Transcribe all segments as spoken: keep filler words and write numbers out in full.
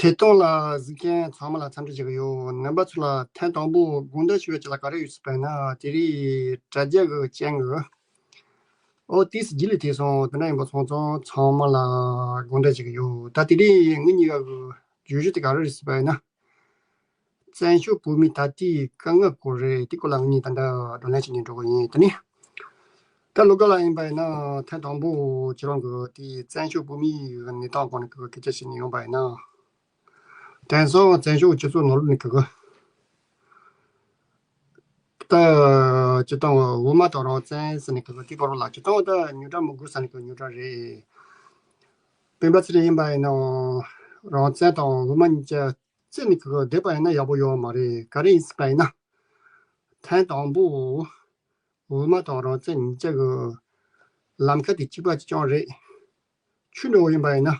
ཐད་གཏོང་ལ་གཟིགས་མཁན་ཚང་མ་ལ་འཚམས་འདྲི་ཞུ་གི་ཡོད། རྣམ་པ་ཚོ་ལ་ཐེངས་དང་པོ་དགོངས་དག་ཞུ་ཡ་ཅིག་ལ་ག་རེ་ཡོད་ཟེར་བ་ཡིན་ན། དེ་རིང་དྲ་རྒྱ་གི་རྐྱེན་གྱིས་ཨོ་ཏི་སི་རྗེས་ལུས་ཐེབས་སོང་། དེ་འདྲ་ཡིན་པ་སོང་ཙང་ཚང་མ་ལ་དགོངས་དག་ཞུ་གི་ཡོད། ད་དེ་རིང་ངེད་གཉིས་ཀ་གི་བརྗོད་གཞི་དེ་ག་རེ་རེད་ཟེར་བ་ཡིན་ན། བཙན་བྱོལ་བོད་མིའི་ད་ལྟའི་དཀའ་ངལ་སྐོར་རེད། དེ་སྐོར་ལ་ངེད་གཉིས་ད་ལྟ་བགྲོ་གླེང་བྱེད་ནས་འགྲོ་གི་ཡིན། དེ་ནི། ད་ལོ་འགའ་ལ་ཡིན་པ་ཡིན་ན། ཐེངས་དང་པོ་ཁྱེད་རང་གི་དེའི་བཙན་བྱོལ་བོད་མིའི་གནས་སྟངས་སྐོར་ནས་གི་སྐད་ཆ་བཤད་ནས་ཡོང་པ་ཡིན་ན། དེང་སང་བཙན་བྱོལ་སྤྱི་ཚོགས་ནང་ལོགས་ནས་གི་ད་སྤྱིར་བཏང་དབུ་མ་དང་རང་བཙན་ཟེར་ནས་གི་དེ་བར་ལ་སྤྱིར་བཏང་ད་རྙོག་དྲ་མི་དགོས་ས་ནས་གི་རྙོག་དྲ་རེད། སྤེན་པ་ཚེ་རིང་ཡིན་པ་ཡིན་ན་རང་བཙན་དང་དབུ་མ་གཉིས་ཆ་རྩད་ནས་གི་བསྡད་པ་ཡིན་ན་ཡག་པོ་ཡོད་མ་རེད། ག་རེ་ཡིན་ཟེར་པ་ཡིན་ན། ཐེངས་དང་པོ་དབུ་མ་དང་རང་བཙན་གཉིས་ཆ་གི་ལམ་ཁ་དེ་གཅིག་པ་གཅིག་རྐྱང་རེད། ཆོས་འདྲ་བོ་ཡིན་པ་ཡིན་ན།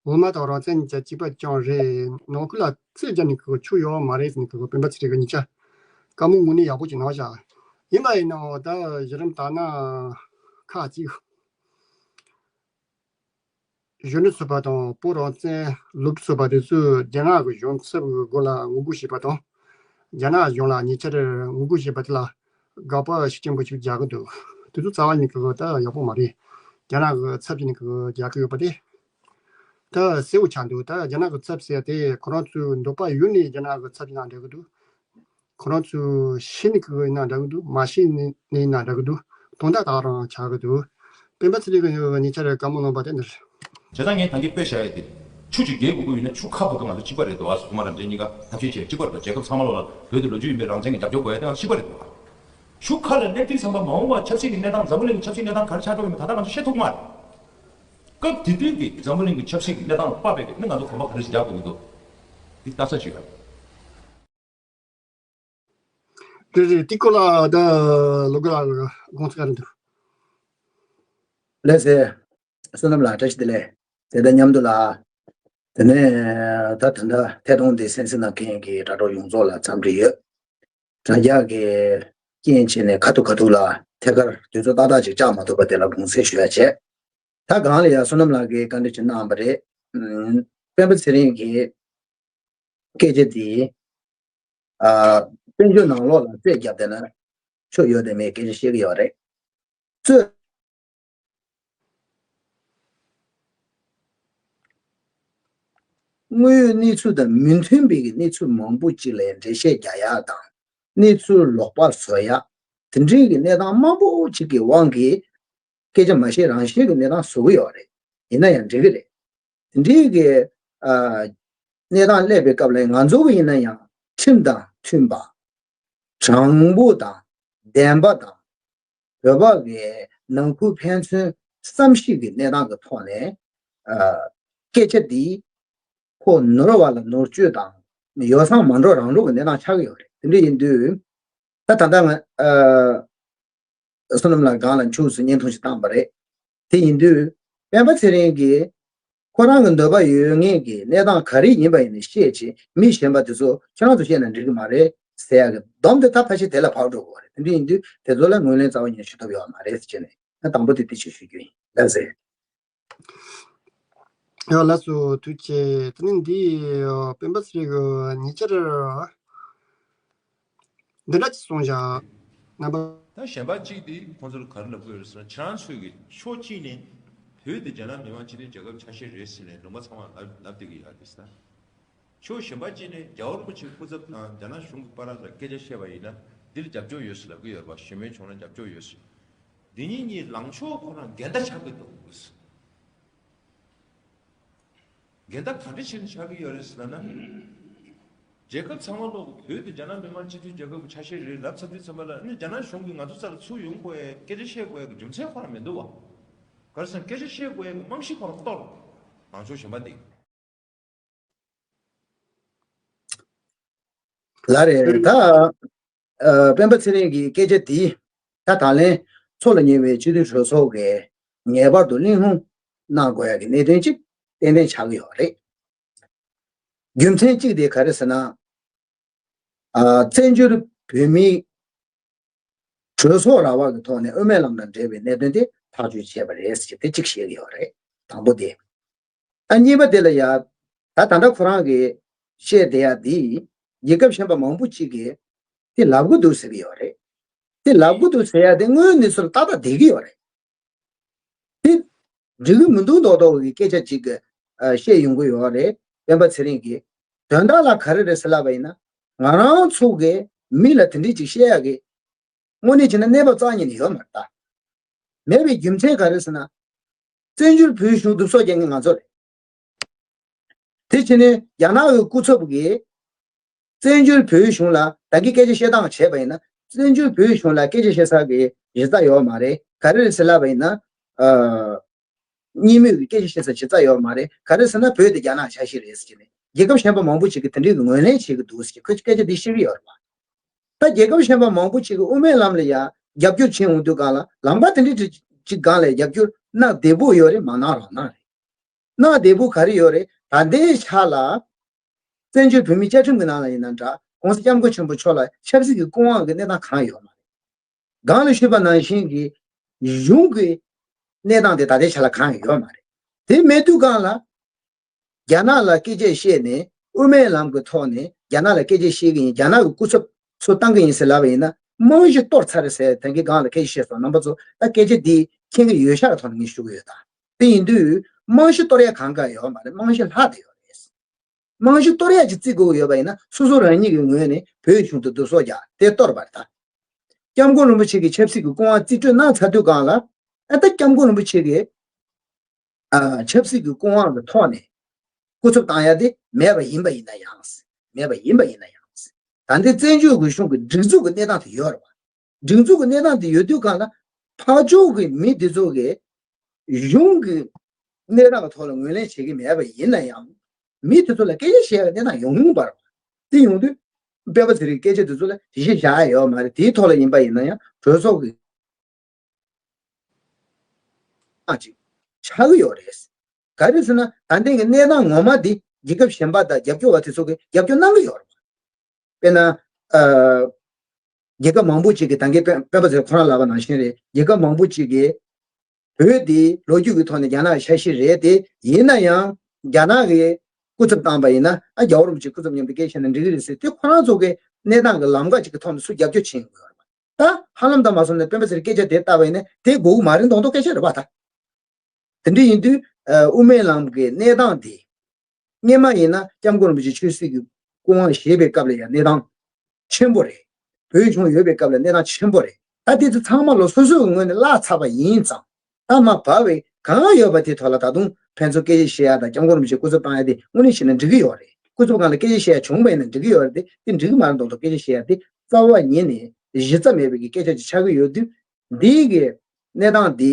དབུ་མ་དང་རང་བཙན་གཉིས་ཆ་གཅིག་པ་གཅིག་རྐྱང་རེད། ནང་ཁུལ་ལ་རྩོད་རྒྱག་ནས་གི་ཆོས་ཡོད་མ་རེད་ཟེར་ནས་གི་སྤེན་པ་ཚེ་རིང་གི་གཉིས་ཆ་བཀའ་མོལ་དངོས་གནས་ཡག་པོ་ཅིག་གནང་བཞག་ཡིན་པ་ཡིན་ནའང་ད་གཞི་རིམ་ལྟར་ན་ཁག་ཅིག་གཞོན་ནུ་ཚོགས་པ་དང་བོད་རང་བཙན་སློབ་ཕྲུག་ཚོགས་པ་དེ་ཚོས་རྒྱ་ནག་གི་གཞུང་ཚབ་ཀྱི་སྒོ་ལ་ངོ་རྒོལ་བྱས་པ་དང་། རྒྱ་ནག་གཞུང་ལ་ཉེ་ཆར་ངོ་རྒོལ་བྱས་པ་དེ་ལ་དགག་པ་ཤུགས་ཆེན་པོ་ཞིག་རྒྱག་གི་འདུག་དེ་ཚོ་རྩ་བ་ཉིད་ཀྱི་ད་ཡག་པོ་མ་རེད། རྒྱ་ནག་གི་ཚབ་བྱས་ནས་ཀྱི་རྒྱག་གི་ཡོད་པ་དེ་ད་གསལ་བོ་ཆགས་འདུག་ད་རྒྱ་ནག་གི་ཚབ་ཟེར་ཡ་དེ་ཁོ་རང་ཚོའི་འདོད་པ་ཡོད་ནས་རྒྱ་ནག་གི་ཚབ་བྱས་ན་འགྲིག་གི་འདུག་ཁོ་རང་ཚོས་ཤེས་ནས་ཀྱི་ཡིན་ན་འདྲ་གི་འདུག་མ་ཤེས་ནས་ཡིན་ན་འདྲ་གི་འདུག་དོན་དག་དག་རང་ཆགས་ཀྱི་འདུག་སྤེན་པ་ཚེ་རིང་གིས་ཉེ་ཆར་བཀའ་མོལ་གནང་བ་དེ་འདིར། བྱས་ཙང་ངས་ད་གིན་དཔེ་བཞག་ཡ་དེ། ཆུ་ཅིག་རྒྱས་དགོས་ཀྱི་ཡོད་ན་ཆུ་ཁ་བབས་ཀྱི་ང་ཚོ་གཅིག་པ་རེད་འདུག་ཨ་སོ་ཐོག་མ་རང་བཙན་གཉིས་ཀ་ཐབས་ཤེས་བྱས་གཅིག་པ་རེད་འདུག་རྒྱལ་ཁབ་ཚང་མ་ལོག་ལ་བོད་དེ་ལོ་རྒྱུས་ཡིན་པའི་རང་བཙན་གྱི་རྒྱབ་སྐྱོར་དགོས་ཡ་དེ་ང་ཚོ་གཅིག་པ་རེད་འདུག་ཆུ་ཁ་ལ་སླེབས་དུས་ཙམ་པ་མ་འོངས་པ་ཆབ་སྲིད་ཀྱི་གནས་སྟངས་འཛམ་བུ་གླིང་གི་ཆབ་སྲིད་གནས་སྟངས་ག་རེ་ཆགས་འགྲོ་ཡོད་མེད་ད་ལྟ་ང་ཚོ་ཤེས་ཐུབ་མ་རེད། སྐབས་དེ་དུས་ཀྱི་འཛམ་བུ་གླིང་གི་ཆབ་སྲིད་ཀྱི་གནས་སྟངས་ལ་དཔག་པའི་གི་ནི་ང་ཚོ་གོམ་པ་ག་རེ་ཞིག་རྒྱག་དགོས་ཀྱི་འདུག་འདི་ལྟ་ས་ཞིག་རེད། རེད་རེད། དེ་སྐོར་ལ་ད་ལོ་དགུ་ལ་དགོངས་ཚུལ་ག་རེ་འདུག་ལགས་སེ། བསོད་ནམས་ལགས་བཀྲ་ཤིས་བདེ་ལེགས། དེ་དང་མཉམ་དུ་ལ། དེ་ནས་ད་ད་ལྟ་ཐད་གཏོང་འདི་གསན་གཟིགས་གནང་མཁན་གྱི་དྲ་གྲོགས་ཡོངས་རྫོགས་ལ་འཚམས་འདྲི་ཡོད། དྲ་རྒྱ་གི་རྐྱེན་བྱས་ནས་ཁ་ཐུག་ཁ་ཐུག་ལ་ཐད་ཀར་དུས་ཚོད་ཏག་ཏག་ཅིག་བཅག་མ་ཐུབ་པ་དེ་ལ་དགོངས་སེལ་ཞུ་ཡ་བྱས། ད་གང་ལ་ཡ་བསོད་ནམས་ལགས་ཀྱིས་བཀའ་འདྲི་ཅིག་གནང་བ་རེད། ཨུམ། སྤེན་པ་ཚེ་རིང་གིས་སྐད་ཆ་དེ། ཨ། བཙན་བྱོལ་ནང་ལོགས་ལ་རྩོད་བརྒྱབ་བསྡད་ན་ཆོ་ཡོད་དེ་མེད་སྐད་ཆ་བཤད་ཀྱི་ཡོད་རེད། རྩོད། དངོས་ཡོད་གནས་ཚུལ་དང་མི་མཐུན་པའི་གནས་ཚུལ་མང་པོ་ཅིག་ལ་འགྲེལ་བཤད་རྒྱག་ཡག་དང་། གནས་ཚུལ་ལོག་པ་བཟོ་ཡག་དེ་འདྲའི་གི་གནས་སྟངས་མང་པོ་ཅིག་གི་དབང་གིས། སྐད་ཆ་མ་བཤད་རང་བཤད་ཀྱི་གནས་སྟངས་བཟོ་གི་ཡོད་རེད། ཡིན་ན་ཡང་འགྲིག་གི་རེད། དེ་འདྲའི་གི། ཨ། གནས་སྟངས་སླེབས་པའི་སྐབས་ལ་ང་ཚོ་གི་ཡིན་ན་ཡང་ཁྲིམས་དང་མཐུན་པ། དྲང་པོ་དང་བདེན་པ་དང་། བོད་པ་གི་ནང་ཁུལ་ཕན་ཚུན་བསམ་ཤེས་ཀྱི་གནས་སྟངས་ཀྱི་ཐོག་ནས། ཨ། སྐད་ཆ་འདི་ཁོ་ནོར་བ་ལ་ནོར་བཅོས་དང་ཡོ་བསྲང་མ་འགྲོ་རང་འགྲོ་གི་གནས་སྟངས་ཆགས་ཀྱི་ཡོད་རེད། དེ་འདྲ་ཡིན་དུས། ད་ད་ལྟ་ང་། ཨ། བསོད་ནམས་ལགས་སྒང་ལ་འཁྱུག་སེ་བརྙན་ཐུང་ཞིག་བཏང་པ་རེད། དེ་ཡིན་དུས། སྤེན་པ་ཚེ་རིང་གིས། ཁོ་རང་གི་འདོད་པ་ཡོད་མཁན་གྱི་གནས་སྟངས་ག་རེ་ཡིན་པ་ཡིན་ནའི་བཤད་བྱས། མི་གཞན་པ་དེ་ཚོ་ཁྱེད་རང་ཚོ་བཤད་ན་འགྲིག་གི་མ་རེད་ཟེར་ཡག་གི་སྡོམ་དེ་ད་ཕལ་ཆེར་དེ་ལ་བབས་འགྲོ་གི་རེད། དེ་འདྲ་ཡིན་དུས་དེ་ཚོ་ལ་ངོས་ལེན་རྩ་བ་ཉིད་ནས་ཞུ་ཐུབ་ཡོད་མ་རེད་ཟེར་བྱས་ནས། ང་དང་པོ་དེ་དེ་ཅིག་ཞུ་རྒྱུ་ཡིན། ལགས་སེ། ཡ་ལགས་སོ། ཐུགས་རྗེ་ཆེ། དེ་ནས་འདི་སྤེན་པ་ཚེ་རིང་གི་ཉེ་ཆར་འདི་འདྲ་ཅིག་གསུངས་བཞག་རྣམ་པ། ད་གཞན་པ་གཅིག་དེ་ཁོང་ཚོར་ག་རེ་ལབ་ཀྱི་ཡོད་རེད་ཟེར་ན། ཁྱེད་རང་ཚོས་ཀྱི་ཕྱོགས་གཅིག་ནས་བོད་དེ་རྒྱ་ནག་མི་དམངས་སྤྱི་མཐུན་རྒྱལ་ཁབ་ཆ་ཤས་རེད་ཟེར་ནས་ལུང་པ་ཚང་མ་ལབ་ལབ་བསྡད་ཀྱི་ཡོད་རེད་ཟེར་ན། ཕྱོགས་གཞན་པ་གཅིག་ནས་རྒྱལ་བ་རིན་པོ་ཆེའི་སྐུ་ཚབ་དང་རྒྱ་ནག་གཞུང་གི་བར་ལ་སྐད་ཆ་བཤད་པ་ཡིན་ན་འདིར་རྒྱབ་སྐྱོར་ཡོད་ཟེར་ལབ་ཀྱི་ཡོད་རེད་པ། གཞན་པའི་ཕྱོགས་ལ་རྒྱབ་སྐྱོར་ཡོད་ཟེར། འདི་གཉིས་གཉིས་ལངས་ཕྱོགས་ཁོ་རང་འགལ་ཟླ་ཆགས་ཀྱི་འདུག་འགལ་ཟླ་ག་འདྲ་བྱས་ནས་ཆགས་ཀྱི་ཡོད་རེད་ཟེར་ན། རྒྱལ་ཁབ་ཚང་མ་ལོག་བོད་དེ་རྒྱ་ནག་མི་དམངས་སྤྱི་མཐུན་རྒྱལ་ཁབ་ཀྱི་ཆ་ཤས་རེད་ལབ་ཚར་དུས་ཙམ་པ་ལ་ནི་རྒྱ་ནག་གཞུང་གིས་ང་ཚོ་རྩ་ལ་ཚུར་ཡོང་དགོས་ཡ་སྐད་ཆ་བཤད་དགོས་ཡ་གི་རྒྱུ་མཚན་ཁོ་རང་མི་འདུག་བ། ག་རེ་ཟེར་ན་སྐད་ཆ་བཤད་དགོས་ཡ་གི་རྨང་གཞི་ཁོ་རང་གཏོར། ལངས་ཕྱོགས་གཞན་པ་འདི། ལགས་རེད། ད། ཨ། སྤེན་པ་ཚེ་རིང་གི་སྐད་ཆ་འདི། ད་ད་ལན་མཚོ་ལ་ཉེ་བའི་སྤྱི་མཐུན་གྲོས་ཚོགས་ཀྱིས་ངེས་པར་དུ་གླེང་སློང་གནང་དགོས་ཡ་གི་གནད་དོན་གཅིག་ཏན་ཏན་ཆགས་ཀྱི་ཡོད་རེད། རྒྱུ་མཚན་གཅིག་དེ་ག་རེ་ཟེར་ན། ཨ། བཙན་བྱོལ་བོད་མིའི་གྲོས་ཚོགས་ར་བ་གི་ཐོག་ནས་དབུ་མའི་ལམ་དང་འབྲེལ་བའི་གནད་དོན་དེ་ཐག་གཅོད་བྱས་པ་རེད་ཟེར་དེ་གཅིག་བཤད་ཀྱི་ཡོད་རེད། དང་པོ་དེ། ཨ། གཉིས་པ་དེ་ལ་ཡ། ད་ད་ལྟ་ཁོ་རང་གིས་བཤད་བསྡད་ཡ་འདི་རྒྱལ་ཁབ་གཞན་པ་མང་པོ་ཅིག་གིས་དེ་ལབ་གི་འདུག་ཟེར་གི་ཡོད་རེད། དེ་ལབ་གི་འདུག་ཟེར་ཡ་དེ་དངོས་ཡོད་གནས་ཚུལ་ཏག་ཏག་བསྡད་ཀྱི་ཡོད་རེད། དེ་འགྲིག་གི་མི་འདུག་མདོག་མདོག་གི་སྐད་ཆ་ཅིག་གི་ཨ་བཤད་ཡོང་གི་ཡོད་རེད། སྤེན་པ་ཚེ་རིང་གིས་དོན་དག་ལ་ག་རེ་རེད་ཟེར་ལབ་པ་ཡིན་ན། ང་རང་ཚོ་གིས་མི་ལ་དེ་འདྲས་ཅིག་བཤད་ཡ་གི་དངོས་གནས་བྱས་ན་གནས་བབ་རྩ་ཉིད་ནས་ཡོད་མ་རེད་ད། མེད་པའི་རྒྱུ་མཚན་ག་རེ་ཟེར་ན། བཙན་བྱོལ་བོད་གཞུང་སྡུག་སོག་རྒྱག་མཁན་ང་ཚོ་རེད། དེ་བྱས་ནས་རྒྱ་ནག་གི་སྐུ་ཚབ་ཀྱིས་བཙན་བྱོལ་བོད་གཞུང་ལ་ད་གིན་སྐད་ཆ་བཤད་སྟངས་བྱས་པ་ཡིན་ན། བཙན་བྱོལ་བོད་གཞུང་ལ་སྐད་ཆ་བཤད་ས་གི་གཞི་རྩ་ཡོད་མ་རེད། ག་རེ་རེད་ཟེར་ལབ་པ་ཡིན་ན། ཨ། གཉིས་མོས་ཀྱི་སྐད་ཆ་བཤད་ས་གཞི་རྩ་ཡོད་མ་རེད། ག་རེ་ཟེར་ན་བོད་དེ་རྒྱ་ནག་ཆ་ཤས་རེད་ཟེར་གྱི་ནས་རྒྱལ་ཁབ་གཞན་པ་མང་པོ་ཞིག་གིས་དེ་འདྲའི་གི་ངོས་ལེན་བྱེད་ཀྱི་འདུག་ཟེར་གྱི་ཁོས་སྐད་ཆ་འདི་བཤད་ཀྱི་ཡོད་རེད་པ། ད་རྒྱལ་ཁབ་གཞན་པ་མང་པོ་ཞིག་གིས་དབུ་མའི་ལམ་ལ་ཡ་རྒྱབ་སྐྱོར་བྱེད་འོང་དུས་སྒང་ལ་ལམ་ཁ་དེ་འདྲའི་ཅིག་སྒང་ལ་རྒྱབ་སྐྱོར་གནང་བདེ་པོ་ཡོད་རེད། མ་གནང་རང་གནང་རེད། གནང་བདེ་པོ་ག་རེ་ཡོད་རེད། ད་ལྟའི་ཆ་ལ་བཙན་བྱོལ་བོད་མིའི་བཅའ་ཁྲིམས་ཀྱི་ནང་ལ་ཡིན་ན་འདྲ། ༸གོང་ས་༸སྐྱབས་མགོན་ཆེན་པོ་མཆོག་ལ་ཆབ་སྲིད་ཀྱི་སྐུ་དབང་གི་གནས་སྟངས་གང་ཡོད་མ་རེད། སྒང་ལ་ཞུས་པ་ནང་བཞིན་གྱི་གཞུང་གི་གནས་སྟངས་དེ་ད་ལྟའི་ཆ་ལ་གང་ཡང་ཡོད་མ་རེད། དེ་མེད་དུས་སྒང་ལ་རྒྱ་ནག་ལ་སྐད་ཆ་བཤད་ནས་དབུ་མའི་ལམ་གྱི་ཐོག་ནས་རྒྱ་ནག་ལ་སྐད་ཆ་བཤད་ཀྱི་ཡིན། རྒྱ་ནག་གི་སྐུ་ཚབ་ཚོ་བཏང་གི་ཡིན་ཟེར་ལབ་པ་ཡིན་ན། རྨང་གཞི་གཏོར་ཚར་རེད་ཟེར་དེང་གི་སྒང་ལ་སྐད་ཆ་བཤད་སོང་། རྣམ་པ་ཚོ་ད་སྐད་ཆ་འདི་མཁྱེན་གྱི་ཡོད་ཤག་གི་ཐོག་ནས་ངས་ཞུ་གི་ཡོད། ད་དེ་ཡིན་དུས་རྨང་གཞི་གཏོར་ཡ་གང་ག་ཡོད་མ་རེད། རྨང་གཞི་ལྷག་བསྡད་ཡོད་རེད། རྨང་གཞི་གཏོར་ཡག་ཅིག་བརྩི་དགོས་ཀྱི་ཡོད་པ་ཡིན་ན། སོ་སོ་རང་ཉིད་ཀྱི་ངོས་ནས་བོད་གཞུང་དུ་བསྡུ་གསོག་རྒྱག་དེ་གཏོར་བ་རེད་ད། སྐྱབས་མགོན་རིན་པོ་ཆེ་གི་ཆབ་སྲིད་ཀྱི་སྐུ་དབང་རྩིས་སྤྲོད་གནང་ཚར་དུས་སྒང་ལ། ཨ་ད་སྐྱབས་མགོན་རིན་པོ་ཆེ་གི་ཨ་ཆབ་སྲིད་ཀྱི་སྐུ་དབང་གི་ཐོག་ནས་སྐུ་ཚབ་བཏང་ཡ་དེ་མེད་པ་ཡིན་པ་ཡིན་ན་ཡང་། མེད་པ་ཡིན་པ་ཡིན་ན་ཡང་། ད་ལྟའི་བཙན་བྱོལ་གྱི་གཞུང་གི་སྒྲིག་འཛུགས་ཀྱི་གནས་སྟངས་དེ་ཡོད་རེད་བ། སྒྲིག་འཛུགས་ཀྱི་གནས་སྟངས་དེ་ཡོད་དུས་སྒང་ལ། ཕར་ཕྱོགས་ཀྱི་མི་དེ་ཚོ་གིས་གཞུང་གི་གནས་སྟངས་ཀྱི་ཐོག་ལ་ངོས་ལེན་བྱེད་ཀྱི་མེད་པ་ཡིན་ན་ཡང་། མི་དེ་ཚོ་ལ་སྐད་ཆ་བཤད་ཡག་གནས་སྟངས་ཡོང་ཡོང་པ་རེད། དེ་ཡོང་དུས་སྤེན་པ་ཚེ་རིང་སྐད་ཆ་དེ་ཚོ་ལ་གཞི་བཞག་ཡ་ཡོད་མ་རེད། དེའི་ཐོག་ལ་ཡིན་པ་ཡིན་ན་ཡང་གྲོས་ཚོགས་ཀྱི་ཨ་ཅིག་ཆགས་ཀྱི་ཡོད་རེད། ག་རེ་ཟེར་ན། ད་ལྟའི་གི་གནས་སྟངས་ངོ་མ་འདི་རྒྱལ་ཁབ་གཞན་པ་དང་རྒྱབ་སྐྱོར་བ་དེ་ཚོ་གིས་རྒྱབ་སྐྱོར་གནང་གི་ཡོད་རེད། དཔེར་ན། ཨ། རྒྱལ་ཁབ་མང་པོ་ཅིག་གིས། ད་གིན་སྤེན་པ་ཚེ་རིང་ཁོ་རང་ལབ་པ་ནང་བཞིན་རེད། རྒྱལ་ཁབ་མང་པོ་ཅིག་གིས་བོད་འདི་ལོ་རྒྱུས་ཀྱི་ཐོག་ནས་རྒྱ་ནག་གི་ཆ་ཤས་རེད་དེ། ཡིན་ན་ཡང་རྒྱ་ནག་གི་སྐུ་ཚབ་བཏང་པ་ཡིན་ན། ཨ། རྒྱལ་བ་རིན་པོ་ཆེའི་སྐུ་ཚབ་མཉམ་དུ་སྐད་ཆ་བཤད་ན་འགྲིག་གི་རེད་ཟེར་དུས། ཁོ་རང་ཚོ་གི་གནས་སྟངས་ཀྱི་ལམ་ཁ་ཅིག་གི་ཐོག་ནས་སུ་རྒྱབ་སྐྱོར་བྱེད་ཀྱི་ཡོད་རེད་པ། ད་ཧ་ལམ་ད་མ་སོང་ན་སྤེན་པ་ཚེ་རིང་སྐད་ཆ་དེ་བཏབ་པ་ཡིན་ན་དེ་དགོས་ཀྱི་མ་རེད་མདོག་མདོག་སྐད་ཆ་རེད་པ་ད། དེ་འདྲ་ཡིན་དུས། ཨ། དབུ་མའི་ལམ་གྱི་གནས་སྟངས་དེ། སྔོན་མ་ཡིན་ན་སྐྱབས་མགོན་རིན་པོ་ཆེ་ཆོས་སྲིད་ཀྱི་སྐུ་དབང་བཞེས་པའི་སྐབས་ལ་ཡང་གནས་སྟངས་ཆེན་པོ་རེད། བོད་གཞུང་ཡོད་པའི་སྐབས་ལ་གནས་སྟངས་ཆེན་པོ་རེད། ད་དེ་ཚོ་ཚང་མ་ལོ་སོ་སོའི་ངོས་ནས་བརླག་ཚར་བ་ཡིན་ཙང་། ད་མར་བབས་པའི་གང་ཡོད་པ་དེ་ཐོག་ལ་ད་དུང་ཕན་ཚུན་སྐད་ཆ་བཤད་ཡ་དང་། སྐྱབས་མགོན་རིན་པོ་ཆེ་སྐུ་ཚབ་བཏང་ཡ་དེ་དངོས་གནས་བྱས་ན་འགྲིག་གི་ཡོད་རེད། སྐུ་ཚབ་སྒང་ལ་སྐད་ཆ་བཤད་ཡ་བྱུང་བ་ཡིན་ན་འགྲིག་གི་ཡོད་རེད་དེ། དེ་འགྲིག་གི་མ་རེད་མདོག་མདོག་སྐད་ཆ་བཤད་ཡ་དེ་རྩ་བ་ཉིད་ནས་གཞི་རྩ་མེད་པའི་གི་སྐད་ཆ་ཅིག་ཆགས་ཀྱི་ཡོད་དུས། འདིའི་གི་གནས་སྟངས་འདི་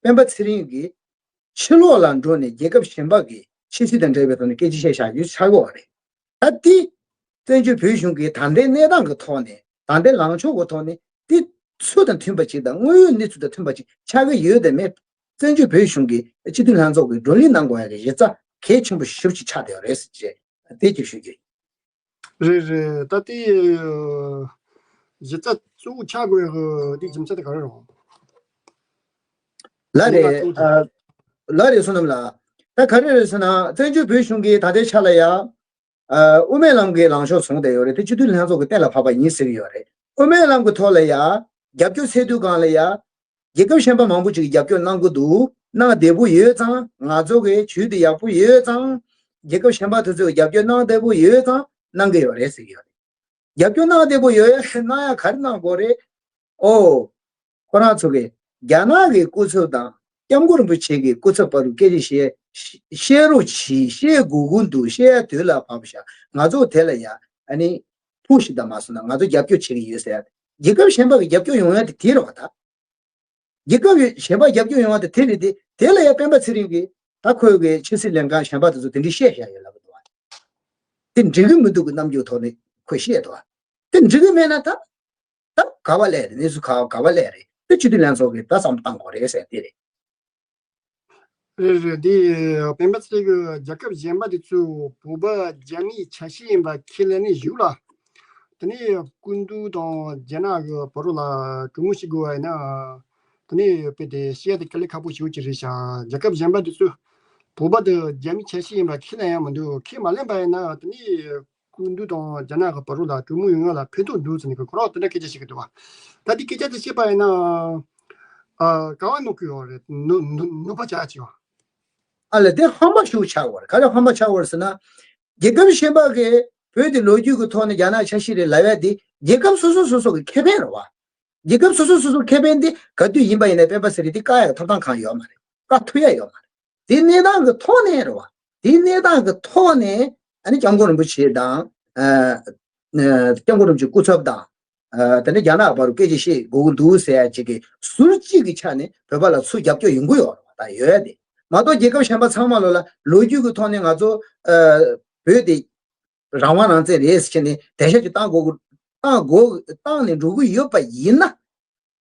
སྤེན་པ་ཚེ་རིང་གིས་ཕྱི་ལོགས་ལ་འགྲོ་ནས་རྒྱལ་ཁབ་གཞན་པ་གི་ཆབ་སྲིད་དང་འབྲེལ་བའི་ཐོག་ནས་སྐད་ཆ་བཤད་བཞག་རྒྱུ་ཆགས་ཀྱི་ཡོད་རེད། ད་འདི་བཙན་བྱོལ་བོད་གཞུང་གི་ད་ལྟའི་གནས་སྟངས་ཀྱི་ཐོག་ནས། ད་ལྟའི་ལངས་ཕྱོགས་ཀྱི་ཐོག་ནས་འདི་ཚུལ་དང་མཐུན་པ་ཅིག་དང་དངོས་ཡོད་གནས་ཚུལ་དང་མཐུན་པ་ཅིག་ཆགས་ཀྱི་ཡོད་དམ་མེད། བཙན་བྱོལ་བོད་གཞུང་གི་སྤྱི་འཐུས་ལྷན་ཚོགས་ཀྱིས་བགྲོ་གླེང་གནང་དགོས་ཡ་གི་གཞི་རྩ་གལ་ཆེན་པོ་ཞེ་པོ་ཅིག་ཆགས་བསྡད་ཡོད་རེད་ཟེར་བྱས་དེ་ཅིག་ཞུ་རྒྱུ་ཡིན། རེད་རེད། ད་དེ་གཞི་རྩ་གཙོ་བོ་ཆགས་དགོས་ཡ་གི་དེ་རྒྱུ་མཚན་དེ་ག་རེ་རེད། ལགས་རེད། ཨ། ལགས་རེད། བསོད་ནམས་ལགས། ད་ག་རེ་རེད་ཟེར་ན། བཙན་བྱོལ་བོད་གཞུང་གིས་ད་ལྟའི་ཆ་ལ་ཡ། ཨ། དབུ་མའི་ལམ་གྱི་ལངས་ཕྱོགས་བཟུང་བསྡད་ཡོད་རེད། དེ་སྤྱི་འཐུས་ལྷན་ཚོགས་ཀྱིས་གཏན་ལ་ཕབ་པ་ཡིན་ཟེར་གྱི་ཡོད་རེད། དབུ་མའི་ལམ་གྱི་ཐོག་ལ་ཡ་རྒྱབ་སྐྱོར་འཚོལ་དུས་སྒང་ལ་ཡ། རྒྱལ་ཁབ་གཞན་པ་མང་པོ་ཅིག་གིས་རྒྱབ་སྐྱོར་གནང་གི་འདུག་གནང་བདེ་པོ་ཡོད་ཙང་། ང་ཚོ་གི་ཇུས་དེ་ཡག་པོ་ཡོད་ཙང་། རྒྱལ་ཁབ་གཞན་པ་དེ་ཚོས་རྒྱབ་སྐྱོར་གནང་བདེ་པོ་ཡོད་ཙང་གནང་གི་ཡོད་རེད་ཟེར་གྱི་ཡོད་རེད། རྒྱབ་སྐྱོར་གནང་བདེ་པོ་ཡོད་ཡ་གནང་ཡ་ག་རེ་གནང་དགོས་རེད། ཨོ། ཁོ་རང་ཚོ་གིས་རྒྱ་ནག་གི་སྐུ་ཚབ་དང་སྐྱབས་མགོན་རིན་པོ་ཆེ་གི་སྐུ་ཚབ་བར་དུ་སྐད་ཆ་བཤད། བཤད་རོགས་གྱིས། བཤད་དགོས་ཀྱི་འདུག་བཤད་ཡ་དུས་ལ་བབས་ཤག་ང་ཚོ་དེ་ལ་ཡ་ཨ་ནི་ཕུ་ཤི་ད་མ་སོང་ན་ང་ཚོ་རྒྱབ་སྐྱོར་བྱེད་ཀྱི་ཡོད་ཟེར་ཡ། རྒྱལ་ཁབ་གཞན་པ་གི་རྒྱབ་སྐྱོར་ཡོང་ཡ་དེ་དེ་རེད་བ་ད། རྒྱལ་ཁབ་གཞན་པ་རྒྱབ་སྐྱོར་ཡོང་བ་དེ་དེ་རེད་དེ། དེ་ལ་ཡ་སྤེན་པ་ཚེ་རིང་གིས་ད་ཁོས་གི་ཕྱི་སྲིད་ལྷན་ཁང་གཞན་པ་དེ་ཚོ་དེ་འདྲའི་བཤད་བཞག་ཡོད་ལབ་གི་འདུག་བ། དེ་འགྲིག་གི་མི་འདུག་གི་རྣམ་འགྱུར་ཐོག་ནས་ཁོས་བཤད་འདུག་བ། དེ་འགྲིག་གི་མེད་ན་ད། ད་ག་བ་ལས་རེད། གནས་ཚུལ་ག་ག་བ་ལས་རེད། དེ་སྤྱི་འཐུས་ལྷན་ཚོགས་ཀྱིས་ད་བསམ་བློ་བཏང་དགོས་རེད་ཟེར་དེ་རེད། རེད་རེད། འདི་སྤེན་པ་ཚེ་རིང་གིས་རྒྱལ་ཁབ་གཞན་པ་དེ་ཚོ་བོད་པ་རྒྱ་མིའི་ཆ་ཤས་ཡིན་པ་ཁས་ལེན་ནས་བཞུགས་ལ། དེ་ནས་སྐུ་མདུན་དང་རྒྱ་ནག་གི་བར་ལ་གྲོས་མོལ་བྱེད་དགོས་པ་ཡིན་ན། དེ་ནས་དཔེ་དེ་བཤད་དེ་དཀའ་ལས་ཁག་པོ་ཞེ་པོ་ཅིག་རེད་ཤག་རྒྱལ་ཁབ་གཞན་པ་དེ་ཚོས་ བོད་པ་དེ་རྒྱ་མི་ཆ་ཤས་ཡིན་པ་ཁས་ལེན་ཡ་མི་འདུག་ཁས་མ་ལེན་པ་ཡིན་ན་དེ་ནི་སྐུ་མདུན་དང་རྒྱ་ནག་གི་བར་ལ་གྲོས་མོལ་ཡོང་ཡ་ལ་ཕན་ཐོགས་འདུག་ཟེར་ནས་ཁོ་རང་དེ་འདྲ་སྐད་ཆ་བཤད་ཀྱི་འདུག་བ། ད་དེ་སྐད་ཆ་དེ་བཤད་པ་ཡིན་ན་ཨ་ག་བ་ནོར་གི་ཡོད་རེད། ནོར་ནོར་ནོར་བ་ཆགས་ཀྱི་ཡོད། ཨ་ལས་དེ་ཧམ་པ་ཤུགས་ཆག་བར་ག་རེ་ཧམ་པ་ཆག་བར་ཟེར་ན། རྒྱལ་ཁབ་གཞན་པ་གིས་བོད་དེ་ལོ་རྒྱུས་ཀྱི་ཐོག་ནས་རྒྱ་ནག་ཆ་ཤས་རེད་ལབ་ཡ་དེ་རྒྱལ་ཁབ་སོ་སོ་སོ་སོ་གི་ཁེ་ཕན་རེད་བ། རྒྱལ་ཁབ་སོ་སོ་སོ་སོ་ཁེ་ཕན་དེ་ག་དུས་ཡིན་པ་ཡིན་ན་སྤེན་པ་ཚེ་རིང་དེ་བཀག་ཡག་ཐོབ་ཐང་གང་ཡོད་མ་རེད། བཀག་ཐུབ་ཡ་ཡོད་མ་རེད། དེ་གནས་སྟངས་ཀྱི་ཐོག་ནས་རེད་བ། དེ་གནས་སྟངས་ཀྱི་ཐོག་ནས་ཨ་ནི་སྐྱབས་མགོན་རིན་པོ་ཆེ་དང་། ཨ་ཨ་སྐྱབས་མགོན་རིན་པོ་ཆེ་སྐུ་ཚབ་དང་། ཨ་དེ་ནས་རྒྱ་ནག་བར་དུ་སྐད་ཆ་བཤད་དགོས་ཀྱི་འདུག་ཟེར་ཡ་ཅིག་གི་ཟུར་གཅིག་གི་ཆ་ནས་བོད་པ་ལ་ཚུར་རྒྱབ་སྐྱོར་ཡོང་གི་ཡོད་རེད་བ། ད་ཡོད་ཡ་དེ་མ་གཏོགས་རྒྱལ་ཁབ་གཞན་པ་ཚང་མ་ལོ་ལ་ལོ་རྒྱུས་ཀྱི་ཐོག་ནས་ང་ཚོ་ཨ་བོད་དེ་རང་དབང་རང་བཙན་རེད་ཟེར་ནས་དེ་ཤ་ཅིག་བཏང་དགོས་ཀྱི་བཏང་དགོས་བཏང་ནས་འགྲོ་གི་ཡོད་པ་ཡིན་ན།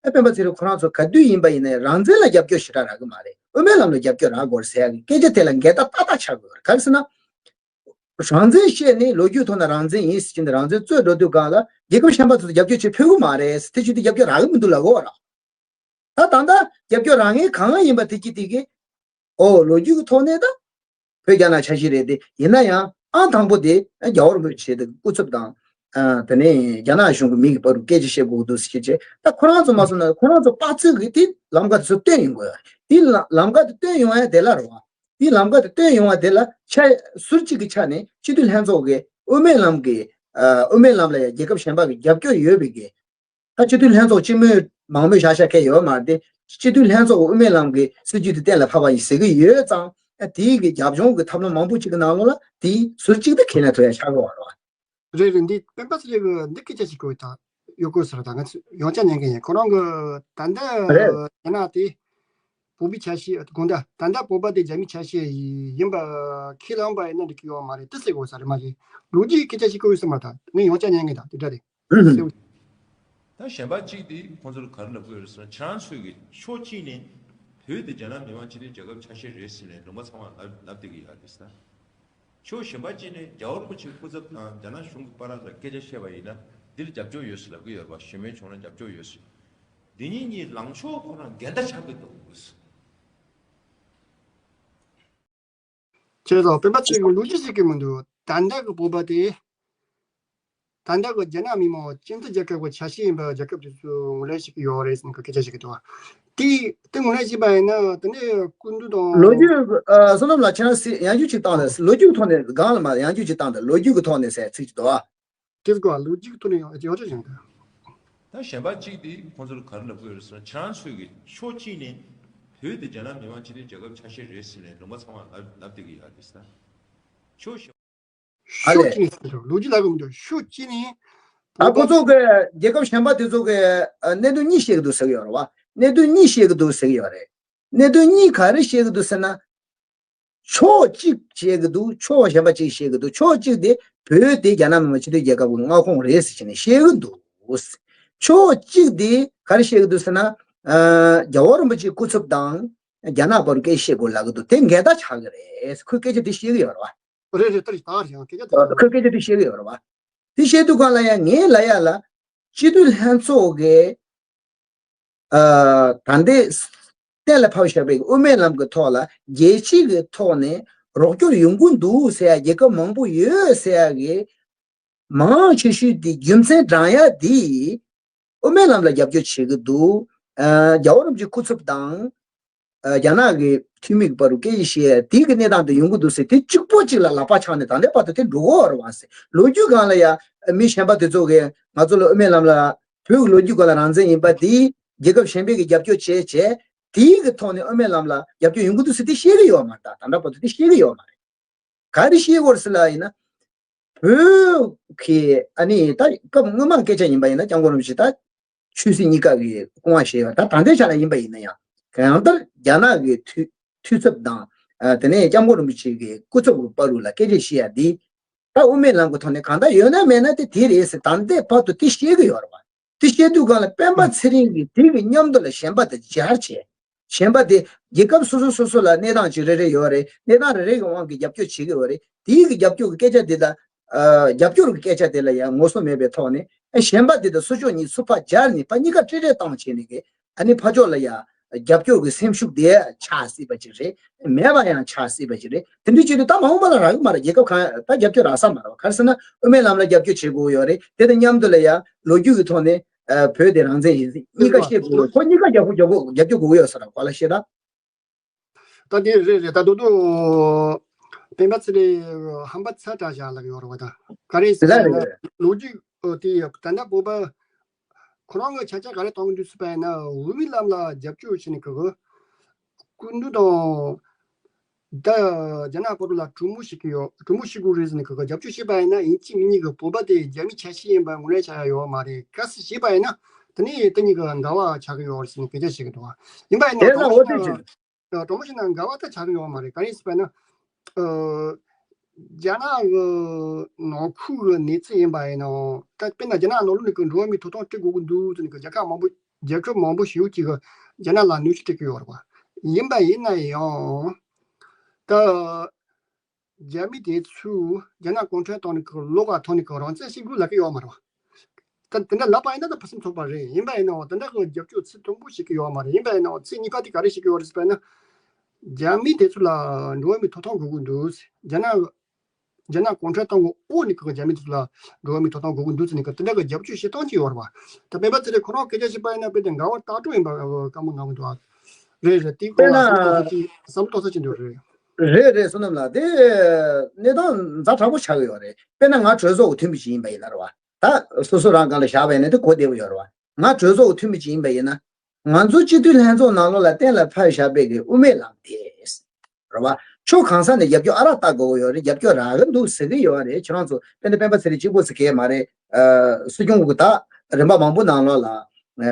ཨ་སྤེན་པ་ཚེ་རིང་ཁོ་རང་ཚོ་ག་དུས་ཡིན་པ་ཡིན་ནའི་རང་བཙན་ལ་རྒྱབ་སྐྱོར་ཞེ་དྲག་རག་གི་མ་རེད། དབུ་མའི་ལམ་ལ་རྒྱབ་སྐྱོར་རག་དགོས་ཟེར་ཡ་གི་སྐད་ཆ་དེ་ལ་འགལ་ཟླ་ཏག་ཏག་ཆགས་དགོས་རེད། ག་རེ་ཟེར་ན། རང་བཙན་བཤད་ནས་ལོ་རྒྱུས་ཐོག་ན་རང་བཙན་ཡིན་ཟེར་གྱིན་དུ་རང་བཙན་རྩོད་འགྲོ་དུས་སྒང་ལ་རྒྱལ་ཁབ་གཞན་པ་ཚོ་ཚོ་རྒྱབ་སྐྱོར་བྱེད་ཕོད་གི་མ་རེད། དེ་བྱེད་དུས་རྒྱབ་སྐྱོར་རག་གི་མི་འདུག་ལབ་དགོས་ར། ད་ད་ལྟ་རྒྱབ་སྐྱོར་རག་མཁན་གང་ཡིན་པ་དེ་གྱིས་དེ་གི་ཨོ་ལོ་རྒྱུས་ཀྱི་ཐོག་ནས་ད་བོད་རྒྱ་ནག་ཆ་ཤས་རེད་དེ། ཡིན་ན་ཡང་ཨང་དང་པོ་དེ་རྒྱལ་བ་རིན་པོ་ཆེ་དེ་སྐུ་ཚབ་དང་། ཨ་དེ་ནས་རྒྱ་ནག་གཞུང་གི་མི་གི་བར་དུ་སྐད་ཆ་བཤད་དགོས་འདུག་ཟེར་བྱས། ད་ཁོ་རང་ཚོ་མ་སོང་ན་ཁོ་རང་ཚོ་དཔའ་རྩལ་གྱིས་དེ་ལམ་ཁ་དེ་ཚོ་སྟོན་ཡོང་དགོས། དེ་ལམ་ལམ་ཁ་དེ་སྟོན་ཡོང་ཡ་དེ་ལ་རེད་བ། དེ་ལམ་ཁ་དེ་སྟོན་ཡོང་བ་དེ་ལ་ཆ་ཟུར་གཅིག་གི་ཆ་ནས་སྤྱི་འཐུས་ལྷན་ཚོགས་ཀྱི་དབུ་མའི་ལམ་གྱི་ཨ་དབུ་མའི་ལམ་ལ་ཡང་རྒྱལ་ཁབ་གཞན་པ་གི་རྒྱབ་སྐྱོར་ཡོད་པའི་གི། ད་སྤྱི་འཐུས་ལྷན་ཚོགས་སྤྱི་མོས་མང་མོས་བཞག་བཞག་མཁན་ཡོད་མ་རེད་དེ། སྤྱི་འཐུས་ལྷན་ཚོགས་ཀྱི་དབུ་མའི་ལམ་གྱི་སྲིད་ཇུས་དེ་གཏན་ལ་ཕབ་པ་ཡིན་ཟེར་གི་ཡོད་ཙང་། ཨ་དེའི་གི་རྒྱབ་ལྗོངས་ཀྱི་ཐབས་ལམ་མང་པོ་གཅིག་གི་ནང་ལོགས་ལ་དེའི་ཟུར་གཅིག་དེ་ཁས་ལེན་ཐུབ་ཡ་ཆགས་ཀྱི་ཡོད་རེད་བ། རེད་རེད། འདི་སྤེན་པ་ཚེ་རིང་གི་འདི་སྐད་ཆ་ཞིག་གོ་ད་ཡོད་གོ་ཟེར། ད་ང་ཚོ་ཡང་བསྐྱར་ཉན་གི་ཡིན། ཁོ་རང་གི་ད་ལྟ་རེད། རྒྱ་ནག་དེ་བོད་པའི་ཆ་ཤས་དགོངས་དག་ད་ལྟ་བོད་པ་དེ་རྒྱ་མི་ཆ་ཤས་ཡིན་པ་ཁས་ལེན་པ་ཡིན་ན་འགྲིག་གི་ཡོད་མ་རེད་དེ་ཟེར་གོ་ས་རེད་མ་རེད། ལོ་རྒྱུས་སྐད་ཆ་ཞིག་གོ་ཡོད་ས་མ་ད་ངས་ཡང་བསྐྱར་ཉན་གི་ད་དེ་འདྲ་རེད། ད་གཞན་པ་གཅིག་དེ་ཁོང་ཚོར་ག་རེ་ལབ་དགོས་རེད་ཟེར་ན། ཁྱེད་རང་ཚོས་ཀྱི་ཕྱོགས་གཅིག་ནས་བོད་དེ་རྒྱ་ནག་མི་དམངས་སྤྱི་མཐུན་རྒྱལ་ཁབ་ཆ་ཤས་རེད་ཟེར་ནས་ལུང་པ་ཚང་མ་ལབ་ལབ་བསྡད་ཀྱི་ཡོད་རེད་ཟེར། ཕྱོགས་གཞན་པ་གཅིག་ནས་རྒྱལ་བ་རིན་པོ་ཆེའི་སྐུ་ཚབ་དང་རྒྱ་ནག་གཞུང་གི་བར་ལ་སྐད་ཆ་བཤད་པ་ཡིན་ན་འདིར་རྒྱབ་སྐྱོར་ཡོད་ཟེར་ལབ་ཀྱི་ཡོད་རེད་པ། ཞི་མོལ་བྱུང་ན་རྒྱབ་སྐྱོར་ཡོད་ཟེར། འདི་གཉིས་གཉིས་ལངས་ཕྱོགས་ཁོ་རང་འགལ་ཟླ་ཆགས་ཀྱི་འདུག་ཁྱེད་ཚོ་སྤེན་པ་ཚེ་རིང་ལོ་རྒྱུས་ཤེས་ཀྱི་མི་འདུག་ད་ལྟ་གི་བོད་པ་དེ། ད་ལྟ་གི་རྒྱ་ནག་མི་མང་སྤྱི་མཐུན་རྒྱལ་ཁབ་ཀྱི་ཆ་ཤས་ཡིན་པ་རྒྱལ་ཁབ་དེ་ཚོ་ངོས་ལེན་བྱེད་ཀྱི་ཡོད་རེད་ཟེར་ནས་སྐད་ཆ་བཤད་ཀྱི་འདུག་དེ་དེ་ངོས་ལེན་བྱས་པ་ཡིན་ན་དེ་ནས་སྐུ་མདུན་དང་། ལོ་རྒྱུས་ཨ་བསོད་ནམས་ལགས་ཁྱེད་རང་སྲིད་ཡང་རྒྱུད་ཅིག་བཏང་དང་། ལོ་རྒྱུས་ཐོག་ནས་སྒང་ལ་མ་ཡང་རྒྱུད་ཅིག་བཏང་དང་། ལོ་རྒྱུས་ཀྱི་ཐོག་ནས་ཟེར་ཚིག་ཅིག་འདུག་ཨ། དེ་སྐོར་ལོ་རྒྱུས་ཀྱི་ཐོག་ནས་ཡང་ཡང་ཆ་བཞག་དང་། ད་གཞན་པ་གཅིག་དེ་ཁོང་ཚོར་ག་རེ་ལབ་དགོས་རེད་ཟེར་ན། ཁྱེད་རང་ཚོས་ཀྱི་ཕྱོགས་གཅིག་ནས་བོད་དེ་རྒྱ་ནག་མི་དམངས་སྤྱི་མཐུན་རྒྱལ་ཁབ་ཆ་ཤས་རེད་ཟེར་ནས་ལུང་པ་ཚང་མ་ལབ་ལབ་བསྡད་ཀྱི་ཡོད་རེད་ཟེར། ཕྱོགས་གཞན། ཨ་ཕྱོགས་ལས། གཅིག་ནས་ཟེར་རོ། ལོ་རྒྱུས་ལབ་གི་མི་འདུག་ཕྱོགས་གཅིག་ནས། ཨ་ཁོ་ཚོ་གི་རྒྱལ་ཁབ་གཞན་པ་དེ་ཚོ་གི་ཨ་གནད་དོན་གཉིས་བཤད་གི་འདུག་ཟེར་གི་ཡོད་རེད་བ། གནད་དོན་གཉིས་བཤད་གི་འདུག་ཟེར་གི་ཡོད་རེད། གནད་དོན་གཉིས་ག་རེ་བཤད་གི་འདུག་ཟེར་ན། ཕྱོགས་གཅིག་བཤད་གི་འདུག་ཕྱོགས་གཞན་པ་གཅིག་བཤད་གི་འདུག་ཕྱོགས་གཅིག་དེ་བོད་དེ་རྒྱ་ནག་མི་དམངས་སྤྱི་མཐུན་རྒྱལ་ཁབ་ཀྱི་མངའ་ཁོངས་རེད་ཟེར་བྱས་ནས་བཤད་གི་འདུག་ཕྱོགས་གཅིག་དེ་ག་རེ་བཤད་གི་འདུག་ཟེར་ན། ཨ་རྒྱལ་བ་རིན་པོ་ཆེའི་སྐུ་ཚབ་དང་རྒྱ་ནག་བར་སྐད་བཤད་དགོས་ལབ་གི་འདུག་དེ་འགལ་ཟླ་ཆགས་གི་རེད། ཁོས་སྐད་ཆ་དེ་བཤད་གི་ཡོད་རེད་བ། རེད་རེད། ད་རེད་ད་རེད། ཡང་སྐད་ཆ་དེ་ཁོས་སྐད་ཆ་དེ་བཤད་གི་ཡོད་རེད་བ། དེ་བཤད་དུས་སྒང་ལ་ཡང་ངས་ལབ་ཡ་ལ། སྤྱི་འཐུས་ལྷན་ཚོགས་ཀྱི་ཨ་ད་ལྟའི་གཏན་ལ་ཕབ་བཞག་པའི་དབུ་མའི་ལམ་གྱི་ཐོག་ལ་རྒྱལ་སྤྱི་གི་ཐོག་ནས་རོགས་སྐྱོར་ཡོང་གི་འདུག་ཟེར་ཡ། རྒྱལ་ཁབ་མང་པོ་ཡོད་ཟེར་ཡ་གི་མང་ཆེ་ཤོས་དེ་རྒྱུ་མཚན་བགྲང་ཡ་དེ་དབུ་མའི་ལམ་ལ་རྒྱབ་སྐྱོར་བྱེད་ཀྱི་འདུག་ཨ་རྒྱལ་བ་རིན་པོ་ཆེའི་སྐུ་ཚབ་དང་། ཨ་རྒྱ་ནག་གི་འཐུས་མི་གི་བར་དུ་སྐད་ཆ་བཤད་ཡ་དེ་གི་གནས་སྟངས་དེ་ཡོང་གི་འདུག་ཟེར། དེ་གཅིག་པོ་གཅིག་ལ་ལག་པ་འཆང་ནས་ད་ལྟའི་བར་དུ་དེ་འགྲོ་གི་ཡོད་རེད་བ་ཟེར། ལོ་རྒྱུས་སྒང་ལ་ཡ་མི་གཞན་པ་དེ་ཚོ་གིས་ང་ཚོ་ལ་དབུ་མའི་ལམ་ལ་བོད་ཀྱི་ལོ་རྒྱུས་སྒང་ལ་རང་བཙན་ཡིན་པ་དེ་རྒྱལ་ཁབ་གཞན་པས་ཀྱི་རྒྱབ་སྐྱོར་བྱས་བྱས། དེའི་གི་ཐོག་ནས་དབུ་མའི་ལམ་ལ་རྒྱབ་སྐྱོར་ཡོང་གི་འདུག་ཟེར་དེ་བཤད་གི་ཡོད་མ་རེད། ད་ད་ལྟ་བར་དུ་དེ་བཤད་གི་ཡོད་མ་རེད། ག་རེ་བཤད་དགོས་རེད་ཟེར་ལབ་ཡིན་ན། བོད་ཀྱི་ཨ་ནི་ད་སྐབས་སྔོན་མ་སྐད་ཆ་ཡིན་པ་ཡིན་ན་སྐྱབས་མགོན་རིན་པོ་ཆེ་ད་ཆོས་སྲིད་གཉིས་ཀ་གི་སྐུ་དབང་བཞེས་པ། ད་ད་ལྟའི་ཆ་ལ་ཡིན་པ་ཡིན་ན་ཡང་གང་ལྟར་རྒྱ་ནག་གི་འཐུས་འཐུས་ཚབ་དང་ཨ་དེ་ནས་སྐྱབས་མགོན་རིན་པོ་ཆེ་གི་སྐུ་ཚབ་ཀྱི་བར་དུ་ལ་སྐད་ཆ་བཤད་ཡ་འདི། ད་དབུ་མའི་ལམ་གྱི་ཐོག་ནས་གང་ལྟར་ཡོད་ན་མེད་ན་དེ་དེ་རེད་ཟེར་ད་ལྟའི་བར་དུ་དེ་བཤད་གི་ཡོད་རེད་བ། དེ་བཤད་དུས་སྒང་ལ་སྤེན་པ་ཚེ་རིང་གིས་དེ་གི་མཉམ་དུ་ལ་གཞན་པ་དེ་སྦྱར་བྱས། གཞན་པ་དེ་རྒྱལ་ཁབ་སོ་སོ་སོ་སོ་ལ་གནས་སྟངས་ཅིག་རེ་རེ་ཡོད་རེད། གནས་སྟངས་རེ་རེ་གི་དབང་གིས་རྒྱབ་སྐྱོར་བྱེད་ཀྱི་ཡོད་རེད། དེའི་གི་རྒྱབ་སྐྱོར་གི་སྐད་ཆ་དེ་དང་། ཨ་རྒྱབ་སྐྱོར་གི་སྐད་ཆ་དེ་ལ་ཡང་ངོ་སོ་མེད་པའི་ཐོག་ནས་ཨ་གཞན་པ་དེ་དང་སོ་ཕྱོགས་གཉིས་ཚུར་ཕར་སྦྱར་ནས་ཕར་གཉིས་ཀ་སྤྲེལ་སྤྲེལ་བཏང་བྱས་ནས་གི་ཨ་ནི་ཕར་ཕྱོགས་ལ་ཡང་ རྒྱབ་སྐྱོར་གྱི་སེམས་ཤུགས་དེ་ཆགས་སྲིད་པ་ཅིག་རེད། མེད་པ་ཡང་ཆགས་སྲིད་པ་ཅིག་རེད། དེ་འདྲའི་ཆེད་དུ་ད་མ་འོངས་པ་ལ་རག་གི་མ་རེད། རྒྱལ་ཁབ་གང་ད་རྒྱབ་སྐྱོར་རག་ས་མ་རེད་བ། ག་རེ་ཟེར་ན་དབུ་མའི་ལམ་ལ་རྒྱབ་སྐྱོར་བྱེད་དགོས་ཡོད་རེད། དེ་དང་མཉམ་དུ་ལ་ཡང་ལོ་རྒྱུས་ཀྱི་ཐོག་ནས་ཨ་བོད་དེ་རང་བཙན་ཡིན་གཉིས་ཀ་བཤད་དགོས་རེད། ཁོ་གཉིས་ཀ་རྒྱབ་སྐྱོར་རྒྱབ་སྐྱོར་རྒྱབ་སྐྱོར་དགོས་ཀྱི་ཡོད་ས་རེད། གོ་ལ་ཤེས་ད། ད་དེ་རེད་རེད། ད་དུང་དུང་སྤེན་པ་ཚེ་རིང་ཧམ་པ་ཚ་དྲག་བཞག་ལབ་ཡོད་རེད་བ། ད་ག་རེ་ཟེར་ན་ལོ་རྒྱུས་དེ་ད་ལྟ་བོད་པ་ཁོ་རང་གི་ཆ་ཆ་ག་རེ་གཏོང་གི་འདུག་ཟེར་བ་ཡིན་ན། འོས་མིའི་ལམ་ལ་རྒྱབ་སྐྱོར་བྱས་ནས་གི་གི་སྐུ་མདུན་དང་ད་རྒྱ་ནག་བར་ལ་གྲོས་མོལ་བྱེད་ཀྱི་ཡོད། གྲོས་མོལ་བྱེད་དགོས་རེད་ཟེར་ནས་གི་གི་རྒྱབ་སྐྱོར་བྱས་པ་ཡིན་ན། ཡིན་གཅིག་མིན་གཉིས་གི་བོད་པ་དེ་རྒྱ་མིའི་ཆ་ཤས་ཡིན་པ་ངོས་ལེན་བྱ་ཡ་ཡོད་མ་རེད། གལ་སྲིད་བྱས་པ་ཡིན་ན་དེ་ནས་དེ་གཉིས་ཀྱི་འགལ་བ་ཆགས་ཀྱི་ཡོད་རེད་ཟེར་ནས་སྐད་ཆ་བཤད་ཀྱི་འདུག་བ། ཡིན་པ་ཡིན་ན་དེ་ལ་འོ་དེ་བྱས། གྲོས་མོལ་བྱས་ན་འགལ་བ་ད་ཆགས་ཀྱི་ཡོད་མ་རེད། ག་རེ་ཟེར་བ་ན། ཨ། རྒྱ་ནག་གི་ནང་ཁུལ་གྱི་གནས་ཚུལ་ཡིན་པ་ཡིན་ནའང་། ད་དཔེར་ན་རྒྱ་ནག་ནང་ལོགས་ནས་ཀྱི་འགྲོ་བ་མིའི་ཐོབ་ཐང་སྤྲད་དགོས་ཀྱི་འདུག་ཟེར་ནས་ཀྱི་རྒྱལ་ཁབ་མང་པོ་རྒྱལ་ཁབ་མང་པོ་ཞིག་ཡོད་ཀྱི་གི་རྒྱ་ནག་ལ་གནོན་ཤུགས་སྤྲད་ཀྱི་ཡོད་རེད་བ། ཡིན་པ་ཡིན་ན་ཡང་ད་རྒྱ་མི་དེ་ཚོས་རྒྱ་ནག་གུང་ཁྲན་ཏང་ནས་ཀྱི་ལོགས་ཀ་ཐོག་ནས་ཀྱི་རང་བཙན་ཞིག་དགོས་ལབ་ཀྱི་ཡོད་མ་རེད་བ། ད་དེ་འདྲ་ལབ་པ་ཡིན་ན་ད་ཕུན་སུམ་ཚོགས་པ་རེད། ཡིན་པ་ཡིན་ནའང་དེ་འདྲ་གི་རྒྱབ་སྐྱོར་ཚད་མཐོན་པོ་བྱེད་ཀྱི་ཡོད་མ་རེད། ཡིན་པ་ཡིན་ནའང་ཚད་གཉིས་པ་དེ་ག་རེ་བྱེད་ཀྱི་ཡོད་རེད་ཟེར་བ་ན། རྒྱ་མི་དེ་ཚོ་ལ་འགྲོ་བ་མིའི་ཐོབ་ཐང་དགོས་ཀྱི་འདུག་རྒྱ་ནག་རྒྱ་ནག་གུང་ཁྲན་ཏང་གི་འོག་ནས་ཀྱི་རྒྱ་མི་དེ་ཚོ་ལ་འགྲོ་བ་མིའི་ཐོབ་ཐང་དགོས་ཀྱི་འདུག་ཟེར་ནས་ཀྱི་དེ་འདྲ་གི་རྒྱབ་སྐྱོར་བྱེད་སྟངས་ཅིག་ཡོད་རེད་བ། ད་སྤེན་པ་ཚེ་རིང་ཁོ་རང་སྐད་ཆ་བཤད་པ་ཡིན་ན་དཔེ་དེ་འགལ་བ་ལྟག་སྤྲོད་ཡིན་པ་དཀའ་མོ་མངའ་གི་འདུག་ཨ། རེད་རེད། དེ་སྐོར་ལ་བསམ་བློ་གཏོང་ས་ཅིག་འདུག་རེད། རེད་རེད། བསོད་ནམས་ལགས། དེ་གནས་སྟངས་ཛ་དྲག་པོ་ཆགས་ཀྱི་ཡོད་རེད། དཔེར་ན་ང་གྲོས་ཚོགས་ཀྱི་འཐུས་མི་ཞིག་ཡིན་པ་ཡིན་ན་རེད་བ། ད་སོ་སོ་རང་སྒང་ལ་བཞག་པ་ཡིན་ན་དེ་གོ་བདེ་པོ་ཡོད་རེད་བ། ང་གྲོས་ཚོགས་ཀྱི་འཐུས་མི་ཅིག་ཡིན་པ་ཡིན་ན། ང་ཚོ་སྤྱི་འཐུས་ལྷན་ཚོགས་ནང་ལོགས་ལ་གཏན་ལ་ཕབ་བཞག་པའི་གི་དབུ་མའི་ལམ་དེ། རེད་བ། ཕྱོགས་གང་ས་ནས་རྒྱབ་སྐྱོར་ཨ་རག་བཏགས་དགོས་ཀྱི་ཡོད་རེད། རྒྱབ་སྐྱོར་རག་གི་འདུག་ཟེར་གི་ཡོད་རེད། ཁྱེད་རང་ཚོ་དཔེར་ན་སྤེན་པ་ཚེ་རིང་གཅིག་པོ་ཟེར་གི་མ་རེད། ཨ། སྲིད་སྐྱོང་གི་ད་རིམ་པ་མང་པོ་ནང་ལོགས་ལ་ཨ་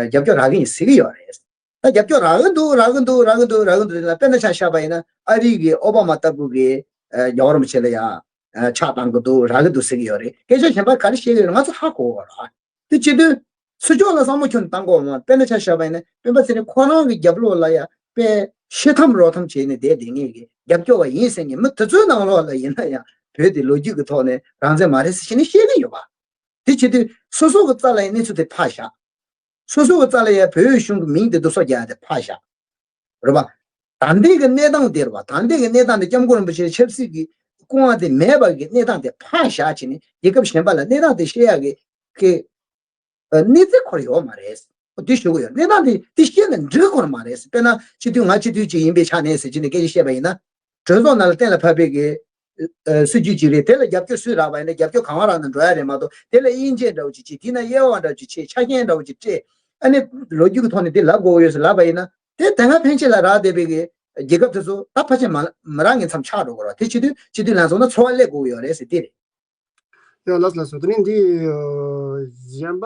རྒྱབ་སྐྱོར་རག་གི་ཡིན་ཟེར་གི་ཡོད་རེད། ད་རྒྱབ་སྐྱོར་རག་གི་འདུག་རག་གི་འདུག་རག་གི་འདུག་རག་གི་འདུག་ལ་དཔེར་ན་ཆ་བཞག་པ་ཡིན་ན་ཨ་རི་གི་ཨོ་བྷ་མ་ལྟ་བུ་གི་ཨ་རྒྱལ་བ་རིན་པོ་ཆེ་ལ་ཡ་ཨ་ཕྱག་བཏང་གི་འདུག་རག་གི་འདུག་ཟེར་གི་ཡོད་རེད། སྐད་ཆ་གཞན་པ་ག་རེ་བཤད་གི་ཡོད་རེད། ང་ཚོ་ཧ་གོ་བ་རེད། དེ་བྱེད་དུས་སྲིད་སྐྱོང་ལ་བསམ་བློ་ཁྱོན་བཏང་དགོས་མ། དཔེར་ན་ཆ་བཞག་པ་ཡིན་ན་སྤེན་པ་ཚེ་རིང་ཁོ་རང་གི་རྒྱབ་ལོགས་ལ་ཡ་དཔེ་ཤི་འཐམ་རོ་འཐམ་བྱས་ནས་བསྡད་བསྡད་མཁན་གྱི་རྒྱབ་སྐྱོར་བ་ཡིན་ཟེར་མཁན་མི་དེ་ཚོའི་ནང་ལོགས་ལ་ཡིན་ན་ཡང་བོད་དེ་ལོ་རྒྱུས་ཀྱི་ཐོག་ནས་རང་བཙན་མ་རེད་ཟེར་བྱས་ནས་བཤད་ཀྱི་ཡོད་པ། དེ་བྱེད་དུས་སོ་སོ་གི་རྩ་ལ་ཡང་གནས་ཚུལ་དེ་ཕར་བཞག་སོ་སོ་གི་རྩ་ལ་ཡང་བོད་གཞུང་གི་མིང་དེ་སྡུག་སོག་རྒྱག་ཡ་དེ་ཕར་བཞག་རེད་པ། ད་ལྟའི་གི་གནས་སྟངས་དེ་རེད་པ། ད་ལྟའི་གི་གནས་སྟངས་དེ་སྐྱབས་མགོན་རིན་པོ་ཆེའི་ཆབ་སྲིད་ཀྱི་སྐུ་དབང་དེ་མེད་པ་གི་གནས་སྟངས་དེ་ཕར་བཞག་བྱས་ནས་རྒྱལ་ཁབ་གཞན་པ་ལ་གནས་སྟངས་དེ་བཤད་ཡ་གི་གི་གནས་ཚུལ་ཁོ་རང་ཡོད་མ་རེད། དེ་ཞུ་གི་ཡོད། གནས་སྟངས་དེ་དེ་བཤད་ན་འགྲིག་གི་ཁོ་རང་མ་རེད། དཔེར་ན་སྤྱི་འཐུས་ང་སྤྱི་འཐུས་ཅིག་ཡིན་པའི་ཆ་ནས་ཟེར་བྱས་ནས་སྐད་ཆ་བཤད་པ་ཡིན་ན། གྲོས་ཚོགས་ནང་ལ་གཏན་ལ་ཕབ་པའི་གི་ཨ་སྲིད་ཇུས་ཅིག་རེད། དེ་ལ་རྒྱབ་སྐྱོར་སུས་རག་པ་ཡིན་ན་རྒྱབ་སྐྱོར་གང་བ་རག་ན་འགྲོ་ཡ་རེད་མ་གཏོགས། དེ་ལ་དབྱེ་འབྱེད་འདྲ་བོ་ཅིག་བྱེད། དེ་ན་དབྱེ་བ་འདྲ་བོ་ཅིག་བྱེད། ཆ་རྐྱེན་འདྲ་བོ་ཅིག་སྤྲད། ཨ་ནི་ལོ་རྒྱུས་ཀྱི་ཐོག་ནས་དེ་ལབ་དགོས་ཡོད་ཟེར་ལབ་པ་ཡིན་ན། དེ་དེ་སྔ་ཕན་ཆད་ལ་རག་བསྡད་པའི་གི་རྒྱལ་ཁབ་དེ་ཚོ་ད་ཕལ་ཆེར་མ་མ་རག་མཁན་མཚམས་ཆགས་འགྲོ་གི་རེད། དེ་བྱེད་དུས་སྤྱི་འཐུས་ལྷན་ཚོགས་ནང་འཚོ་བ་སླེབས་དགོས་ཀྱི་ཡོད་རེད་ཟེར་དེ་རེད། ཡ་ལགས་སོ་ལགས་སོ། དེ་ནས་འདི་གཞན་པ་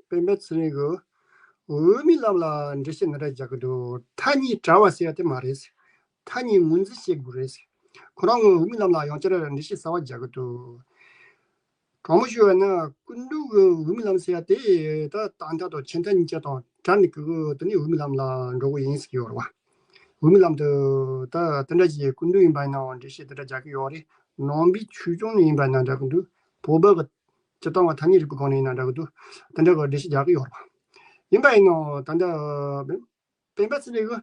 སྤེན་པ་ཚེ་རིང་གིས་འོས་མིའི་ལམ་ལ་འགྲེལ་བཤད་འདི་འདྲ་རྒྱག་གི་འདུག་མཐའ་གཉིས་བྲལ་བ་ཟེར་ཡ་དེ་མ་རེད། མཐའ་གཉིས་ངོས་འཛིན་བྱེད་དགོས་རེད། ཁོ་རང་གིས་འོས་མིའི་ལམ་ལ་ཡང་བསྐྱར་འགྲེལ་བཤད་གསར་བ་རྒྱག་གི་འདུག་དྲང་མོ་ཞུ་བ་ན་སྐུ་མདུན་གྱི་འོས་མིའི་ལམ་ཟེར་ཡ་དེ་ད་ད་ལྟ་དང་ཆེས་མཐའ་གཉིས་ཆ་དང་བྲལ་ནས་གི་དེ་ནས་འོས་མིའི་ལམ་ལ་འགྲོ་གི་ཡིན་ཟེར་གྱི་ཡོད་རེད་བ། འོས་མི་ལམ་དུ་ད་དེ་འདྲ་ཞིག་སྐུ་མདུན་ཡིན་པ་ཡིན་ནའང་འགྲེལ་བཤད་དེ་འདྲ་རྒྱག་གི་ཡོད་རེད། ནང་པའི་ཆོས་སྐྱོང་ནས་ཡིན་པ་ཡིན་ན་འདྲ་གི་འདུག་བོད་པ་གི་སྤྱི་བཏང་བ་ཐ་སྙད་རིག་པའི་སྒང་ནས་ཡིན་ན་འདྲ་གི་འདུག་དེ་འདྲ་གི་འགྲེལ་བཤད་རྒྱག་གི་ཡོད་རེད་བ། ཡིན་པ་ཡིན་ནའང་ད་ལྟ་སྤེན་པ་ཚེ་རིང་གིས་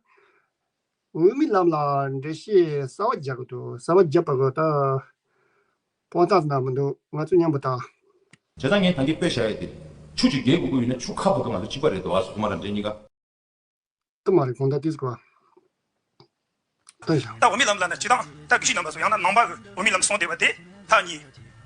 འོས་མི་ལམ་ལ་འགྲེལ་བཤད་གསར་བ་རྒྱག་གི་འདུག་གསར་བ་རྒྱབ་པ་གི་ད་དཔང་རྟགས་ན་མི་འདུག་ང་ཚོ་མཉམ་པོ་ད། བྱས་ཙང་ངས་ད་གིན་དཔེ་བཞག་ཡས་དེ། ཆུ་ཅིག་བརྒལ་དགོས་ཀྱི་ཡོད་ན་ཆུ་ཁ་བར་དུ་ང་ཚོ་གཅིག་པ་རེད་འདུག་ཨ་སོ་ཐོག་མ་རང་འདྲེན་གཉིས་ཀ། ད་མ་རེད། གང་ལྟར་དེ་ཟེར་བ། ད་བཞག་ད་འོས་མི་ལམ་ལ་ནི་སྤྱི་བཏང་ད་དགེ་བཤེས་རྣམ་པ་ཚོ་ཡང་ན་ནང་པ་གི་འོས་མི་ལམ་སོང་བསྡད་པ་དེ་མཐའ་གཉིས་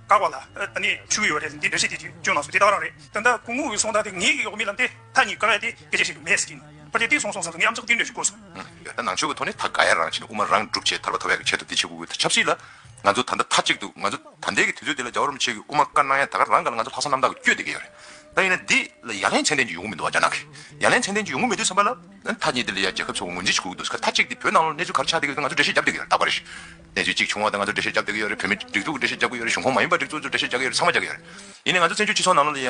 བཀག་པ་ལ་ཨ་ནི་ཆུ་ཡོད་རེད། འདི་འགྲེལ་བཤད་དེ་ཅིག་བསྐྱོན་གནང་སོང་། དེ་ད་ག་རང་རེད། ད་ལྟ་སྐུ་ངོ་གིས་གསུངས་སྟངས་དེ་ངེད་ཀྱི་འོས་མི་ལམ་དེ་མཐའ་གཉིས་བཀག་ཡ་དེ་སྐད་ཆ་བཤད་ཀྱི་མེད་ཟེར་གྱི་ཡིན། ཕལ་ཆེར་དེ་གསུངས་སོང་བསམ་སོང་། ངས་ཨམ་ཅོག་དེ་འདྲ་ཞིག་བསྐུར་སོང་། ཡང་ད་ནང་ཆོས་ཀྱི་ཐོག་ནས་ད་ག་ཡ་རང་བྱས་ནས་དབུ་མ་རང་སྒྲུབ་བྱས་ཐར་པ་ཐོབ་ཡ་གི་ཆེད་དུ་འདི་བྱེད་དགོས་ཀྱི་འདུག་ཆབ་སྲིད་ལ་ང་ཚོ་ད་ལྟ་མཐའ་གཅིག་ཏུ་ང་ཚོ་ད་ལྟའི་གི་དུས་ཚོད་འདི་ལ་རྒྱལ་བ་རིན་པོ་ཆེ་གིས་དབུ་མ་བཀའ་གནང་ཡ་ད་ག་རང་ག་ལ་ང་ཚོ་ལྷག་བསམ་རྣམ་དག་གིས་བསྐྱོད་བསྡད་ཀྱི་ཡོད་རེད། ད་ཡིན་ན་འདི་ལ་ཡ་ལན་ཚད་ལྡན་ཅིག་ཡོང་གི་མི་འདུག་བ། རྒྱ་ནག་གི་ཡ་ལན་ཚད་ལྡན་ཅིག་ཡོང་གི་མི་འདུག་བསམ་པ་ལ། མཐའ་གཉིས་འདི་ལ་ཡ་རྒྱལ་ཁབ་ཚོ་ངོས་འཛིན་ཞིག་དགོས་ཀྱི་འདུག་མཐའ་གཅིག་འདི་བོད་ནང་ལ་གནས་ཚུལ་ག་རེ་ཆགས་བསྡད་ཀྱི་ཡོད་ང་ཚོ་འགྲེལ་བཤད་རྒྱབ་བསྡད་ཀྱི་ཡོད་རེད། ད་ག་རེད། གནས་ཚུལ་གཅིག་བྱུང་བ་དང་ང་ཚོ་འགྲེལ་བཤད་རྒྱབ་བསྡད་ཀྱི་ཡོད་རེད། བོད་མི་སྒྲིག་འཛུགས་ཀྱི་འགྲེལ་བཤད་རྒྱབ་ཀྱི་ཡོད་རེད། གཞུང་ཁོངས་མ་ཡིན་པ་སྒྲིག་འཛུགས་ཚོ་འགྲེལ་བཤད་རྒྱབ་བསྡད་ཀྱི་ཡོད་རེད། ཚང་མ་རྒྱབ་ཀྱི་ཡོད་རེད། ཡིན་ནའི་ང་ཚོ་བཙན་བྱོལ་སྤྱི་ཚོགས་ནང་ལ་ཡ་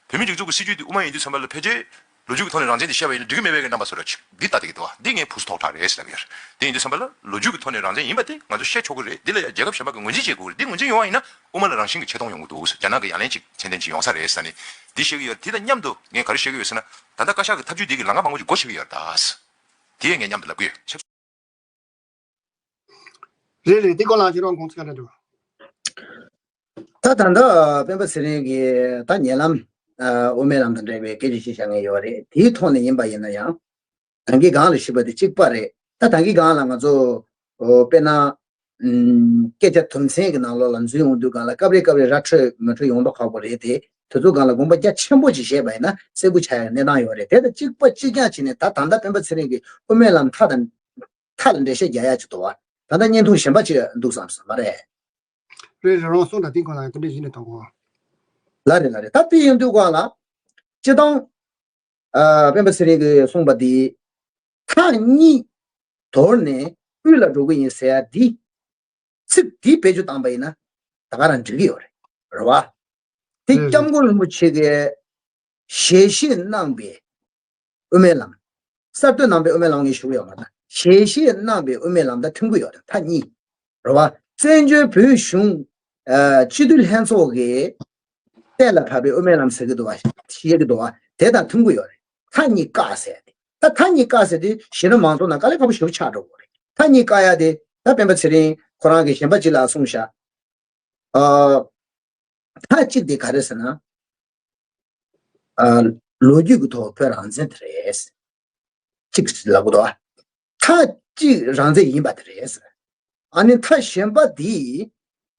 བོད་མི་སྒྲིག་འཛུགས་ཀྱི་སྲིད་ཇུས་འདི་དབུ་མ་ཡིན་དུས་ཙམ་པ་ལ་ཕལ་ཆེར་ལོ་རྒྱུས་ཀྱི་ཐོག་ནས་རང་བཙན་འདི་བཤད་པ་ཡིན་ན་འགྲིག་གི་མེད་པའི་རྣམ་པ་བཟོ་འདྲ་ཅིག་འདི་ལྟ་བསྡད་ཀྱི་འདུག་བ། འདི་ངས་ཕུགས་སུ་ཐོགས་དྲགས་རེད་ཟེར་ལབ་ཀྱི་ཡོད་རེད། དེ་ཡིན་དུས་ཙམ་པ་ལ་ལོ་རྒྱུས་ཀྱི་ཐོག་ནས་རང་བཙན་ཡིན་པ་དེ་ང་ཚོ་བཤད་ཆོག་གི་རེད། འདི་ལ་ཡ་རྒྱལ་ཁབ་གཞན་པ་གིས་ངོས་འཛིན་བྱེད་དགོས་རེད། འདི་ངོས་འཛིན་ཡོང་བ་ཡིན་ན་དབུ་མ་ལ་རང་བཞིན་གྱི་ཆེ་མཐོང་ཡོང་གི་འདུག་རྒྱ་ནག་གི་ཡ་ལན་ཅིག་ཚད་ལྡན་ཅིག་ཡོང་ས་རེད་ཟེར་ནས་འདི་བཤད་ཀྱི་ཡོད་རེད། དེ་དང་མཉམ་དུ་ངས་ག་རེ་བཤད་ཀྱི་ཡོད་ཟེར་ན། ད་ལྟ་བཀའ་ཤག་གི་ཐབས་ཇུས་འདི་གི་ལམ་ཁ་མང་པོ་ཅིག་སྒོ་ཕྱེ་གི་ཡོད་རེད་ད། དེ་ངས་མཉམ་དུ་ལབ་ཀྱི་ཡོད། རེད་རེད། དེ་སྐོར་ལ་ཁྱེད་རང་དགོངས་ཚུལ་ག་འདྲ་འདུག་ད་ད་ལྟ་སྤེན་པ་ཚེ་རིང་གིས་ད་ཉེ་ལམ་དབུ་མའི་ལམ་དང་འབྲེལ་བའི་སྐད་ཆ་ཞིག་བཤད་མཁན་ཡོད་རེད། དེའི་ཐོག་ནས་ཡིན་པ་ཡིན་ན་ཡང་། ད་གིན་སྒང་ལ་ཞུས་པ་དེ་གཅིག་པ་རེད། ད་ད་གིན་སྒང་ལ་ང་ཚོ་དཔེར་ན་སྐད་ཆ་དུམ་ཚན་གྱི་ནང་ལོགས་ལ་འཛུལ་ཡོང་དུས་སྒང་ལ་སྐབས་རེ་སྐབས་རེ་ར་འཕྲོད་མི་འཕྲོད་ཡོང་མདོག་ཁ་པོ་རེད་དེ། དེ་ཚོ་སྒང་ལ་དགོངས་པ་རྒྱ་ཆེན་པོ་ཅིག་བཞེས་པ་ཡིན་ན་གསལ་པོ་ཆགས་ཡག་གནས་སྟངས་ཡོད་རེད། དེ་དང་གཅིག་པ་གཅིག་རྐྱང་བྱས་ནས་ད་ད་ལྟ་སྤེན་པ་ཚེ་རིང་གིས་དབུ་མའི་ལམ་མཐའ་དང་མཐའ་ལ་འགྲེལ་བཤད་རྒྱག་ཡག་ཅིག་འདུག་བ། ད་ལྟ་བརྙན་ཐུང་གཞན་པ་ཅིག་འདུག་བསམ་སོང་མ་རེད། རེད་རེད། རང་གསུང་དང་དེའི་སྐོར་ལ་ཡང་དེ་འདྲ་ཡིན་ནས་གཏོང་དགོས། ལ་རེད་ལ་རེད། ད་དེ་ཡིན་དུས་སྒང་ལ་སྤྱི་བཏང་སྤེན་པ་ཚེ་རིང་གིས་གསུངས་པ་འདི་མཐའ་གཉིས་དོར་ནས་དབུས་ལ་འགྲོ་གི་ཡིན་ཟེར་ཡ་འདི་ཚིག་འདི་བེད་སྤྱོད་བཏང་པ་ཡིན་ན་ད་ག་རང་འགྲིག་གི་ཡོད་རེད། རེད་བ། དེ་སྐྱབས་མགོན་རིན་པོ་ཆེ་གིས་ཞལ་བཞེས་གནང་པའི་དབུ་མའི་ལམ། གསར་གཏོད་གནང་པའི་དབུ་མའི་ལམ་ངས་ཞུ་གི་ཡོད་མ་རེད། ཞལ་བཞེས་གནང་པའི་དབུ་མའི་ལམ་དང་མཐུན་གྱི་ཡོད་རེད། མཐའ་གཉིས། རེད་བ། བཙན་བྱོལ་བོད་གཞུང་སྤྱི་འཐུས་ལྷན་ཚོགས་ཀྱིས་གཏན་ལ་ཕབ་པའི་དབུ་མའི་ལམ་ཟེར་གྱི་འདུག་བ། བཤད་ཀྱི་འདུག་བ། དེ་དང་མཐུན་གྱི་ཡོད་རེད། མཐའ་གཉིས་བཀག་ཟེར་ཏེ། ད་མཐའ་གཉིས་བཀག་ཟེར་དུས་གཞོན་ནུ་མང་ཚོགས་ནང་དཀའ་ལས་ཁག་པོ་ཞེ་པོ་ཆགས་འགྲོ་གི་རེད། མཐའ་གཉིས་བཀག་ཡ་དེ་ད་སྤེན་པ་ཚེ་རིང་ཁོ་རང་གིས་གཞན་པ་ཅིག་ལ་གསུངས་ཤག་ཨ། མཐའ་གཅིག་དེ་ག་རེ་ཟེར་ན། ཨ། ལོ་རྒྱུས་ཀྱི་ཐོག་བོད་རང་བཙན་དེ་རེད། གཅིག་ལབ་གི་འདུག་ཨ། མཐའ་གཅིག་རང་བཙན་ཡིན་པ་དེ་རེད། ཨ་ནི་མཐའ་གཞན་པ་འདི་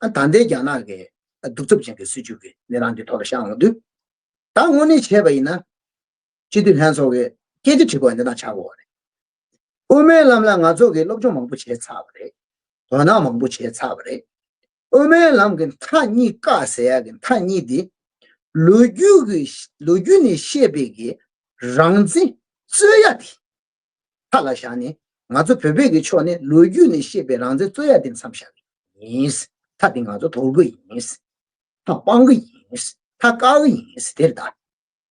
ཨ་ད་ལྟའི་རྒྱ་ནག་གི་གདུག་རྩུབ་ཅན་གྱི་སྲིད་བྱུས་ཀྱི་གནས་སྟངས་འདི་ཐོག་ལ་བཞག་ཡོང་དུས། ད་དངོས་གནས་བྱས་པ་ཡིན་ན། སྤྱི་འཐུས་ལྷན་ཚོགས་ཀྱི་སྐད་ཆ་དྲི་དགོས་འདི་དང་ཆགས་དགོས་པ་རེད། དབུ་མའི་ལམ་ལ་ང་ཚོ་གིས་སློབ་སྦྱོང་མང་པོ་བྱས་ཚར་བ་རེད། དོ་སྣང་མང་པོ་བྱས་ཚར་བ་རེད། དབུ་མའི་ལམ་གྱི་མཐའ་གཉིས་བཀག་ཟེར་ཡག་གི་མཐའ་གཉིས་དེ། ལོ་རྒྱུས་ཀྱི་ལོ་རྒྱུས་ནས་བཤད་པའི་གི་རང་བཙན་རྩོད་ཡ་དེ་མཐའ་ལ་བཞག་ནས། ང་ཚོ་བོད་པའི་གི་ཕྱོགས་ནས་ལོ་རྒྱུས་ནས་བཤད་པའི་རང་བཙན་རྩོད་ཡ་དེ་མཚམས་བཞག་གི་ཡིན། མཐའ་དེ་ང་ཚོ་དོར་གི་ཡིན། མཐའ་སྤང་གི་ཡིན། མཐའ་བཀག་གི་ཡིན་དེ་རེད་ད།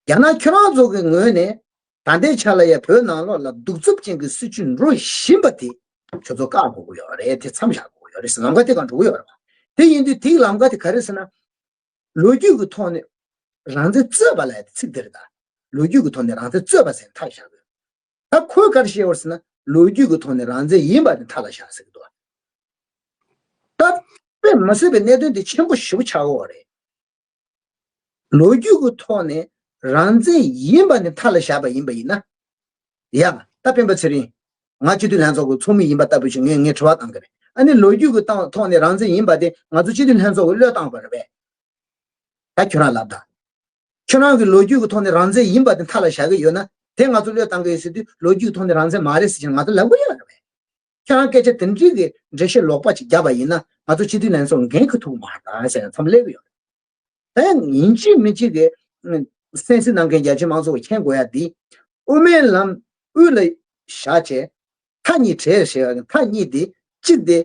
རྒྱ་ནག་ཁྱོད་རང་ཚོ་གི་ངོས་ནས་ད་ལྟའི་ཆ་ལ་ཡ་བོད་ནང་ལོགས་ལ་གདུག་རྩུབ་ཅན་གྱི་སྲིད་བྱུས་འགྲོ་བཞིན་པ་དེ་ཁྱོད་ཚོ་བཀག་དགོས་ཀྱི་ཡོད་རེད། དེ་མཚམས་བཞག་དགོས་ཀྱི་ཡོད་རེད་ཟེར་ལམ་ཁ་དེ་གང་འགྲོ་གི་ཡོད་རེད་བ། དེ་ཡིན་དུས་དེའི་ལམ་ཁ་དེ་ག་རེ་ཟེར་ན། ལོ་རྒྱུས་ཀྱི་ཐོག་ནས་རང་བཙན་རྩོད་པ་ལབ་ཡ་དེ་ཚིག་དེ་རེད་ད། ལོ་རྒྱུས་ཀྱི་ཐོག་ནས་རང་བཙན་རྩོད་པ་ཟེར་མཐའ་བཞག་དགོས། ད་ཁོས་ག་རེ་བཤད་ཡོད་ཟེར་ན་ལོ་རྒྱུས་ཀྱི་ཐོག་ནས་རང་བཙན་ཡིན་པ་དེ་མཐའ་ལ་བཞག་ཟེར་གྱི་འདུག་ད་དཔེ་མི་སྲིད་པའི་གནད་དོན་དེ་ཆེན་པོ་ཞེ་པོ་ཆགས་ཡོད་རེད། ལོ་རྒྱུས་ཀྱི་ཐོག་ནས་རང་བཙན་ཡིན་པ་ནི་མཐའ་ལ་བཞག་པ་ཡིན་པ་ཡིན་ན། ཡ། ད་སྤེན་པ་ཚེ་རིང་། ང་སྤྱི་འཐུས་ལྷན་ཚོགས་ཀྱི་ཚོགས་མི་ཡིན་པ་ལྟ་བུ་ཞིག་ངས་ངས་དྲི་བ་བཏང་གི་རེད། ཨ་ནི་ལོ་རྒྱུས་ཀྱི་སྟེང་ཐོག་ནས་རང་བཙན་ཡིན་པ་དེ་ང་ཚོ་སྤྱི་འཐུས་ལྷན་ཚོགས་ཀྱིས་བློས་བཏང་བ་རེད་པས། ད་ཁྱོད་རང་ལབ་དང་། ཁྱོད་རང་གིས་ལོ་རྒྱུས་ཀྱི་ཐོག་ནས་རང་བཙན་ཡིན་པ་དེ་མཐའ་ལ་བཞག་གི་ཡོད་ན། དེ་ང་ཚོ་བློས་བཏང་གི་ཡོད་ཟེར་དུས་ལོ་རྒྱུས་ཀྱི་ཐོག་ནས་རང་བཙན་མ་རེད་ཟེར་གྱི་ང་ཚོ་ལབ་གི་ཡོད་རེད་པས། ཁྱོད་རང་སྐད་ཆ་དེ་འདྲའི་གི་འགྲེལ་བཤད་ལོག་པ་ཅིག་བརྒྱབ་པ་ཡིན་ན་ང་ཚོ་སྤྱི་འཐུས་ལྷན་ཚོགས་འགན་འཁུར་ཐུབ་མ་རེད་ཟེར་མཚམས་སླེབས་ཀྱི་ཡོད་རེད། ད་ཡིན་གཅིག་མིན་གཅིག་གི་གསན་གཟིགས་གནང་མཁན་རྒྱ་ཆེ་མང་ཚོགས་ཀྱིས་མཁྱེན་དགོས་ཡ་འདི། དབུ་མའི་ལམ་དབུས་ལ་བཞག་བྱས། མཐའ་གཉིས་བྲལ་ཟེར་བ་གི་མཐའ་གཉིས་དེ་གཅིག་དེ།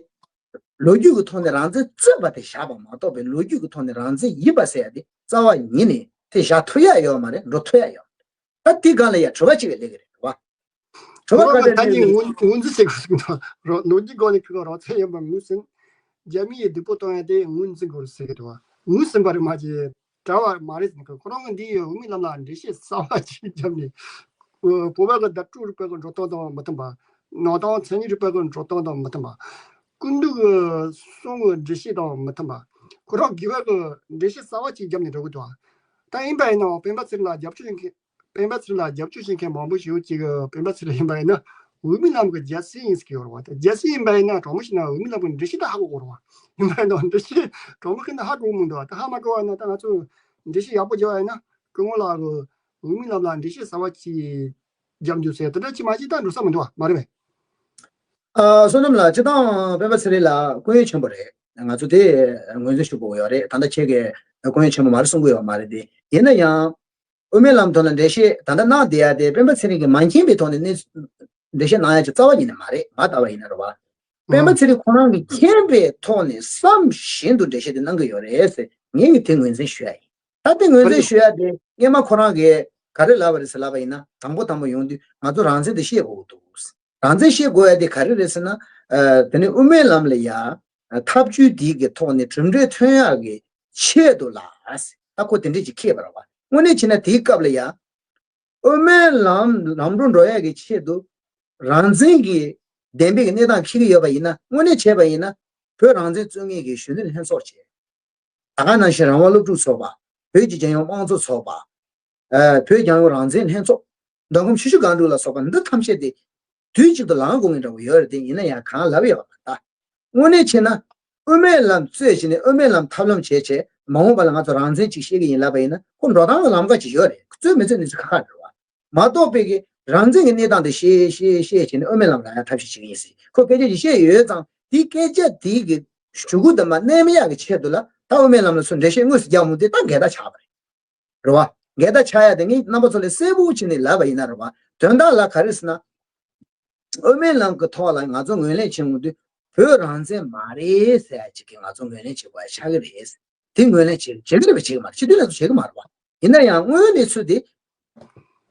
ལོ་རྒྱུས་ཀྱི་ཐོག་ནས་རང་བཙན་རྩོད་པ་དེ་བཞག་པ་མ་གཏོགས་པའི་ལོ་རྒྱུས་ཀྱི་ཐོག་ནས་རང་བཙན་ཡིན་པ་ཟེར་ཡ་དེ་རྩ་བ་ཉིད་ནས་དེ་བཞག་ཐུབ་ཡ་ཡོད་མ་རེད། འགྲོ་ཐུབ་ཡ་ཡོད་མ་རེད། ད་དེ་སྒང་ལ་ཡ་དྲི་བ་གཅིག་སླེབས་ཀྱི་རེད་བ། དྲི་བ་ག་འདྲ་ད་ནི་ངོས་འཛིན་བྱེད་དགོས་ཟེར་གྱི་འདུག་ལོ་རྒྱུས་སྒང་ནས་ཁོ་རང་རང་བཙན་ཡིན་པ་ངོས་ཟིན། རྒྱ་མི་ཡིས་སྡུག་པོ་གཏོང་ཡ་དེ་ངོས་འཛིན་དགོས་ཟེར་གྱི་འདུག་ངོས་ཟིན་པ་རེད་མ་གཏོགས་གྲྭ་བ་མ་རེད་ཟེར་གྱི། ཁོ་རང་གིས་འདི་ཡི་དབུ་མའི་ལམ་ལ་འགྲེལ་བཤད་གསར་བ་ཅིག་བརྒྱབ་ནས། བོད་པ་གི་བརྡ་སྤྲོད་རིག་པ་གི་འགྲོ་སྟངས་དང་མི་མཐུན་པ། ནང་བསྟན་མཚན་ཉིད་རིག་པ་གི་འགྲོ་སྟངས་དང་མི་མཐུན་པ། ཀུན་བཏུས་ཀྱི་གསུང་གི་འགྲེལ་བཤད་དང་མི་མཐུན་པ། ཁོ་རང་དགེ་བ་གི་འགྲེལ་བཤད་གསར་བ་ཅིག་བརྒྱབ་ནས་འགྲོ་གི་འདུག་ད་ཡིན་པ་ཡིན་ནའང་སྤེན་པ་ཚེ་རིང་ལ་རྒྱབ་སྐྱོར་བྱེད་མཁན། སྤེན་པ་ཚེ་རིང་ལ་རྒྱབ་སྐྱོར་བྱེད་མཁན་མང་པོ་ཞིག་ཡོད་ཅིག་གིས་སྤེན་པ་ཚེ་རིང་ཡིན་པ་ཡིན་ན་དབུ་མའི་ལམ་གྱི་རྒྱལ་སྲས་ཡིན་ཟེར་གྱི་ཡོད་རེད་བ། ད་རྒྱལ་སྲས་ཡིན་པ་ཡིན་ན་དྲང་མོ་བཤད་ན་དབུ་མའི་ལམ་གྱི་འགྲེལ་བཤད་ད་ཧ་གོ་གོ་རེད་བ། ཡིན་པ་ཡིན་ན་འགྲེལ་བཤད་དྲང་མོ་ཁྱོན་ནས་ཧ་གོ་མི་འདུག་ད་ཧ་མ་གོ་བ་ཡིན་ན་ད་ང་ཚོ་འགྲེལ་བཤད་ཡག་པོ་རྒྱག་པ་ཡིན་ན་སྐུ་ངོ་ལགས་ཀྱིས་དབུ་མའི་ལམ་ལ་འགྲེལ་བཤད་གསར་བ་ཅིག་རྒྱབ་འཇུག་ཟེར་དེ་འདྲ་ཅིག་མ་བྱས་ད་འགྲོ་ས་མི་འདུག་བ། མ་རེད་པས། ཨ། བསོད་ནམས་ལགས། སྤྱིར་བཏང་སྤེན་པ་ཚེ་རིང་ལགས་སྐུ་ངལ་ཆེན་པོ་རེད། ང་ཚོ་དེ་ངོས་འཛིན་ཞུ་དགོས་ཡོད་རེད། ད་ལྟ་ཁྱེད་ཀྱིས་སྐུ་ངལ་ཆེན་པོ་མ་རེད་གསུང་གི་ཡོད་མ་རེད་དེ། ཡིན་ན་ཡང་། དབུ་མའི་ལམ་ཐོག་ལ་འགྲེལ་བཤད་ད་ལྟ་གནང་བསྡད་ཡ་དེ་སྤེན་པ་ཚེ་རིང་གིས་མ་མཁྱེན་པའི་ཐོག་ནས་གནས་འགྲེལ་བཤད་གནང་ཡ་ཅིག་རྩ་བ་ཉིད་ནས་མ་རེད། ང་ལྟ་བ་ཡིན་ན་རེད་བ། སྤེན་པ་ཚེ་རིང་ཁོ་རང་གིས་མཁྱེན་པའི་ཐོག་ནས་བསམ་བཞིན་དུ་འགྲེལ་བཤད་དེ་གནང་གི་ཡོད་རེད་ཟེར་ངས་ཀྱིས་དེ་ངོས་འཛིན་ཞུ་ཡ་ཡིན། ད་དེ་ངོས་འཛིན་ཞུ་ཡ་དེ་སྔས་མ་ཁོ་རང་གིས་ག་རེ་ལབ་པ་རེད་ཟེར་ལབ་པ་ཡིན་ན། དང་པོ་དང་པོ་ཡོང་དུས་ང་ཚོ་རང་བཙན་དེ་བཤད་དགོས་ཀྱི་འདུག་རང་བཙན་བཤད་དགོས་ཡ་དེ་ག་རེ་རེད་ཟེར་ན། ཨ། དེ་ནི་དབུ་མའི་ལམ་ལ་ཡ་ཐབས་ཇུས་དེ་གི་ཐོག་ནས་གྲུབ་འབྲས་ཐོན་ཡག་གི་ཆེད་དུ་ལ། ད་ཁོ་དེ་འདྲས་ཅིག་ཁེལ་བ་རེད་བ། དངོས་གནས་བྱས་ན་དེའི་སྐབས་ལ་ཡ། དབུ་མའི་ལམ་ལམ་འགྲོ་འགྲོ་ཡག་གི་ཆེད་དུ། རང་བཙན་གྱི་བདེན་པའི་གནས་སྟངས་འཁྱེར་གྱི་ཡོད་པ་ཡིན་ན། དངོས་གནས་བྱས་པ་ཡིན་ན། བོད་རང་བཙན་རྩོད་མཁན་གྱི་གཞོན་ནུ་ལྷན་ཚོགས་བྱས། ད་ག་ནང་བཞིན་རང་དབང་སློབ་ཕྲུག་ཚོགས་པ། བོད་ཀྱི་རྒྱལ་ཡོངས་དམངས་གཙོ་ཚོགས་པ། ཨ། བོད་རྒྱལ་ཡོངས་རང་བཙན་ལྷན་ཚོགས། མདོ་ཁམས་ཆུ་བཞི་སྒང་དྲུག་ལ་སོགས་པ་འདི་ཐམས་ཅད་དེ་དུས་གཅིག་ཏུ་ལངས་དགོས་ངེས་འདྲ་བོ་ཡོད་རེད་དེ། ཡིན་ན་ཡང་གང་ལབ་ཡོད་མ་རེད། དངོས་གནས་བྱས་ན། དབུ་མའི་ལམ་རྩོད་བྱས་ནས། དབུ་མའི་ལམ་ཐབས་ལམ་བྱས་བྱས། མ་འོངས་པ་ལ་ང་ཚོ་རང་བཙན་ཅིག་བཤད་ཀྱི་ཡིན་ལབ་པ་ཡིན་ན། ཁོ་འགྲོ་སྟངས་ཀྱི་ལམ་ཁ་ཅིག་ཡོད་རེད། རྩོད་མི་རྩོད་གནས་ཚུལ་ཁ་ཁ་རེད་བ། མ་གཏོགས་པའི་གི་རང་བཙན་གྱི་གནས་སྟངས་དེ་བཤད་བཤད་བཤད་བྱས་ནས། དབུ་མའི་ལམ་རག་ཡ་ཐབས་ཤེས་བྱེད་ཀྱི་ཡིན་ཟེར། ཁོ་སྐད་ཆ་ཅིག་བཤད་ཡོད་ཙང་། དེའི་སྐད་ཆ་དེའི་གི་གཞུག་གུ་དེ་མ་གནས་མི་ཡག་གི་ཆེད་དུ་ལ། ད་དབུ་མའི་ལམ་ལ་ཚུར་འགྲེལ་བཤད་དངོས་སུ་རྒྱག་མུ་དེ་ད་འགལ་ཟླ་ཆགས་པ་རེད། རེད་བ། འགལ་ཟླ་ཆགས་ཡ་དེ་ངས་རྣམ་པ་ཚོ་ལ་གསལ་པོ་བྱས་ནས་ལབ་པ་ཡིན་ན། རེད་བ། དོན་དག་ལ་ག་རེ་ཟེར་ན། དབུ་མའི་ལམ་གྱི་ཐོག་ལ་ང་ཚོ་ངོས་ལེན་བྱེད་འོང་དུས། བོད་རང་བཙན་མ་རེད་ཟེར་ཡ་ཅིག་གིས་ང་ཚོ་ངོས་ལེན་བྱེད་དགོས་ཡ་ཆགས་ཀྱི་རེད། དེ་ངོས་ལེན་བྱེད་བྱེད་ཀྱི་རེད་པ། བྱེད་ཀྱི་མ་རེད་པ། སྤྱི་འཐུས་ལ་སོགས་བྱེད་ཀྱི་མ་རེད་པ། ཡིན་ན་ཡང་དངོས་གནས་ཚུལ་དེ།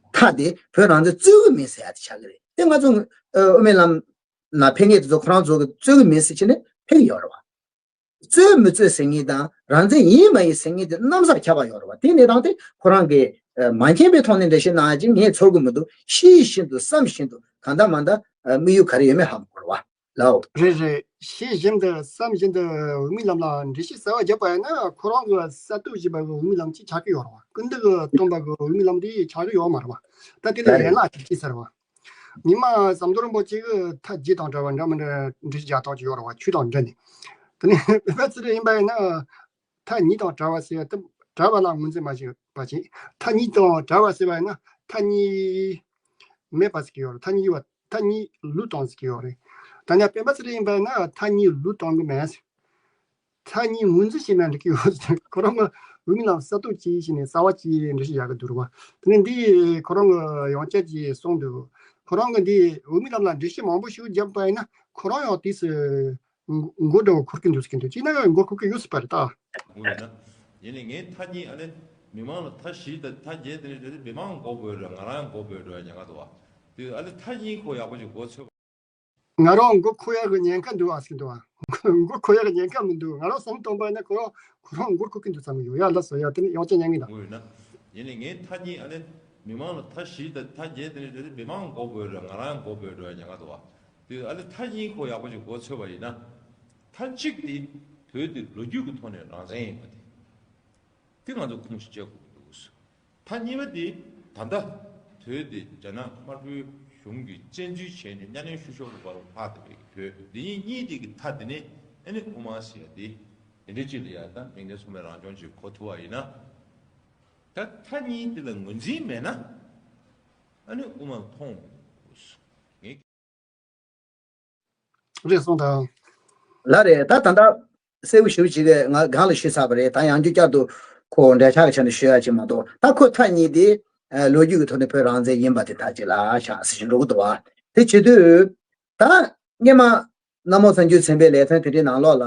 མཐའ་དེ་བོད་རང་བཙན་རྩོད་ཀྱི་མིན་ཟེར་ཡ་དེ་ཆགས་ཀྱི་རེད། དེ་ང་ཚོ་ཨ་དབུ་མའི་ལམ་ན་ཕེབས་མཁན་དེ་ཚོ་ཁོ་རང་ཚོ་གིས་རྩོད་ཀྱི་མིན་ཟེར་བྱས་ནས་ཕེབས་ཀྱི་ཡོད་རེད་བ། རྩོད་མི་རྩོད་ཟེར་མཁན་དང་། རང་བཙན་ཡིན་མ་ཡིན་ཟེར་མཁན་དེ་གནམ་ས་ཁྱབ་པ་ཡོད་རེད་བ། དེ་གནས་སྟངས་དེ་ཁོ་རང་གིས་ཨ་མ་མཁྱེན་པའི་ཐོག་ནས་འགྲེལ་བཤད་གནང་ཡ་ཅིག་ངས་ཚོར་གྱི་མི་འདུག། ཤེས་བཞིན་དུ་བསམ་བཞིན་དུ་གང་ལྟར་མ་ལྟར་ཨ་དམིགས་ཡུལ་ག་རེ་ཡོད་མེད་ཧ་མ་གོ་རེད་བ། ལའོ། རེད་རེད། ཤེས་བཞིན་དུ་བསམ་བཞིན་དུ་དབུ་མའི་ལམ་ལ་འགྲེལ་བཤད་གསར་བ་བརྒྱབ་པ་ཡིན་ན། ཁོ་རང་གི་གསར་གཏོད་བྱས་པ་གི་དབུ་མའི་ལམ་གཅིག་ཆགས་ཀྱི་ཡོད་རེད་བ། སྐུ་མདུན་གྱིས་བཏོན་པ་གི་དབུ་མའི་ལམ་དེ་ཆགས་ཀྱི་ཡོད་མ་རེད་བ། ད་དེ་ལ་ཡན་ལག་གཅིག་གཅིག་ཟེར་བ། ཉི་མ་ཟམ་གདོང་རིན་པོ་ཆེ་གིས་མཐའ་བརྒྱད་དང་བྲལ་བ་འདྲ་མི་འདྲ་འགྲེལ་བཤད་རྒྱག་སྟངས་ཅིག་ཡོད་རེད་བ། ཆོས་དང་འབྲེལ་ནས། དེ་ནས་སྤེན་པ་ཚེ་རིང་ཡིན་པ་ཡིན་ན། མཐའ་གཉིས་དང་བྲལ་བ་ཟེར་ཡ་དེ། བྲལ་བ་ལ་ངོས་འཛིན་མ་བྱེད་པ་བྱེད། མཐའ་གཉིས་དང་བྲལ་བ་ཟེར་བ་ཡིན་ན། མཐའ་གཉིས་མེད་པ་ཟེར་གྱི་ཡོད་རེད། མཐའ་གཉིས་པ། མཐའ་གཉིས་ལུས་བཏང་ཟེར་གྱི་ཡོད་རེད། ད་ནི་སྤེན་པ་ཚེ་རིང་ཡིན་པ་ཡིན་ན། མཐའ་གཉིས་ལུས་བཏང་གི་མེད་ཟེར། མཐའ་གཉིས་ངོས་འཛིན་བྱས་ན་འགྲིག་གི་ཡོད་ཟེར། ཁོ་རང་གིས་དབུ་མའི་ལམ་གསར་གཏོད་ཅིག་བྱས་ནས་གསར་བ་ཅིག་འགྲེལ་བཤད་རྒྱག་གི་འདུག་རེད་བ། དེ་ནས་འདི་ཁོ་རང་གིས་ཡང་བསྐྱར་ཅིག་གསུངས་འདུག། ཁོ་རང་གིས་འདི་དབུ་མའི་ལམ་ལ་འགྲེལ་བཤད་མང་པོ་ཞིག་བརྒྱབ་པ་ཡིན་ན། ཁོ་རང་ཡང་དུས་སུ་མགོ་འདྲ་བོ་འཁོར་གྱི་འདུག་ཟེར་གྱི་འདུག། ཅིག་ན་མགོ་འཁོར་གྱི་ཡོད་སྲིད་པ་རེད་ད། འོ་ཡིན་ན། ཡིན་ནའི་ངས་མཐའ་གཉིས། ཨ་ནི་མི་མང་ལ་མཐའ་བཞི་དང་མཐའ་བརྒྱད་དེ་འདྲ་དེ། མི་མང་མགོ་འཁོར་འགྲོ། ང་རང་མགོ་འཁོར་འགྲོ་ཡ་ཉེན་ཁ་འདུག་བ། དེ་ཨ་ནི་མཐའ་གཉིས་ཁོ་ཡག་པོ་ཞིག་མགོ་ཚོས་པ། ང་རང་མགོ་འཁོར་ཡག་གི་ཉེན་ཁ་འདུག་ཨ་ཟེར་གྱི་འདུག་བ། མགོ་འཁོར་ཡག་གི་ཉེན་ཁ་མི་འདུག། ང་རང་བསམ་བློ་གཏོང་པ་ཡིན་ན་ཁོ་རང་ཁོ་རང་མགོ་འཁོར་གྱི་འདུག་བསམ་གྱི་ཡོད་ཡ། ལགས་སོ་ཡ། དེ་ནི་ཡང་བསྐྱར་ཉན་གྱི་འདུག། འོ་ཡིན་ན། ཡིན་ནའི་ངས་མཐའ་གཉིས། ཨ་ནི་མི་མང་ལ་མཐའ་བཞི་དང་མཐའ་བརྒྱད་དེ་འདྲ་དེ། མི་མང་མགོ་འཁོར་འགྲོ། ང་རང་མགོ་འཁོར་འགྲོ་ཡ་ཉེན་ཁ་འདུག་བ། དེ་ཨ་ནི་མཐའ་གཉིས་ཁོ་ཡག་པོ་ཞིག་མགོ་ཚོས་པ་ཡིན་ན། མཐའ་གཅིག་དེ་བོད་དེ་ལོ་རྒྱུས་ཀྱི་ཐོག་ནས་རང་བཙན་ཡིན་པ་དེ། དེ་ང་ཚོ་ཁུངས་ཤིག་བཅད་དགོས་ཀྱི་འདུག། མཐའ་གཉིས་པ་དེ། ད་ལྟ་བོད་དེ་རྒྱ་ནག་དམར་པོའི་གཞུང་གིས་བཙན་འཛུལ་བྱས་ནས་གཉའ་གནོན་ཤུགས་ཤོས་ཀྱི་བར་ལ་ལྷག་བསྡད་པའི་བོད་འདི་གཉིས་གཉིས་དེ་གི་མཐའ་དེ་ནས། ཨ་ནི་དབུ་མ་ཟེར་ཡ་དེ། དེ་འདྲ་ཅིག་ལ་ཡ་ད་མིང་དོན་མཚུངས་པའི་རང་སྐྱོང་ཅིག་གོ་ཐུབ་པ་ཡིན་ན། ད་མཐའ་གཉིས་དེ་ལ་ངོས་འཛིན་མེད་ན། ཨ་ནི་དབུ་མ་མཐོང་མི་འདུག། ངས། རེད་སོང་དང་། ལགས་རེད། ད་ད་ལྟ་གསལ་པོ་ཞེ་པོ་ཅིག་ང་སྒང་ལ་ཞུས་ཚར་བ་རེད། ད་ཡང་བསྐྱར་བསྐྱར་དུ་ཁོ་འགྲེལ་ཆགས་ཀྱི་ཆ་ནས་ཞུ་ཡ་ཅིག་མ་གཏོགས། ད་ཁོ་མཐའ་གཉིས་དེ་ལོ་རྒྱུས་ཀྱི་ཐོག་ནས་བོད་རང་བཙན་ཡིན་པ་དེ་མཐའ་གཅིག་ལ་བཞག་ཟེར་བཞིན་འགྲོ་གི་འདུག་བ། དེ་བྱེད་དུས། ད་སྔོན་མ་གནམ་འོག་གསར་འགྱུར་ཚན་པའི་ལེ་ཚན་དེ་འདྲའི་ནང་ལོགས་ལ།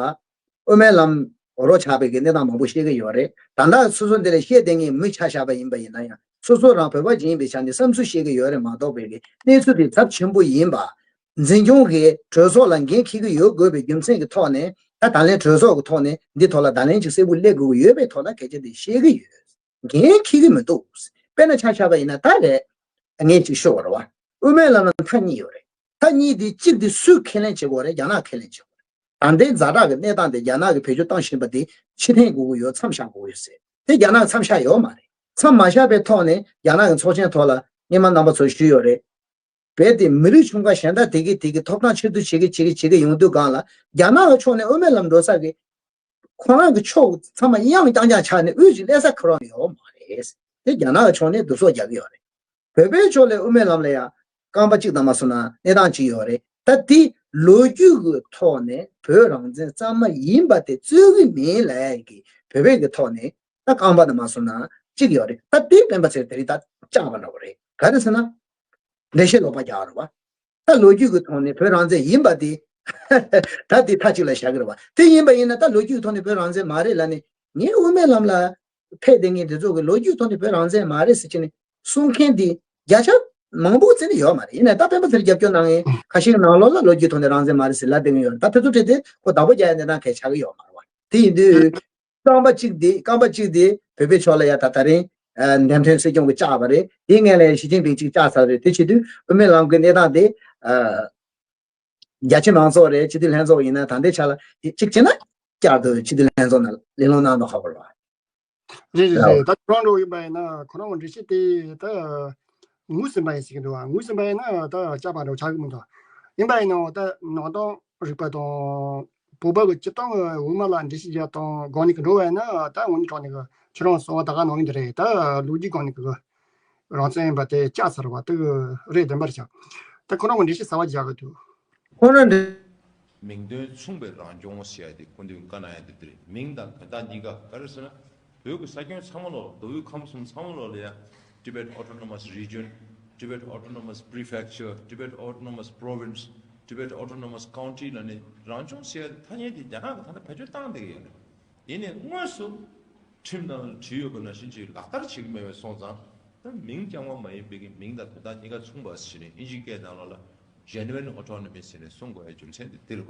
དབུ་མའི་ལམ་རོ་ཆགས་པའི་གི་གནས་སྟངས་མང་པོ་བཤད་ཀྱི་ཡོད་རེད། ད་ལྟ་སོ་སོ་འདི་ལ་བཤད་བསྡད་མཁན་མི་ཆ་བཞག་པ་ཡིན་པ་ཡིན་ན་ཡང་། སོ་སོ་རང་བོད་པ་ཅིག་ཡིན་པའི་ཆ་ནས་བསམ་ཚུལ་བཤད་ཀྱི་ཡོད་རེད་མ་གཏོགས། བོད་ཀྱི་གནས་ཚུལ་དེ་ཚབས་ཆེན་པོ་ཡིན་པ། འཛིན་སྐྱོང་གིས་གྲོས་ཚོགས་ལ་འགན་འཁྱེར་གྱི་ཡོད་དགོས་པའི་རྒྱུ་མཚན་གྱི་ཐོག་ནས། ད་ད་ལན་གྲོས་ཚོགས་ཀྱི་ཐོག་ནས་འདི་ཐོག་ལ་བརྡ་ལན་ཅིག་གསལ་པོ་སླེབས་དགོས་ཀྱི་ཡོད་པའི་ཐོག་ལ་སྐད་ཆ་འདི་བཤད་ཀྱི་ཡོད། འགན་འཁྱེར་གྱི་མི་འདུག། དཔེར་ན་ཆ་བཞག་པ་ཡིན་ན། ད་རེད། ངས་ཅིག་ཤོད་པ་རེད་བ། དབུ་མའི་ལམ་ལ་མཐའ་གཉིས་ཡོད་རེད། མཐའ་གཉིས་དེ་གཅིག་དེ་སུས་ཁས་ལེན་བྱེད་དགོས་རེད། རྒྱ་ནག་ཁས་ལེན་བྱེད་དགོས་རེད། ད་ལྟའི་ཛ་དྲག་གི་གནས་སྟངས་དེ། རྒྱ་ནག་གིས་བེད་སྤྱོད་བཏང་བཞིན་པ་དེ་ཕྱིར་འཐེན་དགོས་ཀྱི་ཡོད། མཚམས་བཞག་དགོས་ཀྱི་ཡོད་ཟེར། དེ་རྒྱ་ནག་གིས་མཚམས་བཞག་ཡོད་མ་རེད། མཚམས་མ་བཞག་པའི་ཐོག་ནས་རྒྱ་ནག་གི་ཚོགས་ཆེན་ཐོག་ལ་སྔོན་མ་རྣམ་པ་ཚོར་ཞུས་ཡོད་རེད། བོད་དེ་མི་རིགས་ཆུང་ཁག་གཞན་དག་དེ་གི་དེ་གི་ཐོབ་ཐང་ཆེད་དུ་བྱེད་ཀྱི་བྱེད་ཀྱི་བྱེད་ཀྱི་ཡོང་དུས་སྒང་ལ། རྒྱ་ནག་གི་ཕྱོགས་ནས་དབུ་མའི་ལམ་འགྲོ་ས་གི་ཁོ་རང་གི་ཕྱོགས་ཚང་མ་གཡང་རྐྱང་རྐྱང་ཆགས་ནས་དབུས་ཀྱི་སླེབས་ས་ཁོ་རང་ཡོད་མ་རེད། དེ་རྒྱ་ནག་གི་ཕྱོགས་ནས་བསྡུ་གསོག་རྒྱག་གི་ཡོད་རེད། བོད་པའི་ཕྱོགས་ལ་དབུ་མའི་ལམ་ལ་ཡང་རྐང་པ་གཅིག་དང་མ་སོང་ན་གནས་སྟངས་གཅིག་ཡོད་རེད། ད་དེ་ལོ་རྒྱུས་ཀྱི་ཐོག་ནས་བོད་རང་བཙན་གཙང་མ་ཡིན་པ་དེ་རྩོད་ཀྱི་མིན་ལབ་ཡ་གི་བོད་པའི་གི་ཐོག་ནས་ད་རྐང་པ་དང་མ་སོང་ན་གཅིག་ཡོད་རེད། ད་དེ་སྤེན་པ་ཚེ་རིང་དེ་རིང་ད་བཅག་པ་འདྲ་བོ་རེད། ག་རེ་ཟེར་ན། འགྲེལ་བཤད་ལོག་པ་རྒྱག་རེད་བ། ད་ལོ་རྒྱུས་ཀྱི་ཐོག་ནས་བོད་རང་བཙན་ཡིན་པ་དེ། ད་དེ་མཐའ་གཅིག་ལ་བཞག་གི་རེད་བ། དེ་ཡིན་པ་ཡིན་ན་ད་ལོ་རྒྱུས་ཀྱི་ཐོག་ནས་བོད་རང་བཙན་མ་རེད་ལབ་ནས། ངས་དབུ་མའི་ལམ་ལ་ཕེབས་བསྡད་མཁན་དེ་ཚོ་གིས་ལོ་རྒྱུས་ཐོག་ནས་བོད་རང་བཙན་མ་རེད་ཟེར་བྱས་ནས་གསུང་མཁན་དེ་བརྒྱ་ཆ་མང་པོ་བརྩིས་ནས་ཡོད་མ་རེད། ཡིན་ནའི་ད་སྤེན་པ་ཚེ་རིང་རྒྱབ་སྐྱོར་གནང་མཁན་ཁ་ཤས་ཀྱི་ནང་ལོགས་ལ་ལོ་རྒྱུས་ཐོག་ནས་རང་བཙན་མ་རེད་ཟེར་ལབ་བསྡད་མཁན་ཡོད་རེད། ད་དེ་ཚོ་ཁྲིད་དེ་ཁོ་བདག་པོ་རྒྱག་ཡ་གནས་སྟངས་གལ་ཆགས་ཀྱི་ཡོད་མ་རེད་བ། དེ་ཡིན་དུས། རྐང་པ་གཅིག་དེ། རྐང་པ་གཅིག་དེ་བོད་པའི་ཕྱོགས་ལ་ཡ་ད་ད་རིང་། ཨ། འདེམས་ཐོན་སྲིད་སྐྱོང་གིས་བཅག་པ་རེད། དེའི་སྔོན་ལ་ཡ་ཞི་ཅིན་ཕིང་གཅིག་བཅག་ཚར་རེད། དེ་བྱེད་དུས་དབུ་མའི་ལམ་གྱི་གནས་སྟངས་དེ་ ཨ། རྒྱ་ཆེ་མང་ཚོགས་རེད། སྤྱི་འཐུས་ལྷན་ཚོགས་ཡིན་ན་ད་ལྟའི་ཆ་ལ་གཅིག་བྱས་ན་བསྐྱར་དུ་སྤྱི་འཐུས་ལྷན་ཚོགས་ནང་གླེང་སློང་གནང་དང་ཧ་གོ་ར། རེད་རེད་རེད། ད་ཁོ་རང་འགྲོ་ཡིན་པ་ཡིན་ན་ཁོ་རང་འགྲེལ་བཤད་དེ་ད་ངོས་ཟིན་པ་ཡིན་ཟེར་གྱི་འདུག་ཨ། ངོས་ཟིན་པ་ཡིན་ན་ད་བསྐྱར་པ་འགྲོ་ཆགས་ཀྱི་མི་འདུག་ཡིན་པ་ཡིན་ན་ད་ནང་དོན་རིག་པ་དང་བོད་པ་གི་སྤྱི་བཏང་གི་འོས་མ་ལ་འགྲེལ་བཤད་རྒྱག་སྟངས་སྒང་ནས་གི་འགྲོ་བ་ཡིན་ན་ད་དངོས་གནས་དྲང་གནས་གི་ཁྱེད་རང་གསུང་བ་ད་ག་ནང་བཞིན་དུ་རེད། ད་ལོ་རྒྱུས་སྒང་ནས་གི་རང་བཙན་ཡིན་པ་དེ་བཅད་ཚར་བ་དེ་གི་རེད། བདེན་པར་བྱ། ད་ཁོ་རང་གི་འགྲེལ་བཤད་གསར་བ་རྒྱག་གི་འདུག་ཁོ་རང་འདི། མིང་དོན་མཚུངས་པའི་རང་སྐྱོང་ཞེས་ཏེ་སྐུ་མདུན་བཀའ་གནང་ཡ་དེ་དེ་རེད། མིང་དང་དོན་དག་གཉིས་ཀ་ག་རེ་ཟེར་ན། བོད་ཀྱི་ས་ཁྱོན་ཚང་མ་ལོག་མདོ་དབུས་ཁམས་གསུམ་ཚང་མ་ལོག་ལ་ཡ། Tibet Autonomous Region, Tibet Autonomous Prefecture, Tibet Autonomous Province, Tibet Autonomous County ལ་ནི་རང་སྐྱོང་ཞེས་ཐ་སྙད་དེ་རྒྱ་ནག་གི་ད་ལྟ་བེད་སྤྱོད་བཏང་བསྡད་ཀྱི་ཡོད་རེད། ཡིན་ནའི་དངོས་སུ་ཁྲིམས་ནང་བྲིས་ཡོད་པ་ནང་བཞིན་ཅིག་ལག་བསྟར་བྱེད་ཀྱི་མེད་པས་སོང་ཙང་། ད་མིང་རྐྱང་པ་མ་ཡིན་པའི་གི་མིང་དང་དོན་དག་གཉིས་ཀ་མཚུངས་པ་ཞེས་ནས་ཨིན་ཇིའི་སྐད་ནང་ལོགས་ལ་Genuine Autonomy ཟེར་ནས་གསུང་དགོས་ཡའི་རྒྱུ་མཚན་དེ་འདི་རེད་པ།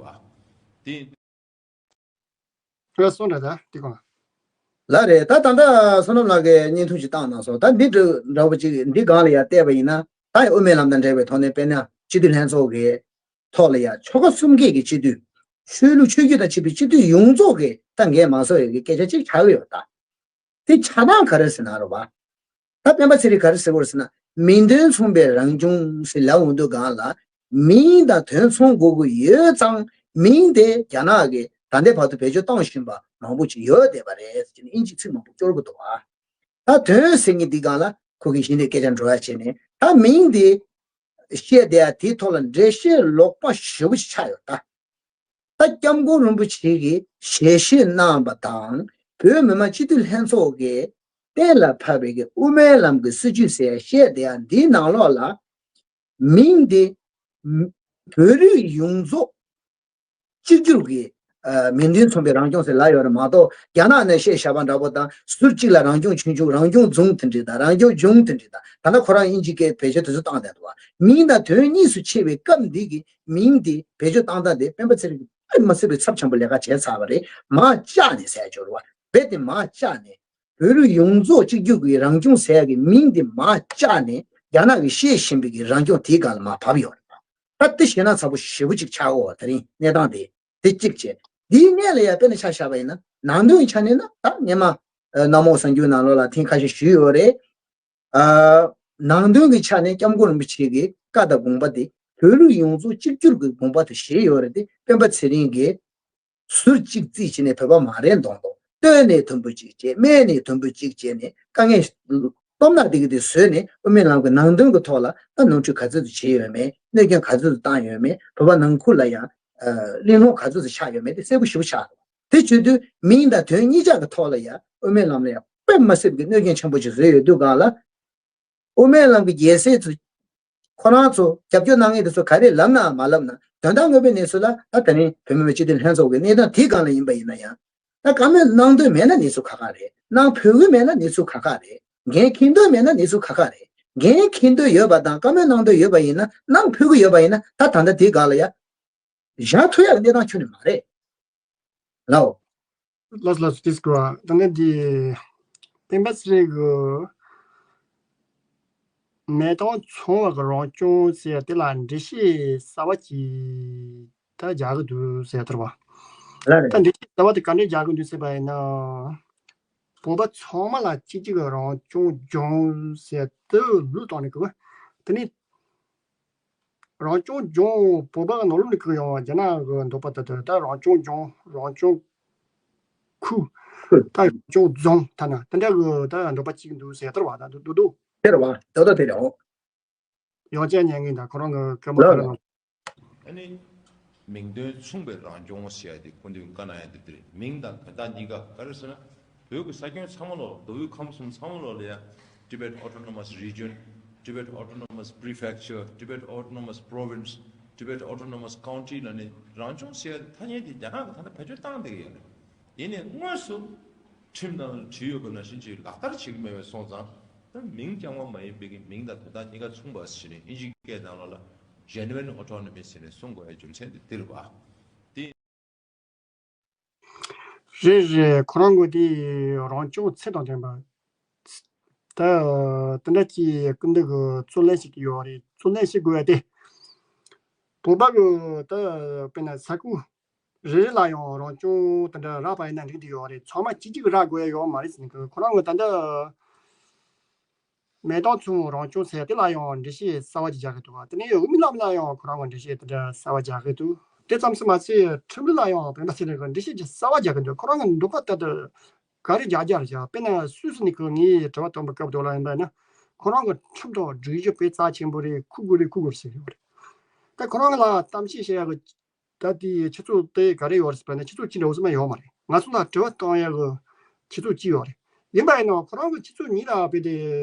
དེ། ཨ་སོང་འདྲ་ད་དེ་གོང་ལ། ལགས་རེད། ད་ད་ལྟ་བསོད་ནམས་ལགས་ཀྱིས་བརྙན་ཐུང་ཞིག་བཏང་གནང་སོང་། ད་འདི་འདྲ་འདྲ་པོ་ཅིག་འདི་སྒང་ལ་ཡར་བལྟས་པ་ཡིན་ན་ད་ཡང་དབུ་མའི་ལམ་དང་འབྲེལ་བའི་ཐོག་ནས་དཔེར་ན་སྤྱི་འཐུས་ལྷན་ཚོགས་ཀྱི་ཐོག་ལ་ཡང་ཆོལ་ཁ་གསུམ་ཀའི་གི་སྤྱི་འཐུས། ཆོས་ལུགས་ཆོས་བརྒྱུད་དང་ཕྱིས་པའི་སྤྱི་འཐུས་ཡོངས་རྫོགས་ཀྱི་ད་འགན་མ་བཟོ་ཡ་གི་སྐད་ཆ་ཅིག་ཆགས་ཀྱི་ཡོད་ད། དེ་ཆགས་སྟངས་ག་རེ་ཟེར་ན་རེད་བ། ད་སྤེན་པ་ཚེ་རིང་ག་རེ་ཟེར་བ་རེད་ཟེར་ན། མིང་དོན་མཚུངས་པའི་རང་སྐྱོང་ཟེར་ལབ་འོང་དུས་སྒང་ལ། མིང་དང་དོན་མཚུངས་དགོས་ཀྱི་ཡོད་ཙང་མིང་དེ་རྒྱ་ནག་གིས་ད་ལྟའི་བར་དུ་བེད་སྤྱོད་གཏོང་བཞིན་པ་མང་པོ་ཅིག་ཡོད་བསྡད་པ་རེད་ཟེར་ནས་ཨིན་ཇིའི་ཚིག་མང་པོ་སྐྱོར་གྱི་འདུག་བ། ད་དོན་ཟེར་མཁན་འདི་སྒང་ལ་ཁོ་གིས་གཞི་ནས་སྐད་ཆ་འགྲོ་ཡ་བྱས་ནས་ད་མིང་དེ་བཤད་བསྡད་ཡ་དེའི་ཐོག་ལ་འགྲེལ་བཤད་ལོག་པ་ཞེ་པོ་ཅིག་ཆགས་ཡོད་ད། ད་སྐྱབས་མགོན་རིན་པོ་ཆེ་གིས་ཞལ་བཞེས་གནང་བ་དང་བོད་མི་མང་སྤྱི་འཐུས་ལྷན་ཚོགས་ཀྱིས་གཏན་ལ་ཕབ་པའི་གི་དབུ་མའི་ལམ་གྱི་སྲིད་བྱུས་ཟེར་བཤད་བསྡད་ཡ་འདིའི་ནང་ལོགས་ལ། མིང་འདི་བོད་རིགས་ཡོངས་རྫོགས་གཅིག་གྱུར་གྱི་མིང་དོན་མཚུངས་པའི་རང་སྐྱོང་ཟེར་ལབ་ཡོད་རེད་མ་གཏོགས། རྒྱ་ནག་ནས་བཤད་བཞག་པ་འདྲ་པོ་དང་ཟུར་གཅིག་ལ་རང་སྐྱོང་ཆུང་ཆུང་རང་སྐྱོང་རྫོང་དེ་འདྲ་དང་རང་སྐྱོང་ལྗོངས་དེ་འདྲ་དང་། ད་ལྟ་ཁོ་རང་དབྱིན་ཇིའི་སྐད་བེད་སྤྱོད་དེ་ཚོ་བཏང་བསྡད་འདུག་བ། མིང་དང་དོན་གཉིས་སུ་ཕྱེ་བའི་སྐབས་འདི་གི་མིང་འདི་བེད་སྤྱོད་བཏང་སྟངས་དེ་སྤེན་པ་ཚེ་རིང་གིས་དཔེ་མ་སྲིད་པའི་ཚབས་ཆེན་པོ་ལས་ཀ་བྱས་ཚར་བ་རེད། མར་བཅག་ནས་ཟེར་ཡ་ཅིག་ཡོད་རེད་བ། རྦད་དེ་མར་བཅག་ནས་བོད་རིགས་ཡོངས་རྫོགས་གཅིག་གྱུར་གྱི་རང་སྐྱོང་ཟེར་ཡ་གི་མིང་འདི་མར་བཅག་ནས་རྒྱ་ནག་གིས་བཤད་བཞིན་པའི་གི་རང་སྐྱོང་དེའི་སྒང་ལ་མར་བབས་ཡོད་རེད་བ། ད་དེ་ཞེད་སྣང་ཚ་པོ་ཞེ་པོ་ཅིག་ཆགས་ཡོད་བ། དེ་རིང་གནས་སྟངས་དེ། དེ་གཅིག་བྱས། དེའི་སྔོན་ལ་ཡང་དཔེར་ན་ཆ་བཞག་པ་ཡིན་ན་ནང་དོན་གྱི་ཆ་ནས་ན་ད་སྔོན་མ་ཨ་གནམ་འོག་གསར་འགྱུར་ནང་ལོགས་ལ་ཐེངས་ཁ་ཤས་ཞུས་ཡོད་རེད། ཨ་ནང་དོན་གྱི་ཆ་ནས་སྐྱབས་མགོན་རིན་པོ་ཆེ་གི་བཀའ་དང་དགོངས་པ་དེ་བོད་རིགས་ཡོངས་རྫོགས་གཅིག་གྱུར་གྱི་དགོངས་པ་དེ་བཞེས་ཡོད་རེད་དེ། སྤེན་པ་ཚེ་རིང་གིས་ཟུར་གཅིག་རྩིས་བྱས་ནས་བོད་པ་མ་རེད་མདོག་མདོག་སྟོད་ནས་དུམ་བུ་གཅིག་བྱས། སྨད་ནས་དུམ་བུ་གཅིག་བྱས་ནས་དཀའ་ངལ་སྟོབས་ན་དེ་གི་དེ་བཟོས་ནས་དབུ་མའི་ལམ་གྱི་ནང་དོན་གྱི་ཐོག་ལ་ད་ནོར་འཁྲུལ་ག་ཚོད་ཅིག་བྱས་ཡོད་མེད། གནོད་སྐྱོན་ག་ཚོད་ཅིག་བཏང་ཡོད་མེད། བོད་པ་ནང་ཁུལ་ལ་ཡང་ཨ་གླེང་སློང་ག་ཚོད་ཅིག་ཆགས་ཡོད་མེད་དེ་གསལ་པོ་ཞེ་པོ་ཆགས་འདུག་དེ་བྱེད་དུས་མིང་དང་དོན་གཉིས་ཆ་གི་ཐོག་ལ་ཡང་དབུ་མའི་ལམ་ལ་ཡང་དཔེ་མ་སྲིད་ཀྱི་གནོད་སྐྱོན་ཆེན་པོ་ཅིག་བཟོས་ཡོད་དུས་སྒང་ལ། དབུ་མའི་ལམ་གྱི་རྒྱལ་སྲས་ཚོ་ཁོ་རང་ཚོ་རྒྱབ་སྐྱོར་གནང་མཁན་དེ་ཚོ་ག་རེ་ལབ་ན་མ་ལབ་ན། དོན་དག་དངོས་པོའི་གནས་ཚུལ་ལ་ད་ད་རིང་བོད་མི་མང་སྤྱི་འཐུས་ལྷན་ཚོགས་ཀྱི་གནས་སྟངས་དེའི་སྒང་ལ་ཡིན་པ་ཡིན་ན་ཡང་། ད་བཀའ་མོལ་གནང་འདོད་མེད་ན་གནས་ཚུལ་ཁག་ཁག་རེད། གནང་ཕོད་ཀྱི་མེད་ན་གནས་ཚུལ་ཁག་ཁག་རེད། འགན་འཁྱེར་འདོད་མེད་ན་གནས་ཚུལ་ཁག་ཁག་རེད། འགན་འཁྱེར་འདོད་ཡོད་པ་དང་བཀའ་མོལ་གནང་འདོད་ཡོད་པ་ཡིན་ན། གནང་ཕོད་ཀྱི་ཡོད་པ་ཡིན་ན་ད་ད་ལྟ་དེའི་སྒང་ལ་ཡ། བཞག་ཐུབ་ཡག་གནས་སྟངས་ཁྱོན་ནས་མ་རེད། ལའོ། ལགས་ལགས་སོ། དེ་སྐོར་ད་ནི་འདི་སྤེན་པ་ཚེ་རིང་གི་མེ་ཏོག་ཚོང་བ་གི་རང་སྐྱོང་ཟེར་དེ་ལ་འགྲེལ་བཤད་གསར་བ་ཅིག་ད་རྒྱག་གི་འདུག་ཟེར་ཐུབ་པ། ལགས་རེད། ད་འགྲེལ་བཤད་གསར་བ་དེ་ག་འདྲས་རྒྱག་གི་འདུག་ཟེར་བ་ཡིན་ན། བོད་པ་ཚང་མ་ལ་གཅིག་གཅིག་གི་རང་སྐྱོང་ལྗོངས་ཟེར་དེ་ལུགས་བཏང་ནས་གི། དེ་ནི། རང་སྐྱོང་ལྗོངས་བོད་པ་གི་ནང་ལོགས་ནས་ཁུར་ཡོང་བ་རྒྱ་ནག་གི་འདོད་པ་དེ་དེ་ད་རང་སྐྱོང་ལྗོངས། རང་སྐྱོང་ཁུལ། ད་རང་སྐྱོང་རྫོང་ཐ་ན་དེ་འདྲ་གི་ད་འདོད་པ་གཅིག་འདུག་ཟེར་ཡ་ལྟར་བ་ད་འདུག་འདུག་དེ་རེད་བ། ད་ད་དེ་རེད་འོ། ཡང་བསྐྱར་ཉན་གི་ད་ཁོ་རང་གི་སྐད་མ་ལ་ཁ་རེ་ལ། ཨ་ནི། མིང་དོན་མཚུངས་པའི་རང་སྐྱོང་ཞེས་ཏེ་སྐུ་མདུན་བཀའ་གནང་ཡ་དེ་དེ་རེད། མིང་དང་དོན་དག་གཉིས་ཀ་ག་རེ་ཟེར་ན། བོད་ཀྱི་ས་ཁྱོན་ཚང་མ་ལོག་མདོ་དབུས་ཁམས་གསུམ་ཚང་མ་ལོག་ལ་ཡ། Tibet Autonomous Region, Tibet Autonomous Prefecture, Tibet Autonomous Province, Tibet Autonomous County ལ་ནི་རང་སྐྱོང་ཞེས་ཐ་སྙད་དེ་རྒྱ་ནག་གི་ད་ལྟ་བེད་སྤྱོད་བཏང་བསྡད་ཀྱི་ཡོད་རེད། ཡིན་ནའི་དངོས་སུ་ཁྲིམས་ནང་བྲིས་ཡོད་པ་ནང་བཞིན་ཅིག་ལག་བསྟར་བྱེད་ཀྱི་མེད་པས་སོང་ཙང་། ད་མིང་རྐྱང་པ་མ་ཡིན་པའི་གི་མིང་དང་དོན་དག་གཉིས་ཀ་མཚུངས་པ་ཞིག་ནས་ཨིན་ཇིའི་སྐད་ནང་ལོགས་ལ་Genuine Autonomy ཟེར་ནས་གསུང་དགོས་པའི་རྒྱུ་མཚན་དེ་འདི་རེད་པ། དེ། རེད་རེད། ཁོ་རང་གི་དེ་རང་སྐྱོང་ཚད་དང་ལྡན་པ། ད་དེ་འདྲ་ཅིག་སྐུ་མདུན་གྱིས་རྩོད་ལེན་བྱེད་ཀྱི་ཡོད་རེད། རྩོད་ལེན་བྱེད་དགོས་པ་དེ། བོད་པ་གི་ད་དཔེར་ན་ས་ཁུལ་རེ་རེ་ལ་ཡང་རང་སྐྱོང་དེ་འདྲ་རག་པ་ཡིན་ན་འགྲིག་འདུག་ཡོད་རེད། ཚང་མ་གཅིག་གཅིག་རག་དགོས་ཡ་ཡོད་མ་རེད་ཟེར་ནས་ཁོ་རང་གི་ད་ལྟ་མེ་ཏོག་མཚོ་མོ་རང་སྐྱོང་ཟེར་དེ་ལ་ཡང་འགྲེལ་བཤད་གསར་བ་ཅིག་རྒྱག་གི་འདུག་དེ་ནས་དབུ་མའི་ལམ་ལ་ཡང་ཁོ་རང་གི་འགྲེལ་བཤད་དེ་འདྲ་གསར་བ་རྒྱག་གི་འདུག་དེ་ཙམ་ཟིན་མ་ཚད་ཁྲིམས་ལུགས་ལ་ཡང་སྤེན་པ་ཚེ་རིང་གི་འགྲེལ་བཤད་ཅིག་གསར་བ་རྒྱག་གི་འདུག་ཁོ་རང་གི་འགྲོ་ཁ་ད་ལྟ་ག་རེ་རྒྱག་རྒྱག་རེད་བྱ། དཔེར་ན་སུད་སི་ནས་ཁོ་ངས་དྲི་བ་བཏང་པའི་སྐབས་དེ་ལ་ཡིན་པ་ན་ཁོ་རང་གི་ཁྲིམས་དང་སྒྲིག་གཞི་དཔེ་རྩ་ཆེན་པོ་རེད། འཁུར་དགོས་རེད། འཁུར་དགོས་རེད་ཟེར་གི་ཡོད་རེད། ད་ཁོ་རང་གི་ལ་གཏམ་བཤད་བྱེད་ཡག་གི་ད་དེའི་ཆུ་ཚོད་དེ་ག་རེ་ཡོད་རེད་ཟེར་བ་ན་ཆུ་ཚོད་གཅིག་འདྲ་བོ་ཙམ་ཡོད་མ་རེད། ང་ཚོ་ལ་དྲི་བ་གཏོང་ཡག་གི་ཆུ་ཚོད་གཅིག་ཡོད་རེད། ཡིན་པ་ཡིན་ནའང་ཁོ་རང་གི་ཆུ་ཚོད་གཉིས་ལ་དཔེ་དེ་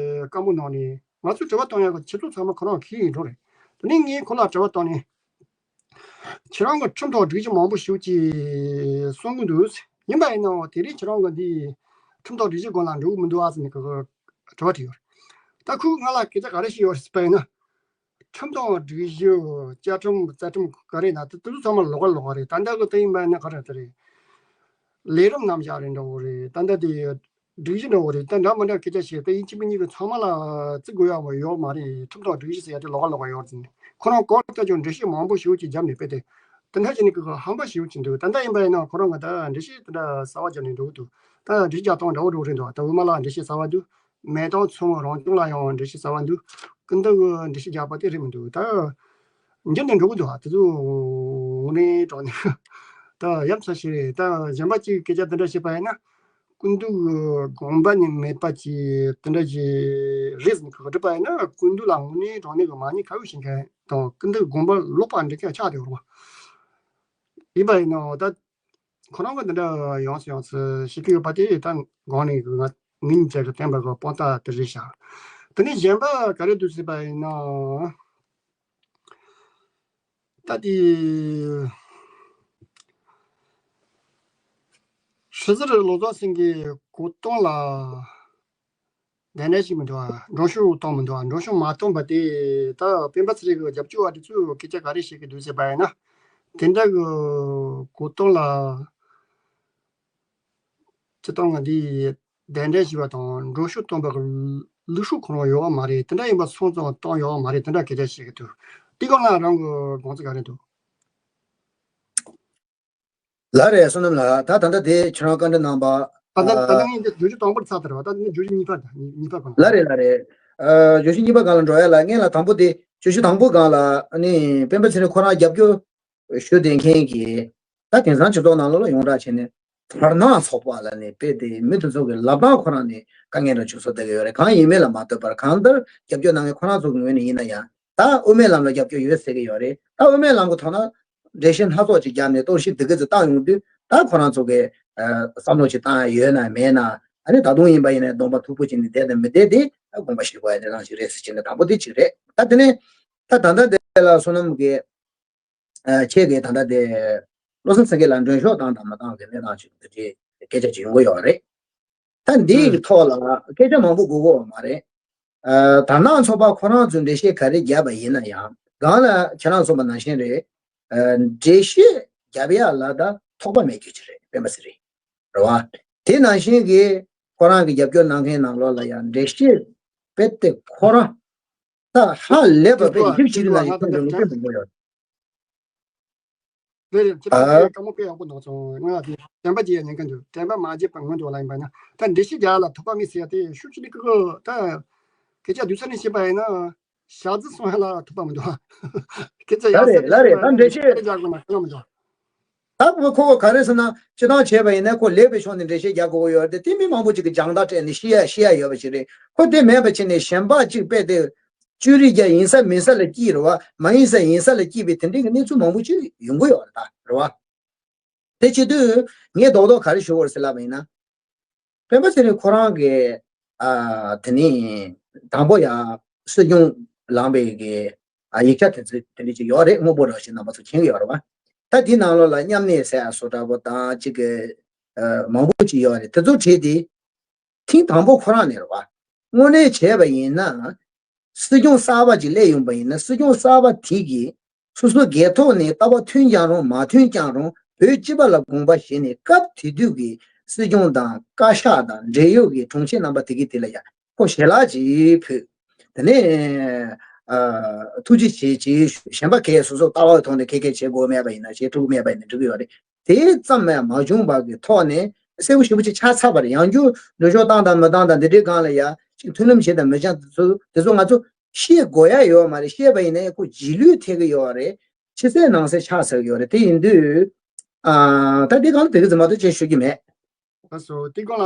བཀའ་མོལ་གནང་ནས་ང་ཚོས་དྲི་བ་གཏོང་ཡག་གི་ཆུ་ཚོད་ཚང་མ་ཁོ་རང་གི་ཡིན་འགྲོ་རེད། དེ་ནས་ངས་ཁོ་ལ་དྲི་བ་བཏང་ནས་ཁྱེད་རང་གི་ཁྲིམས་དང་སྒྲིག་གཞི་མང་པོ་ཞིག་ཅིག་གསུང་གི་འདུག་ཡིན་པ་ཡིན་ནའང་དེ་རིང་ཁྱེད་རང་གི་འདི་ཁྲིམས་དང་སྒྲིག་གཞི་སྒང་ལ་འགྲོ་གི་མི་འདུག་ཨ་ཟེར་ནས་ཁོ་དྲི་བ་དྲིས་ཡོད་རེད། ད་ཁོས་ང་ལ་སྐད་ཆ་ག་རེ་བཤད་ཡོད་རེད་ཟེར་བ་ཡིན་ན། ཁྲིམས་དང་སྒྲིག་གཞི། བཅའ་ཁྲིམས་རྩ་ཁྲིམས་ག་རེ་ན་དེ་དེ་ཚོ་ཚང་མ་ལོགས་ཀ་ལོགས་ཀ་རེད། ད་ལྟ་གི་དེ་ཡིན་པ་ན་ག་རེ་དེ་རེད། ལས་རིམ་རྣམ་གཞག་རེད་འདྲ་བོ་རེད། ད་ལྟ་དེ་སྒྲིག་གཞི་འདྲ་བོ་རེད། ད་འདྲ་མི་འདྲ་སྐད་ཆ་བཤད་དེ་ཡིན་གཅིག་མིན་གཉིས་ཀྱི་ཚང་མ་ལ་བརྩི་དགོས་ཡག་ཡོད་མ་རེད། ཁྲིམས་དང་སྒྲིག་གཞི་ཟེར་ཡ་དེ་ལོགས་ཀ་ལོགས་ཀ་ཡོད་རེད་ཟེར་ནས་ཁོ་རང་གོ་ལྟ་ཅུང་འགྲེལ་བཤད་མང་པོ་ཞེ་པོ་ཅིག་བརྒྱབ་ནས་དཔེ་དེ་དེ་འདྲ་བྱས་ནས་ཀྱི་ཧམ་པ་ཞེ་པོ་ཅིག་འདུག་ད་ལྟ་ཡིན་པ་ཡིན་ན་ཁོ་རང་གི་ད་འགྲེལ་བཤད་དེ་འདྲ་གསར་བ་བརྒྱབ་ནས་འགྲོ་གི་འདུག་ད་འགྲེལ་བཤད་རྒྱག་སྟངས་འདྲ་བོ་འདྲ་བོ་རེད་འདུག་ད་འོས་མ་ལ་འགྲེལ་བཤད་གསར་བ་འདུག་མེ་ཏོག་མཚོ་མོ་རང་སྐྱོང་ལ་ཡང་འགྲེལ་བཤད་གསར་བ་འདུག་ཀུན་ཏུ་གི་འགྲེལ་བཤད་རྒྱག་པ་དེ་རེད་མི་འདུག་ད་འགྱུར་ནས་འགྲོ་གི་འདུག་ཨ་དེ་ཚོ་དངོས་གནས་དྲང་གནས་ད་ཡ་མཚན་ཞིག་རེད། ད་གཞན་པ་གཅིག་སྐད་ཆ་དེ་འདྲ་བཤད་པ་ཡིན་ན་ཀུན་ཏུ་གི་དགོངས་པ་ནི་མེད་པ་ཅིག་དེ་འདྲ་ཞིག་རེད་ཟེར་ནས་ཁ་ཁ་སྒྲུབ་པ་ཡིན་ན་ཀུན་ཏུ་ལ་དངོས་གནས་དྲང་གནས་ཀྱི་མ་ཎི་ཁ་ཡོད་བྱེད་མཁན་དང་ཀུན་ཏུ་གི་དགོངས་པ་ལོག་པ་འདྲ་མཁན་ཆགས་བསྡད་ཡོད་རེད་བ། ཡིན་པ་ཡིན་ནའང་ད། ཁོ་རང་གི་འདི་འདྲ་ཡོངས་སུ་ཡོངས་སུ་ཤེས་ཀྱི་ཡོད་པ་དེ་ད་གོང་ནས་ང་ངེད་གཉིས་ཀྱི་བསྟན་པ་གི་དཔང་རྟགས་དེ་རེད་ཤག་དེ་ནས་གཞན་པ་ག་རེ་འདུག་ཟེར་བ་ཡིན་ན། ད་དེ་ཧྲི་ཟུར་བློ་བཟང་སེང་གེ་གོ་སྟོང་ལ། དེ་འདྲ་ཞིག་མི་འདུག་ཨ། མགྲོན་ཤོག་བཏང་མི་འདུག་ཨ། མགྲོན་ཤོག་མ་བཏང་པ་དེ་ད་སྤེན་པ་ཚེ་རིང་གི་རྒྱབ་སྐྱོར་བ་དེ་ཚོས་སྐད་ཆ་ག་རེ་བཤད་ཀྱི་འདུག་ཟེར་བ་ཡིན་ན། དེ་འདྲ་གི་གོ་སྟོང་ལ་སྤྱི་བཏང་གི་འདི་གདན་འདྲེན་ཞུས་པ་དང་མགྲོན་ཤོག་བཏང་པ་གི་ལུགས་སྲོལ་ཁོ་རང་ཡོད་པ་མ་རེད། དེ་འདྲ་ཡིན་པ་སོང་ཙང་བཏང་ཡོད་པ་མ་རེད། དེ་འདྲ་སྐད་ཆ་བཤད་ཀྱི་འདུག་དེ་སྒང་ལ་རང་གི་དགོངས་ཚུལ་ག་རེ་འདུག་ལགས་རེད། བསོད་ནམས་ལགས། ད་ད་ལྟ་དེ་ཁྱེད་རང་བཀའ་འདྲི་གནང་བ། ད་ལྟ་ད་ལྟ་ཨ། ངས་འདི་བརྗོད་གཞི་དང་པོར་ཚར་ཚར་བ། ད་ནི་བརྗོད་གཞི་གཉིས་པ་དང་གཉིས་གཉིས་པ་གང་ལ། ལགས་རེད། ལགས་རེད། ཨ། བརྗོད་གཞི་གཉིས་པ་སྒང་ལ་འགྲོ་ཡ་ལ་སྔོན་ལ་དང་པོ་དེ་བརྗོད་གཞི་དང་པོ་སྒང་ལ་ཨ་ནི་སྤེན་པ་ཚེ་རིང་ཁོ་རང་རྒྱབ་སྐྱོར་ཞུ་བསྡད་མཁན་གྱི་ད་དེང་སང་སྤྱི་ཚོགས་ནང་ལོགས་ལ་ཡོངས་གྲགས་བྱས་ནས་དར་ནག་ཚོགས་པ་ལ་ནི་དཔེ་དེ་མི་དེ་ཚོ་གི་ལབ་སྟངས་ཁོ་རང་ནི་དཀའ་ངལ་འདྲ་བྱུང་སོང་བསྡད་ཀྱི་ཡོད་རེད། གང་ཡིན་མིན་ལ་མ་ལྟོས་པར་གང་ལྟར་རྒྱབ་སྐྱོར་གནང་མཁན་ཁོ་རང་ཚོ་གི་ངོས་ནས་ཡིན་ན་ཡང་ད་དབུ་མའི་ལམ་ལ་རྒྱབ་སྐྱོར་ཡོད་ཟེར་གྱི་ཡོད་རེད། ད་དབུ་མའི་ལམ་གྱི་ཐོག་ན་འགྲེལ་བཤད་སྣ་ཚོགས་ཅིག་བརྒྱབ་ནས་གཏོར་བཤིག་དེ་ག་ཚོད་བཏང་ཡོང་དུས་ད་ཁོ་རང་ཚོ་གི་ཨ། བསམ་བློ་ཅིག་བཏང་ཡ་ཡོད་ན་མེད་ན། ཨ་ནི་ད་དུང་ཡིན་པ་ཡིན་ན་གདོང་པ་མཐུག་པོ་བྱས་ནས་བསྡད་དང་མི་བསྡད་དེ་ད་དགོངས་པ་བཞེས་དགོས་ཡ་གནས་སྟངས་ཤིག་རེད་ཟེར་བྱས་ནས་དང་པོ་དེ་གཅིག་རེད། ད་དེ་ནས་ད་ད་ལྟ་དེ་ལ་བསོད་ནམས་ཀྱིས་ཨ། ཁྱེད་ཀྱིས་ད་ལྟ་དེ་བློ་བཟང་སེང་གེ་ལ་མགྲོན་ཤོག་བཏང་དང་མ་བཏང་གི་གནས་སྟངས་ཤིག་འདི་འདྲའི་སྐད་ཆ་ཅིག་ཡོང་གི་ཡོད་རེད། ད་འདིའི་ཐོག་ལ་སྐད་ཆ་མང་པོ་དགོས་ཀྱི་ཡོད་མ་རེད། ཨ། དར་ནག་ཚོགས་པ་ཁོ་རང་ཚོས་འགྲེལ་བཤད་ག་རེ་བརྒྱབ་པ་ཡིན་ན་ཡང་སྒང་ལ་ཁྱེད་རང་གསུངས་པ་ནང་བཞིན་རེད། ཨ། འགྲེལ་བཤད་བརྒྱབ་ཡ་ལ་ད་ཐོགས་པ་མེད་རྒྱུ་ཅིག་རེད། སྤེན་པ་ཚེ་རིང་རེད་བ། དེ་ནང་བཞིན་གྱི་ཁོ་རང་གི་རྒྱབ་སྐྱོར་གནང་མཁན་ནང་ལོགས་ལ་ཡང་འགྲེལ་བཤད་དཔེ་དེ་ཁོ་རང་ད་ཧ་ལས་པ་དཔེ་ཧིབ་ཆེ་རིགས་ནང་བཞིན་ཐོན་འགྲོ་གི་དཔེ་མང་པོ་ཡོད། རེད་རེད། ཁྱེད་རང་ཨ། དེ་བཀའ་མོལ་དཔེ་ཡག་པོ་གནང་སོང་། ང་དེ་དྲན་པ་བརྗེད་ཡ་ཉེན་ཁ་འདུག་དྲན་པ་མ་བརྗེད་པ་སྔོན་དུ་ལ་ཡིན་པ་ན་ད་འགྲེལ་བཤད་རྒྱག་ཡ་ལ་ཐོགས་པ་མེད་ཟེར་ཡ་དེ་ཤུགས་ཆེ་ནི་ཀི་ཀི་ད་སྐད་ཆ་བསྡུས་ཚར་ནས་བཤད་པ་ཡིན་ན་ཞག་རྩི་སོང་ཡ་ལ་ཐོགས་པ་མི་འདུག་སྐད་ཆ་ཡག་ལ་ས་རེད་ལ་རེད། ད་འགྲེལ་བཤད་རྒྱག་དགོས་ན་ཐོགས་མི་འདུག་ད་ཁོ་ཁོ་ག་རེ་ཟེར་ན་སྤྱི་བཏང་བྱས་པ་ཡིན་ན་ཁོ་ལེགས་པའི་ཕྱོགས་ནས་འགྲེལ་བཤད་རྒྱག་དགོས་ཀྱི་ཡོད་རེད་དེ། དེ་མི་མང་པོ་ཅིག་གི་སྦྱང་བརྡར་སྤྲད་ནས་ཤེས་ཡ་ཤེས་ཡ་ཡོད་པ་ཞིག་རེད། ཁོ་དེ་མེད་པ་བྱས་ནས་གཞན་པ་ཅིག་དཔེ་དེ། བཅོས་རིག་རྒྱག་ཡིན་ས་མིན་ས་ལ་སྐྱིད་རེད་བ། མ་ཡིན་ས་ཡིན་ས་ལ་སྐྱིད་པའི་དེ་འདྲའི་གི་གནས་ཚུལ་མང་པོ་ཅིག་ཡོང་གི་ཡོད་རེད་ད་རེད་བ། དེ་བྱེད་དུས་ངས་རྡོག་རྡོག་ག་རེ་ཞུ་དགོས་རེད་ཟེར་ལབ་པ་ཡིན་ན། སྤེན་པ་ཚེ་རིང་ཁོ་རང་གི་ཨ་དེ་ནི་དང་པོ་ཡ་སྲིད་སྐྱོང་ལངས་པའི་གི་ཨ་ཡིག་ཆ་དེ་ཚོ་དེ་འདྲ་ཅིག་ཡོད་རེད། དངོས་པོ་རང་བཞིན་རྣམ་པ་ཚོ་མཁྱེན་གི་ཡོད་རེད་བ། ད་དེའི་ནང་ལོགས་ལ་མཉམ་གནས་ཟེར་ཡ་བཟོ་འདྲ་པོ་དང་ཅིག་གི་ཨ་མང་པོ་ཅིག་ཡོད་རེད། དེ་ཚོ་བྲིས་ཏེ། ཐེངས་དང་པོ་ཁོ་རང་ནས་རེད་བ། དངོས་གནས་བྱས་པ་ཡིན་ན། སྲིད་སྐྱོང་གསར་པ་ཅིག་སླེབས་ཡོང་པ་ཡིན་ན་སྲིད་སྐྱོང་གསར་པ་དེ་གིས་སོ་སོའི་སྒེར་ཐོག་ནས་ལྟ་བ་མཐུན་ཀྱང་རུང་མ་མཐུན་ཀྱང་རུང་བོད་སྤྱི་པ་ལ་དགོངས་པ་བཞེས་ནས་སྐབས་དེ་དུས་ཀྱི་སྲིད་སྐྱོང་དང་བཀའ་ཤག་དང་འབྲེལ་ཡོད་ཀྱི་དྲུང་ཆེ་རྣམ་པ་དེ་གི་དེ་ལ་ཡང་ཁོ་ཞལ་ལག་ཅིག་ཕུལ། དེ་ནས་ ཨ་ཐུགས་རྗེ་ཆེ་ཅེས་ཞུ། གཞན་པ་གས་སོ་སོ་ལྟ་བ་མཐོང་ནས་ཁེ་ཁེ་བྱེད་དགོས་མེད་པ་ཡིན་ན། བྱེད་ཐུབ་མེད་པ་ཡིན་ན་འགྲིག་གི་ཡོད་རེད། དེ་ཙམ་ཡང་མ་བྱུང་བ་གི་ཐོག་ནས་གསལ་པོ་ཞེ་པོ་ཅིག་ཆགས་ཚར་བ་རེད། ཡང་བསྐྱར་མགྲོན་ཤོག་བཏང་དང་མི་བཏང་དང་འདི་འདྲའི་སྒང་ལ་ཡ་ཅིག་མཐུན་ལམ་བྱེད་དང་མི་བྱེད་དེ་ཚོ་དེ་ཚོ་ང་ཚོ་ཤེས་དགོས་ཡ་ཡོད་མ་རེད། ཤེས་པ་ཡིན་ན་ཡང་ཁོ་རྗེས་ལུས་ཐེབས་ཀྱི་ཡོད་རེད། ཕྱི་གསལ་ནང་གསལ་ཆགས་ཚར་གྱི་ཡོད་རེད། དེ་ཡིན་དུས་ཨ་ད་འདི་སྒང་ལ་དེ་ག་ཙམ་མ་གཏོགས་ཅིག་ཞུ་རྒྱུ་མེད། ལགས་སོ། དེ་སྒང་ལ་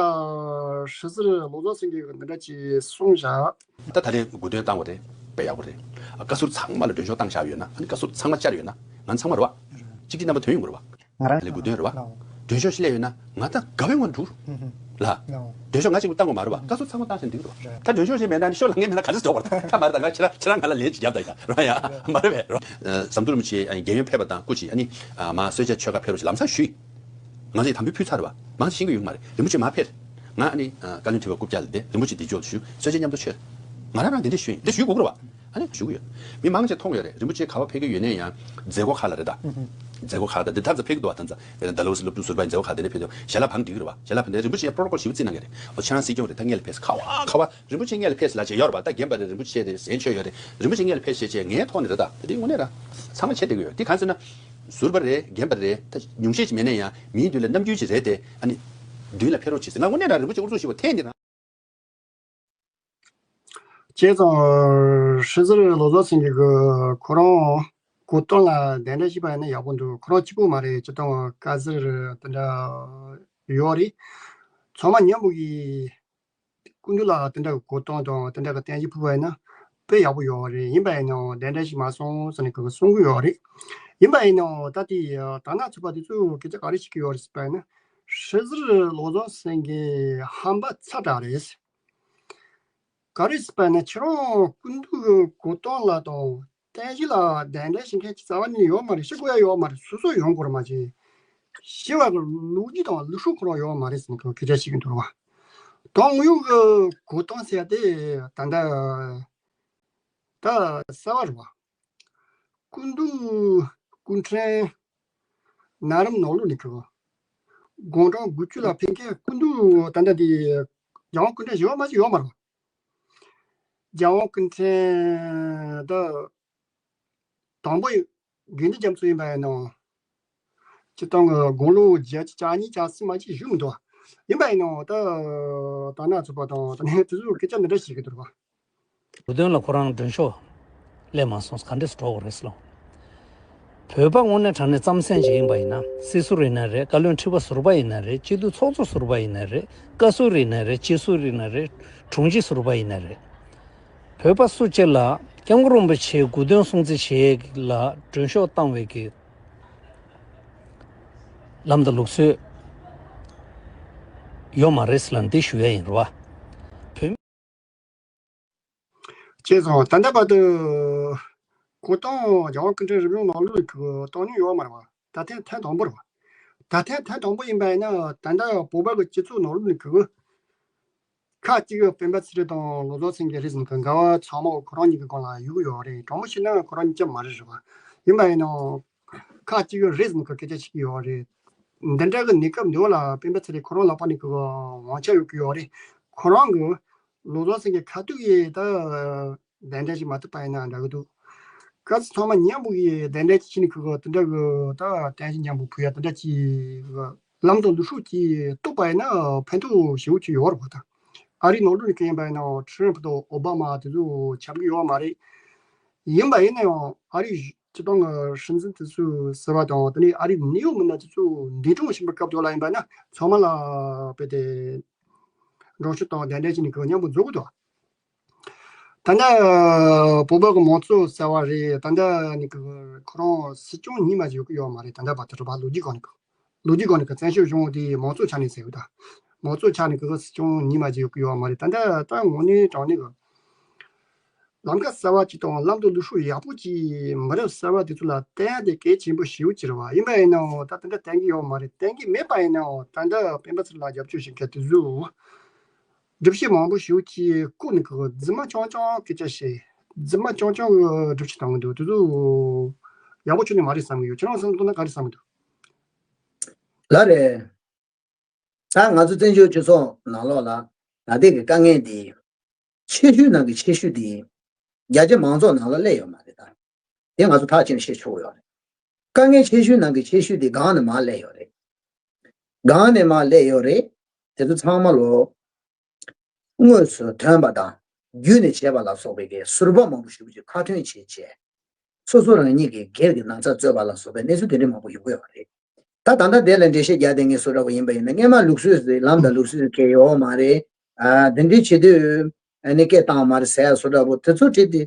ཧྲི་ཟུར་བློ་བཟང་སེང་གེས་འདི་འདྲ་ཅིག་གསུངས་བཞག་ད་ད་རེས་གོ་སྟོན་བཏང་བ་དེ་དཔེ་ཡག་པོ་རེད། ཨ་བཀའ་ཟུར་ཚང་མ་ལ་མགྲོན་ཤོག་བཏང་བཞག་ཡོད་ན། ཨ་ནི་བཀའ་ཟུར་ཚང་མ་བཅར་ཡོད་ན། ང་ཚང་མ་རེད་བ། གཅིག་གིས་རྣམ་པ་ཐོན་ཡོང་གི་རེད་བ། ང་རང་ལ་གོ་སྟོན་རེད་བ། ལའོ། མགྲོན་ཤོག་ཞིག་སླེབས་ཡོད་ན་ང་ད་དགའ་བའི་ངང་དུ་འགྲོ། ལའོ། མགྲོན་ཤོག་ང་གཅིག་པུ་བཏང་དགོས་མ་རེད་བ། བཀའ་ཟུར་ཚང་མ་བཏང་ཞིག་འགྲིག་གི་རེད་བ། ད་མགྲོན་ཤོག་ཞིག་མེད་ན་ནི་ཤོག་ལ་ངས་མེད་ན་ག་ཚོད་འཇོག་པར་ཁ་མ་རེད། ད་ང་ཁྱེད་རང་ཁྱེད་རང་ང་ལ་ལན་ཅིག་རྒྱབ་ད་ཡ་རང་ཡ་མ་རེད་བས་རོ། ཨ་ཟམ་གདོང་རིན་པོ་ཆེ་ཨ་ནི་རྒན་ཡོལ་ཕེབས་པ་དང་སྐུ་མཁྱེན་ཨ་ནི་ཨ་མ་གསོལ་ཇ་མཆོད་ཁ་ཕེབས་རོགས་ཞེས་ལམ་སང་ཞུས། ང་ཚོས་དམ་འབུལ་ཕུལ་ཚར་བ། མང་ཆེ་ཤེས་ཀྱི་ཡོད་མ་རེད། རིན་པོ་ཆེ་མ་ཕེབས། ང་ཨ་ནི་ཨ་བཀའ་བློན་ཁྲི་པ་རྐུབ་བཀྱག་ལ་བསྡད། རིན་པོ་ཆེ་འདི་ཕྱོགས་སུ་ཞུ། གསོལ་ཇ་མཉམ་དུ་མཆོད། ང་རང་རང་འདི་འདྲ་ཞུས་ཡིན། འདི་ཞུ་དགོས་རེད་བ། ཨ་ནི་ཞུ་གི་ཡོད། མི་མང་ཆེ་མཐོང་ཡོད་རེད། རིན་པོ་ཆེ་ག་པར་ཕེབས་ཀྱི་ཡོད་ནའི་ཡང་མཛད་སྒོ་ཁག་ལ་རེད་ད། མཛད་སྒོ་ཁག་ད་འདི་ད་ཚ་ཕེབས་ཀྱི་འདུག་བ། ད་ཚ་དཔེར་ན་ཌལ་ཧོ་སི་སློབ་ཕྲུག་ཟུར་པ་ཡི་མཛད་སྒོ་ཁག་དེ་ནས་ཕེབས་འདུག་ཞལ་ལག་འབག་འགྲིག་གི་རེད་བ། ཞལ་ལག་འབག་འདི་རིན་པོ་ཆེ་པྲོ་ཊོ་ཀོལ་ཞིབ་རྩིས་གནང་གི་རེད། འོ་ཁྱེད་རང་སྲིད་སྐྱོང་རེད། ད་སྔོན་ལ་ཕེབས། ག་བ་ག་བ་རིན་པོ་ཆེ་སྔོན་ལ་ཕེབས་ལབ་བྱས་ཡོད་རེད་བ། ད་རྒན་པ་རེད། རིན་པོ་ཆེ་རེད། གཟན་ཆོས་ཡོད་རེད། རིན་པོ་ཆེ་སྔོན་ལ་ཕེབས་བྱས་བྱས་ངའི་ཐོག་ནས་རེད་ད། དེ་དངོས་གནས་ར་ཚང་མ་བྱེད་བསྡད་ཀྱི་ཡོད། དེ་གང་ཟེར་ན། ཟུར་པ་རེད། རྒན་པ་རེད། ད་ཉུང་ཤས་ཅིག་མེད་ན་ཡང་མིའི་མདུན་ལ་རྣམ་འགྱུར་ཅིག་རེད་དེ། ཨ་ནི་མདུན་ལ་ཕེབས་རོགས་བྱེད་ཟེར། ང་དངོས་གནས་རང་རིན་པོ་ཆེ་ཨུ་ཚུགས་ཞུ་བ་འཐེན་འདི་རང་། བྱས་ཙང་ཧྲི་ཟུར་བློ་བཟང་སེང་གེ་གི་ཁོ་རང་གོ་སྟོན་ལ་གདན་འདྲེན་ཞུས་པ་ཡིན་ན་ཡག་པོ་འདུག་ཁོ་རང་གཅིག་པོ་མ་རེད། སྤྱིར་བཏང་བཀའ་ཟུར་དེ་འདྲ་ཡོད་རེད། ཚང་མ་མཉམ་པོ་གིས། སྐུ་མདུན་ལ་དེ་འདྲ་གི་གོ་སྟོན་དང་དེ་འདྲ་གི་བསྟན་བཅོས་ཕུལ་བ་ཡིན་ན་དཔེ་ཡག་པོ་ཡོད་རེད། ཡིན་པ་ཡིན་ནའང་གདན་འདྲེན་ཞིག་མ་སོང་ཟེར་ནས་ཁོ་གིས་གསུང་གི་ཡོད་རེད། ཡིན་པ་ཡིན་ནའང་ད་ལྟའི་དར་ནག་ཚོགས་པ་དེ་ཚོས་སྐད་ཆ་ག་རེ་བཤད་ཀྱི་ཡོད་རེད་ཟེར་བ་ཡིན་ན། ཧྲི་ཟུར་བློ་བཟང་སེང་གེ་ཧམ་པ་ཚ་དྲགས་རེད། ག་རེ་ཟེར་བ་ཡིན་ན་ཁྱེད་རང་སྐུ་མདུན་གྱི་གོ་སྟོན་ལ་དང་། བསྟན་བཅོས་ལ་གདན་འདྲེན་བྱེད་མཁན་གྱི་རྩ་བ་ནས་ཡོད་མ་རེད། ཤེས་དགོས་ཡ་ཡོད་མ་རེད། སོ་སོ་ཡོང་དགོས་རེད་མ་གཞི། ཞེས་པ་གི་ལོ་རྒྱུས་དང་ལུགས་སྲོལ་ཁོ་རང་ཡོད་མ་རེད་ཟེར་ནས་ཁོ་སྐད་ཆ་བཤད་ཀྱི་འདུག་རེད་བ། དོན་དངོས་ཡོད་ཀྱི་གོ་སྟོན་ཟེར་ཡ་དེ་ད་ལྟ་ད་གསར་བ་རེད་བ། སྐུ་མདུན་སྐུ་ཕྲེང་ནད་རིམས་ནང་ལོགས་ནས་ཁོ་དགུང་གྲངས་དགུ་བཅུ་ལ་ཕེབས་མཁན་སྐུ་མདུན་ད་ལྟ་དེ་རྒྱལ་དབང་སྐུ་ཕྲེང་བཞི་པ་མ་གཞི་ཡོད་མ་རེད་བ། རྒྱལ་དབང་སྐུ་ཕྲེང་ད་དང་པོ་དགེ་འདུན་རྒྱ་མཚོ་ཡིན་པ་ཡིན་ནོ། སྤྱིར་བཏང་གི་དགུང་ལོ་བརྒྱད་ཅུ་གྱ་གཉིས་གྱ་གསུམ་མ་གཅིག་བཞུགས་མི་འདུག་ཡིན་པ་ཡིན་ནོ་ད་དར་ནག་ཚོགས་པ་དང་ད་ནས་དེ་ཚོས་སྐད་ཆ་འདི་འདྲ་བཤད་ཀྱི་འདུག་རེད་བ། གོ་སྟོན་ལ་ཁོ་རང་མགྲོན་ཤོག་སླེབས་མ་སོང་། ག་འདྲས་སུ་འགྲོ་དགོས་རེད་ཟེར་ལོ། བོད་པ་དངོས་གནས་དྲང་གནས་རྩམ་ཟན་ཅིག་ཡིན་པ་ཡིན་ན། སྲིད་ཟུར་ཡིན་ན་རེད། བཀའ་བློན་ཁྲི་པ་ཟུར་པ་ཡིན་ན་རེད། སྤྱི་འཐུས་ཚོགས་གཙོ་ཟུར་པ་ཡིན་ན་རེད། བཀའ་ཟུར་ཡིན་ན་རེད། སྤྱི་ཟུར་ཡིན་ན་རེད། དྲུང་ཆེ་ཟུར་པ་ཡིན་ན་རེད། བོད་པ་སུ་གཅིག་ལ་སྐྱབས་མགོན་རིན་པོ་ཆེའི་གོ་སྟོན་སྲུང་བརྩི་བྱེད་ཡས་ལ་མགྲོན་ཤོག་བཏང་བའི་གི་ལམ་དང་ལུགས་སྲོལ་ཡོད་མ་རེད་ཟེར་ལ་འདི་ཞུ་ཡས་ཡིན་རེད་བ། བོད་བྱས་ཙང་ད་ལྟ་བར་དུ་གོ་སྟོན་རྒྱལ་དབང་སྐུ་ཕྲེང་རིམ་བྱོན་ནང་ལོགས་ཀྱི་གོ་སྟོན་ཡོད་མ་རེད་བ། ད་ཐེངས་ཐེངས་དང་པོ་རེད་བ། ད་ཐེངས་ཐེངས་དང་པོ་ཡིན་པ་ཡིན་ན་ད་ལྟ་བོད་པ་གི་སྤྱི་ཚོགས་ནང་ལོགས་ནས་གི་ཁ་ཅིག་གི་སྤེན་པ་ཚེ་རིང་དང་བློ་བཟང་སེང་གེ་རེད་ཟེར་ནས་གི་འགལ་བ་ཚང་མ་ཁོ་རང་གཉིས་ཀྱི་སྒང་ལ་ཡོད་ཀྱི་ཡོད་རེད། དྲང་མོ་བཤད་ན་ཁོ་རང་གཉིས་ཀ་མ་རེད་རེད་བ། ཡིན་པ་ཡིན་ནའང་ཁ་ཅིག་གི་རེད་ཟེར་ནས་གི་སྐད་ཆ་བཤད་ཀྱི་ཡོད་རེད། འདི་འདྲ་གི་གནས་སྐབས་འདི་བ་ལ་སྤེན་པ་ཚེ་རིང་ཁོ་རང་ལག་པ་ནས་གི་དབང་ཆ་ཡོད་ཀྱི་ཡོད་རེད། ཁོ་རང་གི་བློ་བཟང་སེང་གེ་ཁ་ཐུག་གིས་ད་གདན་འདྲེན་ཞིག་མ་ཐུབ་པ་ཡིན་ན་འདྲ་གི་འདུག་སྐབས་སུ་ཚང་མ་མཉམ་པོ་གིས་གདན་འདྲེན་ཞིག་བྱས་ནས་ཁུ་གི་དེ་འདྲ་གི་ད་བསྟན་བཅོས་མཉམ་པོ་ཕུལ་ཡ་དེ་འདྲ་ཅིག་ལམ་དང་ལུགས་སྲོལ་ཅིག་གཏོད་པ་ཡིན་ན་ཕན་ཐོགས་ཞེ་པོ་ཅིག་ཡོད་རེད་པ། ད་ཨ་རིའི་ནང་ལོགས་ནས་གང་ཡིན་པ་ཡིན་ན་ཁྲི་རན་པུ་དང་ཨོ་བྷ་མ་དེ་ཚོ་ཁྱབ་ཀྱི་ཡོད་མ་རེད། ཡིན་པ་ཡིན་ན་ཡང་ཨ་རིའི་སྤྱི་བཏང་གི་སྲིད་འཛིན་དེ་ཚོའི་ཟུར་པ་དང་དེ་ནས་ཨ་རིའི་གནད་ཡོད་མི་སྣ་དེ་ཚོ་འདས་གྲོངས་ཕྱིན་པའི་སྐབས་དེ་ལ་ཡིན་པ་ན་ཚང་མ་ལ་དཔེ་དེ་མགྲོན་ཤོག་དང་གདན་འདྲེན་བྱས་ནས་ཁུ་མཉམ་པོ་འཛོམས་ཀྱི་འདུག་ད་ལྟ་བོད་པ་གི་མང་གཙོ་ཟེར་བ་རེད། ད་ལྟ་ནི་གི་ཁོ་རང་སྲིད་སྐྱོང་རྙིང་མ་ཅིག་ཡོད་ཀྱི་ཡོད་མ་རེད། ད་ལྟ་བར་དུ་རེད་པ། ལོ་རྒྱུས་སྒང་ནས་གི་ལོ་རྒྱུས་སྒང་ནས་གི་བཙན་བྱོལ་གཞུང་དེ་མང་གཙོ་ཆ་ནས་ཟེར་ཡོད་ད། མང་གཙོ་ཆ་ནས་གི་སྲིད་སྐྱོང་རྙིང་མ་ཅིག་ཡོད་ཀྱི་ཡོད་མ་རེད། ད་ལྟ་ད་དངོས་གནས་དྲང་གནས་གི་ལམ་ཁ་གསར་བ་ཅིག་དང་ལམ་དང་ལུགས་སྲོལ་ཡག་པོ་ཅིག་མི་རབས་གསར་བ་དེ་ཚོ་ལ་བསྟན་ཡ་དེ་གལ་ཆེན་པོ་ཞེ་པོ་ཅིག་རེད་པ། ཡིན་པ་ཡིན་ནའང་ད་དེ་འདྲ་བསྟན་གྱི་ཡོད་མ་རེད། བསྟན་གྱི་མེད་པ་ཡིན་ནའང་ད་ལྟ་སྤེན་པ་ཚེ་རིང་ལ་རྒྱབ་སྐྱོར་བྱེད་མཁན་དེ་ཚོས། སྒྲུབ་བྱེད་མང་པོ་ཞེ་པོ་ཅིག་བཀོད་ནས་ཁོ་རྫུན་མ་རྐྱང་རྐྱང་སྐད་ཆ་བཤད། རྫུན་མ་རྐྱང་རྐྱང་གི་སྒྲུབ་བྱེད་བཏང་གི་འདུག་དེ་ཚོ་ཡག་པོ་ཁྱོན་ནས་མ་རེད་བསམ་གི་ཡོད། ཁྱེད་རང་བསམ་བློ་གཏོང་ན་ག་རེ་བསམ་གི་འདུག་ལགས་རེད། ད་ང་ཚོ་བཙན་བྱོལ་སྤྱི་ཚོགས་ནང་ལོགས་ལ་ད་ལྟའི་གི་དཀའ་ངལ་འདི་ཆེ་ཤོས་ནང་གི་ཆེ་ཤོས་འདི་ཡིན། རྒྱ་ཆེ་མང་ཚོགས་ནང་ལ་སླེབས་ཡོད་མ་རེད་ད། དེ་ང་ཚོ་ཐག་བཅད་ནས་བཤད་ཆོག་གི་ཡོད་རེད། དཀའ་ངལ་ཆེ་ཤོས་ནང་གི་ཆེ་ཤོས་དེ་སྒང་ནས་མར་སླེབས་ཡོད་རེད། སྒང་ནས་མར་སླེབས་ཡོད་རེད། དེ་ཚོ་ཚང་མ་ལོ། དངོས་སུ་ཐོན་པ་དང་བརྒྱུད་ནས་བྱས་པ་ལ་སོགས་པའི་གི་ཟུར་པ་མང་པོ་ཞེ་པོ་ཅིག་ཁ་ཐོན་བྱས་བྱས། སོ་སོ་རང་ཉིད་ཀྱི་སྒེར་གྱི་ན་ཚ་རྩོད་པ་ལ་སོགས་པའི་གནས་ཚུལ་དེ་འདྲ་མང་པོ་ཡོང་གི་ཡོད་རེད། ད་ད་ལྟ་དེ་ལ་འགྲེལ་བཤད་རྒྱག་བསྡད་མཁན་བཟོ་འདྲ་པོ་ཡིན་པ་ཡིན་ན། སྔས་མ་ལུགས་སྲོལ་ཟེར་ལམ་དང་ལུགས་སྲོལ་ཟེར་གང་ཡང་ཡོད་མ་རེད། ཨ། འདི་འདྲའི་བྱེད་དུས་ཨ་ནི་སྐད་བཏང་མ་རེད་ཟེར་བཟོ་འདྲ་པོ་དེ་ཚོ་བྲིས་ཏེ།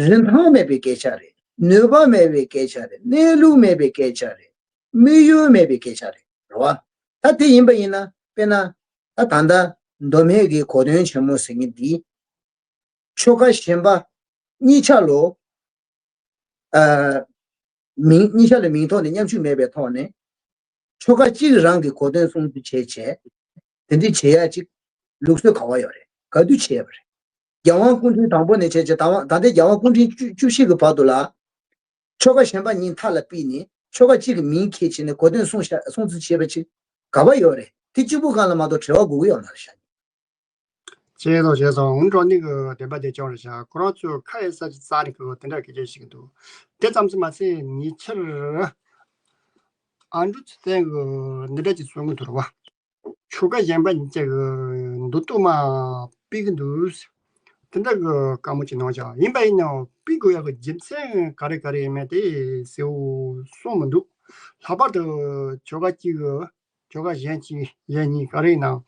རིན་ཐང་མེད་པའི་སྐད་ཆ་རེད། ནུས་པ་མེད་པའི་སྐད་ཆ་རེད། གནས་ལུགས་མེད་པའི་སྐད་ཆ་རེད། དམིགས་ཡུལ་མེད་པའི་སྐད་ཆ་རེད། རེད་བ། ད་དེ་ཡིན་པ་ཡིན་ན། དཔེར་ན། ད་ད་ལྟ་མདོ་སྨད་ཀྱི་གོ་སྟོན་ཆེན་མོ་ཟེར་མཁན་འདི། ཆོལ་ཁ་གཞན་པ་གཉིས་ཆ་ལོ། ཨ། མིང་གཉིས་ཆ་ལ་མིང་ཐོག་ནས་མཉམ་ཞུགས་མེད་པའི་ཐོག་ནས། ཆོལ་ཁ་གཅིག་རང་གི་གོ་སྟོན་སྲུང་བརྩི་བྱས་བྱས། དེ་འདྲ་བྱེད་ཡ་གཅིག་ལུགས་སྲོལ་ག་བ་ཡོད་རེད། ག་དུས་བྱས་པ་རེད། རྒྱལ་དབང་སྐུ་ཕྲེང་དང་པོ་ནས་བྱས་བྱས། ད་ད་ལྟའི་རྒྱལ་དབང་སྐུ་ཕྲེང་བཅུ་བཅུ་བཞི་གི་བར་དུ་ལ། ཆོལ་ཁ་གཞན་པ་གཉིས་མཐའ་ལ་ཕུད་ནས་ཆོལ་ཁ་གཅིག་གི་མིང་འཁྱེར་བྱས་ནས་གོ་སྟོན་སྲུང་བྱ་སྲུང་བརྩི་བྱས་པ་ཅིག་ག་བ་ཡོད་རེད། དེ་གཅིག་པུ་སྒང་ལ་མ་གཏོགས་བྲེལ་བ་དགོས་ཀྱི་ཡོད་མ་རེད་ཤག་བྱས་སོང་། བྱས་སོང་། འོན་ཀྲོ་ནི་གི་བདེན་པ་དེ་ཅུང་རེད་ཤག་ཁོ་རང་ཚོས་ཁ་ཡི་ས་ཅིག་རྩ་ནས་གི་དེ་འདྲ་སྐད་ཆ་བཤད་གི་འདུག་དེ་ཙམ་ཙམ་མ་ཟད་ཉེ་ཆར་ཨ་འབྲུག་ཚེ་བརྟན་གི་འདི་འདྲ་ཅིག་གསུང་གི་འདུག་རེད་བ། ཆོལ་ཁ་གཞན་པ་གཉིས་ཀྱི་མདོ་སྟོད་མ་སྤེལ་གི་འདུག་དེ་འདྲ་གི་བཀའ་མོལ་ཅིག་གནང་བཞག་ཡིན་པ་ཡིན་ནའང་སྤེལ་དགོས་ཡག་གི་རྒྱུ་མཚན་ག་རེ་ག་རེ་ཡིན་མིན་དེ་གསལ་བོ་གསུངས་མི་འདུག་ལྷག་པར་དུ་ཆོལ་ཁ་གཅིག་གི་ཆོལ་ཁ་གཞན་གཅིག་གཞན་གཉིས་ག་རེ་ཡིན་ནའང་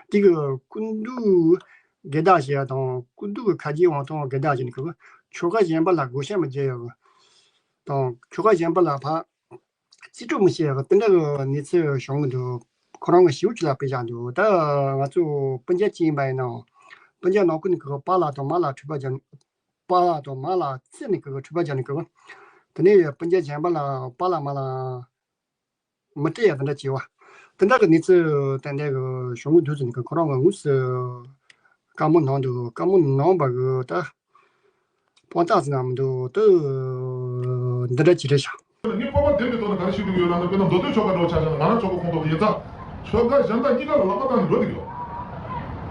དེ་གི་སྐུ་མདུན་སྒེར་བདག་བྱེད་ཡག་དང་། སྐུ་མདུན་གི་ཁ་རྗེ་དབང་ཐང་སྒེར་བདག་བྱེད་ནི་གི་ཆོལ་ཁ་གཞན་པ་ལ་བགོ་བཤའ་མི་རྒྱག་ཡག་གི་དང་། ཆོལ་ཁ་གཞན་པ་ལ་ཕར་རྩིས་སྤྲོད་མི་བྱེད་ཡག་དེ་འདྲ་གི་གནས་ཚུལ་བྱུང་གི་འདུག་ཁོ་རང་གི་ཞིབ་ཅིག་ལ་དཔེ་བཞག་འདུག་ད་ང་ཚོ་སྤུན་ཀྱག་ཅིག་ཡིན་པ་ཡིན་ནའང་། སྤུན་ཀྱག་ནང་ཁུལ་ནས་གི་པཱ་ལགས་དང་མཱ་ལགས་འཁྲུག་པ་རྒྱག་པཱ་ལགས་དང་མཱ་ལགས་རྩིས་ནས་གི་འཁྲུག་པ་རྒྱག་ནས་གི་དེ་ནས་སྤུན་ཀྱག་གཞན་པ་ལ་པཱ་ལགས་མཱ་ལགས་མི་སྤྲད་ཡག་དེ་འདྲ་བྱས་པ། དེ་འདྲ་གི་གནས་ཚུལ་ཏན་ཏན་གི་བྱུང་གི་འདུག་ཟེར་ནས་གི་ཁོ་རང་གི་དངོས་སུ་བཀའ་མོལ་གནང་འདུག་བཀའ་མོལ་གནང་བ་གི་ད། དཔང་རྟགས་ཟེར་ན་མི་འདུག་ད་འདི་འདྲ་ཅིག་རེད་ཤག་ངས་སྤོབས་པ་ལྡན་པའི་ཐོག་ནས་ག་རེ་ཞུ་གི་ཡོད་ལབ་ན། དཔེར་ན་མདོ་སྟོད་ཆོལ་ཁ་འདྲ་བོ་ཆ་བཞག་ན། ང་རང་ཆོལ་ཁ་ཁོངས་གཏོགས་ཀྱི་ཡིན་ཙང་། ཆོལ་ཁ་གཞན་དག་གཉིས་ཀ་ལ་ལག་པ་བཏང་ནས་འགྲོ་བསྡད་ཀྱི་ཡོད།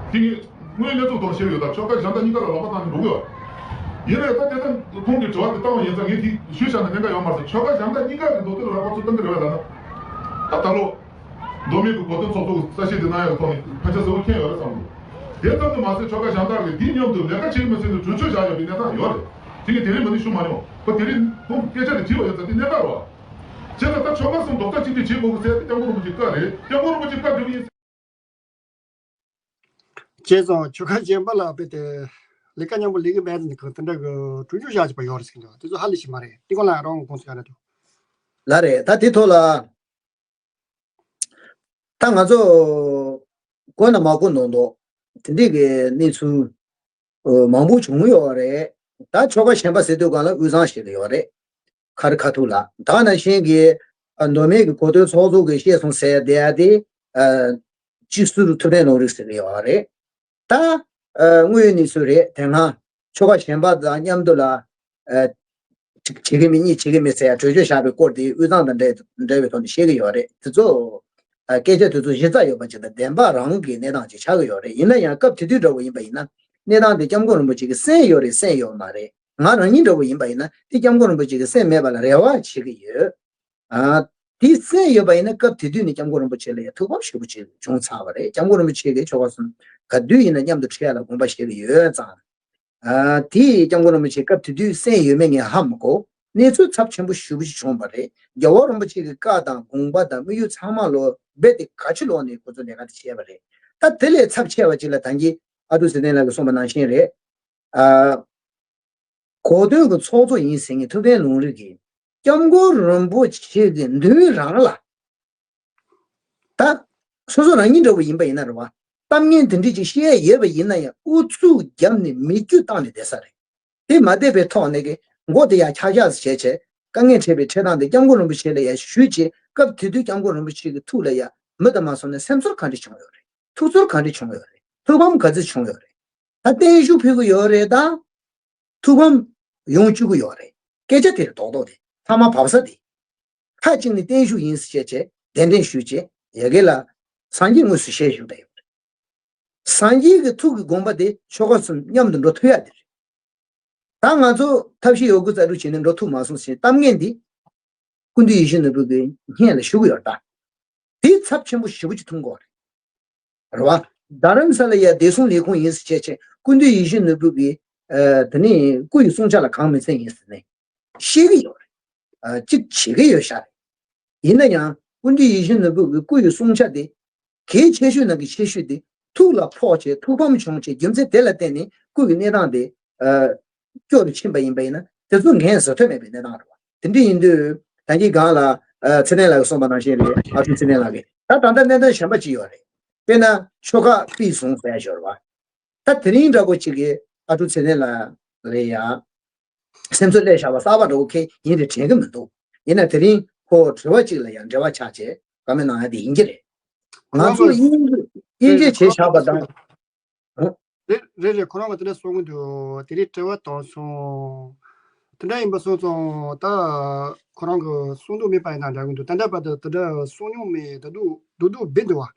དེ་ངས་དངོས་ཡོད་གནས་ཚུལ་ཐོག་བཤད་ཀྱི་ཡོད། ད་ཆོལ་ཁ་གཞན་དག་གཉིས་ཀ་ལ་ལག་པ་བཏང་ནས་འགྲོ་གི་ཡོད། ཡིན་ནའི་ད་དེ་ལྟར་ཁོང་གིས་དྲི་བ་དེ་བཏང་བ་ཡིན་ཙང་། ངས་དེ་ཞུས་བཞག་ན་གནད་འགག་ཡོད་མ་རེད་ཟེར། ཆོལ་ཁ་གཞན་དག་གཉིས་ཀ་གིས་མདོ་སྟོད་ལ་ལག་པ་ཚུར་བཏང་གི་རེད་པས་ལབ་ན། ད་ད་ལོ་མདོ་སྨད་ཀྱི་གོ་སྟོན་ཚོགས་གཙོ་གི་གསལ་བཤད་དེ་གནང་ཡག་གི་ཐོག་ནས་ཕན་ཆད་གསལ་བོ་མཁྱེན་ཡོད་རེད་བསམ་གི་འདུག་དེ་ཙམ་དུ་མ་ཟད་ཆོལ་ཁ་གཞན་དག་གིས་འདི་མཉམ་དུ་ལས་ཀ་བྱེད་ཀྱི་མི་ཚད་ནས་གྲོས་ཆོད་བཞག་ཡོད་པའི་གནས་སྟངས་ཡོད་རེད། དེ་ངས་དེ་རིང་མ་ནི་ཞུ་མ་མྱོང་། ཁོ་དེ་རིང་ཁོང་སྐད་ཆ་དེ་དྲིས་པ་ཡིན་ཙང་དེ་གནད་འགག་རེད་བ། བྱས་ཙང་ད་ཆོལ་ཁ་གསུམ་རྡོག་རྩ་གཅིག་སྒྲིལ་བྱེད་དགོས་ཀྱི་ཟེར་ཡ་དེ་སྐྱབས་མགོན་རིན་པོ་ཆེའི་བཀའ་རེད། སྐྱབས་མགོན་རིན་པོ་ཆེའི་བཀའ་སྒྲུབ་ཡིན་ཟེར། བྱས་ཙང་ཆོལ་ཁ་གཞན་པ་ལ་དཔེ་དེ་ལས་ཀ་མཉམ་པོ་ལས་ཀྱི་མེད་ཟེར་ནས་གང་དེ་འདྲ་གི་གྲོས་ཆོད་བཞག་བྱས་པ་ཡོད་རེད་ཟེར་གྱི་འདུག་དེ་ཚོ་ཧ་ལས་ཤེས་མ་རེད། དེ་སྐོར་ལ་རང་དགོངས་ཚུལ་ག་རེ་འདུག་ལགས་རེད། ད་དེ་ཐོག་ལ་ད་ང་ཚོ་གོ་ན་མ་གོ་མདོག་མདོག་དེ་འདྲས་ཀྱི་གནས་ཚུལ་མང་པོ་བྱུང་ཡོད་རེད། ད་ཆོལ་ཁ་གཞན་པ་ཟེར་དུས་སྒང་ལ་དབུས་གཙང་བྱེད་ཀྱི་ཡོད་རེད། ཁ་རི་ཁ་ཐུག་ལ། ད་ནང་བཞིན་གྱི་མདོ་སྨད་ཀྱི་གོ་སྟོན་ཚོགས་གཙོ་གིས་བཤད་སོང་ཟེར་བསྡད་ཡ་དེ། སྤྱི་ཟུར་ཐུབ་བསྟན་ལུང་རིགས་ཟེར་གྱི་ཡོད་རེད། ད་དངོས་ཡོད་གནས་ཚུལ་རེད། དེ་སྔ་ཆོལ་ཁ་གཞན་པ་དང་མཉམ་དུ་ལ། ཨ། གཅིག་བྱེད་ཀྱི་མེད་གཉིས་བྱེད་ཀྱི་མེད་ཟེར་ཡ་གྲོས་ཆོད་བཞག་པའི་སྐོར་དེ་དབུས་གཙང་དང་འབྲེལ་འབྲེལ་བའི་ཐོག་ནས་བཤད་ཀྱི་ཡོད་རེད། དེ་ཚོ། ཨ། སྐད་ཆ་དེ་ཚོ་གཞི་རྩ་ཡོད་པ་ཅིག་དང་བདེན་པ་རང་གི་གནས་སྟངས་ཅིག་ཆགས་ཀྱི་ཡོད་རེད། ཡིན་ན་ཡང་སྐབས་དེ་དུས་འདྲ་བོ་ཡིན་པ་ཡིན་ན། གནས་སྟངས་དེ་སྐྱབས་མགོན་རིན་པོ་ཆེ་གི་སེམས་ཡོད་རེད་སེམས་ཡོད་མ་རེད། ང་རང་ཉིད་འདྲ་བོ་ཡིན་པ་ཡིན་ན་དེ་སྐྱབས་མགོན་རིན་པོ་ཆེ་གི་སེམས་མེད་པ་ལ་རེ་བ་བྱེད་ཀྱི་ཡོད། ཨ། དེའི་སེམས་ཡོད་པ་ཡིན་ན་སྐབས་དེ་དུས་ནས་སྐྱབས་མགོན་རིན་པོ་ཆེ་ལ་ཡང་ཐུགས་ཕམ་ཞེ་པོ་ཅིག་བྱུང་ཚར་བ་རེད། སྐྱབས་མགོན་རིན་པོ་ཆེ་གིས་ཆོལ་ཁ་གསུམ་ག་དུས་ཡིན་ན་མཉམ་དུ་འཁྲིད་ཡ་ལ་དགོངས་པ་བཞེས་ཀྱི་ཡོད་ཙང་། ཨ། དེ་སྐྱབས་མགོན་རིན་པོ་ཆེ་སྐབས་དེ་དུས་སེམས་ཡོད་མེད་ངས་ཧ་མི་གོ། གནས་ཚུལ་ཚབས་ཆེན་པོ་ཞེ་པོ་ཅིག་བྱུང་བ་རེད། རྒྱལ་བ་རིན་པོ་ཆེ་གི་བཀའ་དང་དགོངས་པ་དང་དམིགས་ཡུལ་ཚང་མ་ལོ་རྦད་དེ་ག་ཕྱི་ལོགས་ནས་ཁོ་ཚོ་ལས་ཀ་དེ་བྱས་པ་རེད། ད་དེ་ལས་ཚབས་ཆེ་བ་ཅིག་ལ་ད་གིན་ཨ་ཏུ་ཚེ་བརྟན་ལགས་ཀྱིས་གསུངས་པ་ནང་བཞིན་རེད། ཨ། གོ་སྟོན་གྱི་ཚོགས་གཙོ་ཡིན་ཟེར་མཁན་ཐུབ་བསྟན་ལུང་རིགས་ཀྱིས་སྐྱབས་མགོན་རིན་པོ་ཆེ་གི་མདུན་རང་ལ། ད་སོ་སོ་རང་ཉིད་འདྲ་བོ་ཡིན་པ་ཡིན་ན་རེད་བ། གཏམ་ངན་དེ་འདྲ་ཅིག་བཤད་ཡས་ཡོད་པ་ཡིན་ན་ཡང་ཨུ་ཚུགས་བརྒྱབ་ནས་མིག་ཆུ་བཏང་ནས་བསྡད་ས་རེད། དེ་མ་བསྡད་པའི་ཐོག་ནས་ཀྱི་མགོ་དེ་ཡར་འཁྱག་འཁྱག་ཟེར་བྱས་བྱས། དཀའ་ངལ་འཕྲད་པའི་འཕྲད་སྟངས་དེ་སྐྱབས་མགོན་རིན་པོ་ཆེ་ལ་ཡར་ཞུས་བྱས། སྐབས་དེ་དུས་སྐྱབས་མགོན་རིན་པོ་ཆེ་གི་ཐུགས་ལ་ཡར་མི་དང་མ་སོང་ནས་སེམས་ཚོར་ག་འདྲ་བྱུང་ཡོད་རེད། ཐུགས་ཚོར་ག་འདྲ་བྱུང་ཡོད་རེད། ཐུགས་ཕམ་ག་ཚོད་བྱུང་ཡོད་རེད། ད་བརྟན་བཞུགས་ཕུལ་གི་ཡོད་རེད་ད། ཐུགས་ཕམ་ཡོང་བཅུག་གི་ཡོད་རེད། སྐད་ཆ་དེ་རེད་རྡོག་རྡོག་དེ། ཐ་མ་བབས་ས་དེ། ཁ་གཅིག་ནས་བརྟན་བཞུགས་ཡིན་ཟེར་བྱས་བྱས་གདན་འདྲེན་ཞུས་བྱས་ཡ་གི་ལ། སངས་རྒྱས་དངོས་སུ་ཞལ་བཞུགས་བསྡད་ཡོད་རེད། སངས་རྒྱས་ཀྱི་ཐུགས་ཀྱི་དགོངས་པ་དེ་ཆོལ་ཁ་གསུམ་མཉམ་དུ་འགྲོ་ཐུབ་ཡ་དེ་རེད། ད་ང་ཚོ་ཐབས་ཤེས་ཡོད་དགུ་རྩལ་སྤྲུགས་བྱས་ནས་འགྲོ་ཐུབ་མ་སོང་ཞེས་གཏམ་ངན་འདི་སྐུ་མདུན་ཡིད་བཞིན་ནོར་བུ་གི་སྙན་ལ་ཞུ་གི་ཡོད་ད། དེ་ཚབས་ཆེན་པོ་ཞེ་པོ་ཅིག་མཐོང་གི་ཡོད་རེད། རེད་བ། རྡ་རམ་ས་ལ་ཡ་བདེ་སྲུང་ལས་ཁུངས་ཡིན་ཟེར་བྱས་བྱས་སྐུ་མདུན་ཡིད་བཞིན་ནོར་བུ་གི་ཨ་དེ་ནས་སྐུ་ཡི་གསུང་ཆ་ལ་གང་མི་འཚམ་ཡིན་ཟེར་ནས་བཤད་གི་ཡོད་རེད། ཨ་གཅིག་བྱེད་གི་ཡོད་ཤག་རེད། ཡིན་ན་ཡང་སྐུ་མདུན་ཡིད་བཞིན་ནོར་བུ་གི་སྐུ་ཡི་གསུང་ཆ་དེ་གལ་ཆེ་ཤོས་ནང་གི་ཆེ་ཤོས་དེ་ཐུགས་ལ་ཕོག་བྱས་ཐུགས་ཕམ་བྱུང་བྱས་རྒྱུ་མཚན་དེ་ལ་བརྟེན་ནས་སྐུ་གི་གནས་སྟངས་དེ་ཨ་སྐྱོ་རུ་ཕྱིན་པ་ཡིན་པ་ཡིན་ན་དེ་ཚོ་ངས་བཟོད་ཐབས་མེད་པའི་གནས་སྟངས་རེད་བ། དེ་འདྲ་ཡིན་དུས་ད་གིན་སྒང་ལ་ཨ་ཚེ་བརྟན་ལགས་ཀྱིས་གསུངས་པ་ནང་བཞིན་རེད། ཨ་ཁུ་ཚེ་བརྟན་ལགས་ཀྱིས་ད་ད་ལྟ་གནད་དོན་གཞན་པ་ཅིག་ཡོད་རེད། དཔེར་ན་ཆོལ་ཁ་ཕུད་སོང་ཟེར་ཡ་ཞིག་ཡོད་རེད་བ། ད་དེ་རིང་འདྲ་པོ་ཅིག་གིས་ཨ་ཁུ་ཚེ་བརྟན་ལགས་ལ་ཡ་སེམས་གསོ་སླེབས་བཞག་པ་གསར་པ་འདྲ་པོ་ཁེ་ཡིན་རེད་དྲན་གི་མི་འདུག་ཡིན་ན་དེ་རིང་ཁོ་དྲི་བ་གཅིག་ལ་ཡང་འབྲེལ་བ་ཆགས་བྱས་བཀའ་མོལ་གནང་ཡ་དེ་ཡིན་གྱི་རེད། ང་ཚོ་དབྱིན་ཇི་དབྱིན་ཇི་བྱས་བཞག་པ་དང་། རེད་རེད། ཁོ་རང་གིས་དེ་འདྲ་གསུང་གི་འདུག་དེ་རིང་དྲི་བ་བཏང་སོང་། དེ་འདྲ་ཡིན་པ་སོང་ཙང་ད་ཁོ་རང་གིས་གསུང་འདོད་མེད་པ་ཡིན་ན་འདྲ་གི་འདུག་ད་ལྟ་བར་དུ་དེ་འདྲ་གསུང་མྱོང་མེད། ད་དུང་སྡུག་སྡུག་སྡུག་འབོད་འདུག་བ།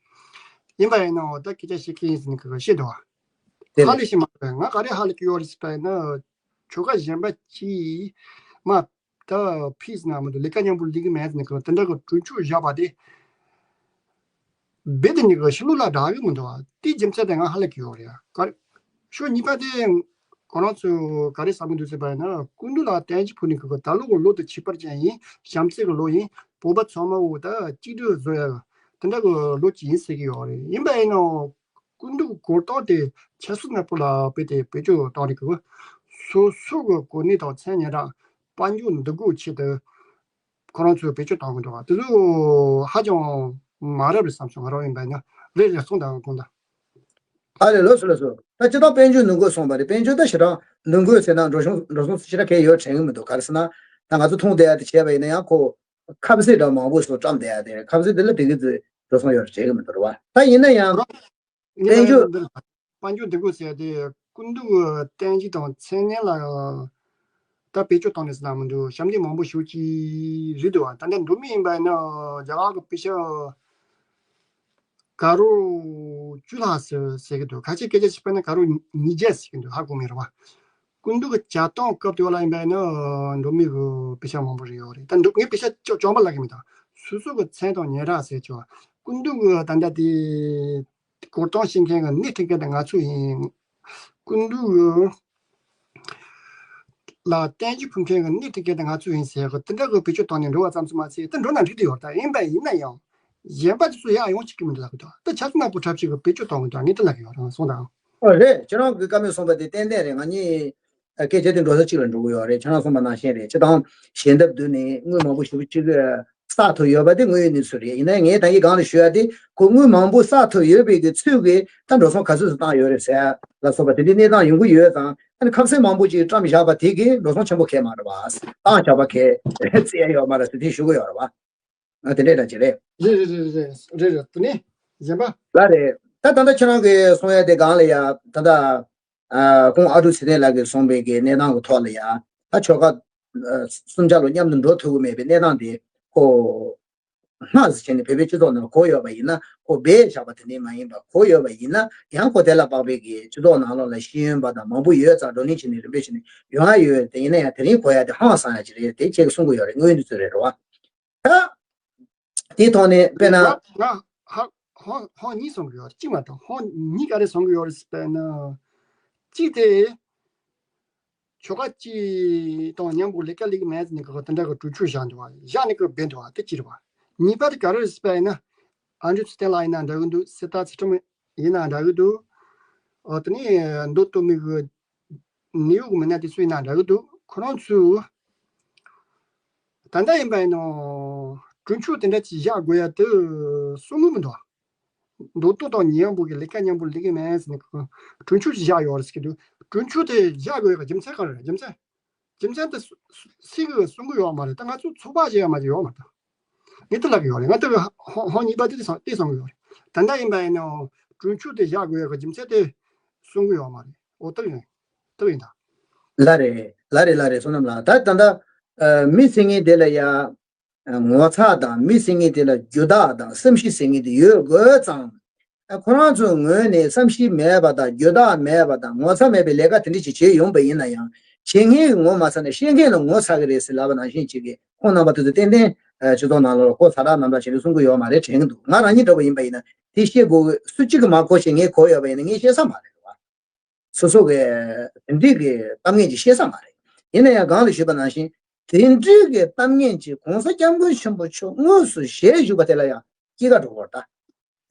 ཡིན་པ་ཡིན་ནའང་ད་སྐད་ཆ་བཤད་མཁན་ཡིན་ཟེར་ནས་ཁོས་བཤད་འདུག་བ། དེ་ཧ་ལས་ཤེས་མ་རེད། ང་ག་རེ་ཧ་ལས་ཀྱི་ཡོད་རེད་ཟེར་བ་ཡིན་ན་ཆོལ་ཁ་གཞན་པ་གཅིག་མ་ད་ཕུད་ཟེར་ན་མི་འདུག་ལས་ཀ་མཉམ་པོ་ལས་ཀྱི་མེད་ཟེར་ནས་ཁོས་དེ་འདྲ་གི་གྲོས་ཆོད་བཞག་པ་དེ། རྦད་དེ་ནི་གི་ཕྱི་ལོགས་ལ་བསྒྲགས་གི་མི་འདུག་བ། དེའི་རྒྱུ་མཚན་དེ་ང་ཧ་ལས་ཀྱི་ཡོད་རེད། ག་རེ། ཕྱོགས་གཉིས་པ་དེ་ཁོ་རང་ཚོས་ག་རེ་བསམ་གི་འདུག་ཟེར་བ་ཡིན་ན་སྐུ་མདུན་ལ་བརྟན་བཞུགས་ཕུལ་ནི་གི་ད་ལོ་གི་ལོ་དེ་ཁྱད་པར་ཅན་ཡིན། བྱམས་བརྩེ་གི་ལོ་ཡིན། བོད་པ་ཚང་མ་བོ་ད་གཅིག་སྒྲིལ་བཟོ་ཡ་དེ་འདྲ་གི་ལོ་གཅིག་ཡིན་ཟེར་གི་ཡོད་རེད། ཡིན་པ་ཡིན་ནའང་སྐུ་མདུན་གྱི་གོ་རྟོགས་དེ་ཆབ་སྲིད་ནག་པོ་ལ་དཔེ་དེ་བེད་སྤྱོད་གཏོང་རེད་གི། སོ་སོ་གི་གོ་གནས་དང་མཚན་སྙན་གྲགས་དཔལ་འབྱོར་འདུ་འགོད་ཆེད་དུ། ཁོ་རང་ཚོས་བེད་སྤྱོད་གཏོང་གི་འདུག་བ། དེ་ཚོ་ཧ་ཅང་མ་རབས་རེད་བསམ་སོང་། ང་རང་ཡིན་པ་ཡིན་ན། རེད་རེད། གསུངས་དང་དགོངས་དག་ཨ་རེད། ལགས་སོ་ལགས་སོ། ད་སྤྱིར་བཏང་དཔལ་འབྱོར་འདུ་འགོད་གསུངས་པ་རེད། དཔལ་འབྱོར་ད་ཞེ་དྲག་འདུ་འགོད་ཟེར་ན་འགྲོ་སོང་འགྲོ་སོང་ཞེ་དྲག་གང་ཡོད་དྲན་གི་མི་འདུག་ག་རེ་ཟེར་ན་ད་ང་ཚོ་མཐོང་བསྡད་ཡ་དེ་བྱས་པ་ཡིན་ན་ཡང་ཁོ་ཁ་ཟས་འདྲ་མང་པོ་ཞིག་བཀྲམ་བསྡད་ཡ་དེ་རེད། ཁ་ཟས་དེ་ལ་དེ་གི་ཚོད་འགྲོ་སོང་ཡོད་དྲན་གི་མི་འདུག་རེད་བ། ད་ཡིན་ན་ཡང་དཔལ་འབྱོར། དཔལ་འབྱོར་འདུ་འགོད་ཟེར་ཡ་དེ་སྐུ་མདུན་གྱི་བརྟན་བཞུགས་དང་མཚན་སྙན་ལ་ད་བེད་སྤྱོད་བཏང་ནས་ཟེར་ན་མི་འདུག་ཞབས་འདེགས་མང་པོ་ཞུ་གི་རེད་འདུག་བ། ད་ལྟ་འགྲོ་མི་ཡིན་པ་ཡིན་ན་རྒྱ་གར་གྱི་པེ་ཤ་ཀ་རོར་བཅུ་ལྷག་ཟེར་ཟེར་གྱི་འདུག་ཁ་ཆེ་སྐད་ཆ་བཤད་པ་ན་ཀ་རོར་ཉིས་བརྒྱ་ཟེར་གྱི་འདུག་ཧ་གོ་མེད་རེད་བ། སྐུ་མདུན་གྱི་བྱ་བཏང་སྐབས་དེ་བ་ལ་ཡིན་པ་ཡིན་ན་འགྲོ་མི་གི་པེ་ཤ་མང་པོ་རེད་ཡོད་རེད། ད་འགྲོ་ངས་པེ་ཤ་ཅོ་ཅོང་པ་ལ་གི་མི་དང་སོ་སོ་གི་མཚན་དང་སྙན་གྲགས་ཟེར་ཆོག་སྐུ་མདུན་གྱི་ད་ལྟ་དེ། གོ་རྟོགས་བྱེད་མཁན་གྱི་སྣེ་ཁྲིད་མཁན་དེ་ང་ཚོ་ཡིན། སྐུ་མདུན་ལ་བརྟན་བཞུགས་ཕུལ་མཁན་གྱི་སྣེ་ཁྲིད་མཁན་དེ་ང་ཚོ་ཡིན་ཟེར་གི་དེ་འདྲ་གི་བེད་སྤྱོད་བཏང་ནས་འགྲོ་བ་ཙམ་ཞིག་མ་ཚད་དེ་འགྲོ་ན་འགྲིག་གི་ཡོད། ད་ཡིན་པ་ཡིན་ན་ཡང་གཞན་པ་དེ་ཚོ་ཡར་ཡོང་ཆོག་གི་མི་འདུག་ལབ་གི་འདུག་ད་ཆབ་སྲིད་ནག་པོ་འཁྲབ་བྱེད་ཀྱི་བེད་སྤྱོད་གཏོང་གི་འདུག་ངས་དེ་ལབ་གི་ཡོད་རང་གསུངས་དང་། ཨོ་རེད། ཁྱེད་རང་གི་བཀའ་མོལ་གསུངས་པ་དེ་ཏན་ཏན་རེད། ང་གཉིས་སྐད་ཆ་དེ་འགྲོ་ས་གཅིག་ལ་འགྲོ་གི་ཡོད་རེད། ཁྱེད་རང་གསུངས་པ་ནང་བཞིན་རེད། སྤྱིར་བཏང་ཞལ་འདེབས་བསྡུས་ནས་དངུལ་མང་པོ་ཞེ་པོ་ཅིག་བསགས་ཐུབ་ཡོད་པ་དེ་དངོས་ཡོད་གནས་ཚུལ་རེད། ཡིན་ན་ངས་ད་གིན་སྒང་ལ་ཞུ་ཡ་དེ་ཁོ་དངུལ་མང་པོ་བསགས་ཐུབ་ཡོད་པའི་གི་ཚུལ་གྱིས་ད་འགྲོ་སོང་ག་ཚོད་ཙམ་བཏང་ཡོད་རེད་ཟེར་ལ་སོགས་པ་དེ་འདྲའི་གནས་སྟངས་ཡོང་གི་ཡོད་ཙང་ཨ་ནི་ཁ་ཟས་མང་པོ་ཅིག་བཀྲམ་བཞག་པ་དེ་གིས་འགྲོ་སོང་ཆེན་པོ་གང་ཡང་མ་རེད་བ། བཏང་བཞག་པ་གང་ཡང་བཙལ་ཡ་ཡོད་མ་རེད་ཟེར་དེ་ཞུ་གི་ཡོད་རེད་བ། ཨ་དེ་འདྲས་འདྲ་ཅིག་རེད། རེད་རེད། དེ་ནས་གཞན་པ། ལགས་རེད། ད་ད་ལྟ་ཁྱེད་རང་གིས་གསུང་ཡ་དེ་སྒང་ལ་ཡ་ད་ལྟ་ཨ་ཁོང་ཨ་ཀྲུག་ཚེ་བརྟན་ལགས་ཀྱིས་གསུངས་པའི་གི་གནས་སྟངས་ཀྱི་ཐོག་ལ་ཡ་ད་ཆོལ་ཁ་ཨ་གསུམ་ཆ་ལ་མཉམ་དུ་འགྲོ་ཐུབ་ཀྱི་མེད་པའི་གནས་སྟངས་དེ་ཁོ་སྔ་ཟིག་བྱས་ནས་བོད་པའི་སྤྱི་ཚོགས་ནང་ལ་གོ་ཡོད་པ་ཡིན་ན་ཁོ་སྦས་བཞག་པ་དེ་འདྲས་མ་ཡིན་པ་གོ་ཡོད་པ་ཡིན་ན་ཡང་ཁོ་དེ་ལ་དཔག་པའི་གི་སྤྱི་ཚོགས་ནང་ལོགས་ལ་ཤེས་ཡོན་པ་དང་མང་པོ་ཡོད་ཙང་བགྲོ་གླེང་བྱས་ནས་རིམ་པས་བྱས་ནས་ཡོང་ཡ་ཡོད། དེ་ཡིན་ན་ཡང་དེ་རིང་གོ་ཡ་དེ་ཧང་སང་ཡ་ཅིག་རེད། དེ་ཁྱེད་ཀྱིས་གསུང་གི་ཡོད་རེད། དངོས་ཡོད་གནས་ཚུལ་རེད་རེད་བ། ད་དེའི་ཐོག་ནས་དཔེར་ན། ང་ང་ཧ་ཧོ་ཧོ་གཉིས་གསུང་གི་ཡོད་རེད། གཅིག་མ་གཏོགས་ཧོ་གཉིས་ག་རེ་གསུང་གི་ཡོད་རེད་ཟེར་ན། གཅིག་དེ་ཆོལ་ཁ་གཅིག་དང་མཉམ་པོ་ལས་ཀ་ལས་ཀྱི་མེད་ཟེར་ནས་གི་དེ་འདྲ་གི་གྲོས་ཆོད་བཞག་འདུག་བ། བཞག་ནས་གི་སྦས་འདུག་བ། དེ་གཅིག་རེད་བ། གཉིས་པ་དེ་ག་རེ་རེད་ཟེར་ན། ཨ་འབྲུག་ཚེ་བརྟན་ལགས་ཡིན་ན་འདྲ་གི་འདུག་སྲིད་ཐར་ཚེ་ཁྲིམས་ཡིན་ན་འདྲ་གི་འདུག་ཨ་དེ་ནས་མདོ་སྟོད་སྨད་གི་ནེའུ་ཡོག་མི་སྣ་དེ་ཚོ་ཡིན་ན་འདྲ་གི་འདུག་ཁོ་རང་ཚོས་ད་ལྟ་ཡིན་པ་ཡིན་ནོ། གྲོས་ཆོད་དེ་འདྲ་ཅིག་བཞག་དགོས་ཡ་དེ་གསུང་གི་མི་འདུག་མདོ་སྟོད་དང་ཉི་ཡང་པོ་གི་ལས་ཀ་མཉམ་པོ་ལས་ཀྱི་མེད་ཟེར་ནས་གྲོས་ཆོད་ཅིག་བཞག་ཡོད་རེད་ཟེར་གི་འདུག་གྲོས་ཆོད་དེ་བཞག་དགོས་ཡ་གི་རྒྱུ་མཚན་ག་རེ་རེད། རྒྱུ་མཚན། རྒྱུ་མཚན་དེ་སུ་སུ་སུས་གི་གསུང་གི་ཡོད་མ་རེད། ད་ང་ཚོ་ཚོགས་པ་ཞིག་ཡོད་མ་ཞིག་ཡོད་མ་རེད། ངས་དེ་ལབ་གི་ཡོད་རེད། ང་དེ་གི་ཧོ་ཧོ་གཉིས་པ་དེ་དེ་སོང་དེ་སོང་གི་ཡོད་རེད། ད་ལྟ་ཡིན་པ་ཡིན་ནའང་གྲོས་ཆོད་དེ་བཞག་དགོས་ཡ་གི་རྒྱུ་མཚན་དེ་གསུང་གི་ཡོད་མ་རེད། འོ་དེ་ཡིན་དེ་ཡིན་ད། ལགས་རེད། ལགས་རེད། ལགས་རེད། བསོད་ནམས་ལགས། ད་ད་ལྟ་ཨ་མི་ཟེར་མཁན་དེ་ལ་ཡ་ངོ་ཚ་དང་མི་ཟེར་མཁན་དེ་ལ་རྒྱུ་དག་དང་བསམ་ཤེས་ཟེར་མཁན་དེ་ཡོད་དགོས་ཙང་། ཨ་ཁོ་རང་ཚོའི་ངོས་ནས་བསམ་ཤེས་མེད་པ་དང་རྒྱུ་དག་མེད་པ་དང་ངོ་ཚ་མེད་པའི་ལས་ཀ་དེ་འདྲ་ཅིག་བྱས་ཡོང་པ་ཡིན་ན་ཡང་ བྱེད་མཁན་གྱིས་ངོ་མ་ཚ་ན་བཤད་མཁན་ལ་ངོ་ཚ་གི་རེད་ཟེར་ལབ་པ་ནང་བཞིན་ཅིག་གིས། ཁོང་རྣམ་པ་དེ་ཚོ་ཏན་ཏན་སྤྱི་ཚོགས་ནང་ལོགས་ལ་གོ་ཚ་དྲག་རྣམ་དག་བྱས་ནས་གསུང་གི་ཡོད་མ་རེད་དྲན་གྱི་འདུག་ང་རང་ཉིད་འདྲ་པོ་ཡིན་པ་ཡིན་ན་དེ་བཤད་དགོས་གི། སུ་གཅིག་གིས་མ་གོ་བྱས་ངས་གོ་ཡོད་པ་ཡིན་ན་ངས་བཤད་ས་མ་རེད་བ། སོ་སོ་གི་དེ་འདྲའི་གི་གཏམ་ངན་ཅིག་བཤད་ས་མ་རེད། ཡིན་ན་ཡང་གོང་ལ་ཞུས་པ་ནང་བཞིན་དེ་འདྲའི་གི་གཏམ་ངན་ཅིག་གོང་ས་སྐྱབས་མགོན་ཆེན་པོ་མཆོག་དངོས་སུ་ཞལ་བཞུགས་པ་དེ་ལ་ཡང་སྐྱེ་ཀ་འགྲོ་གི་རེད་ད།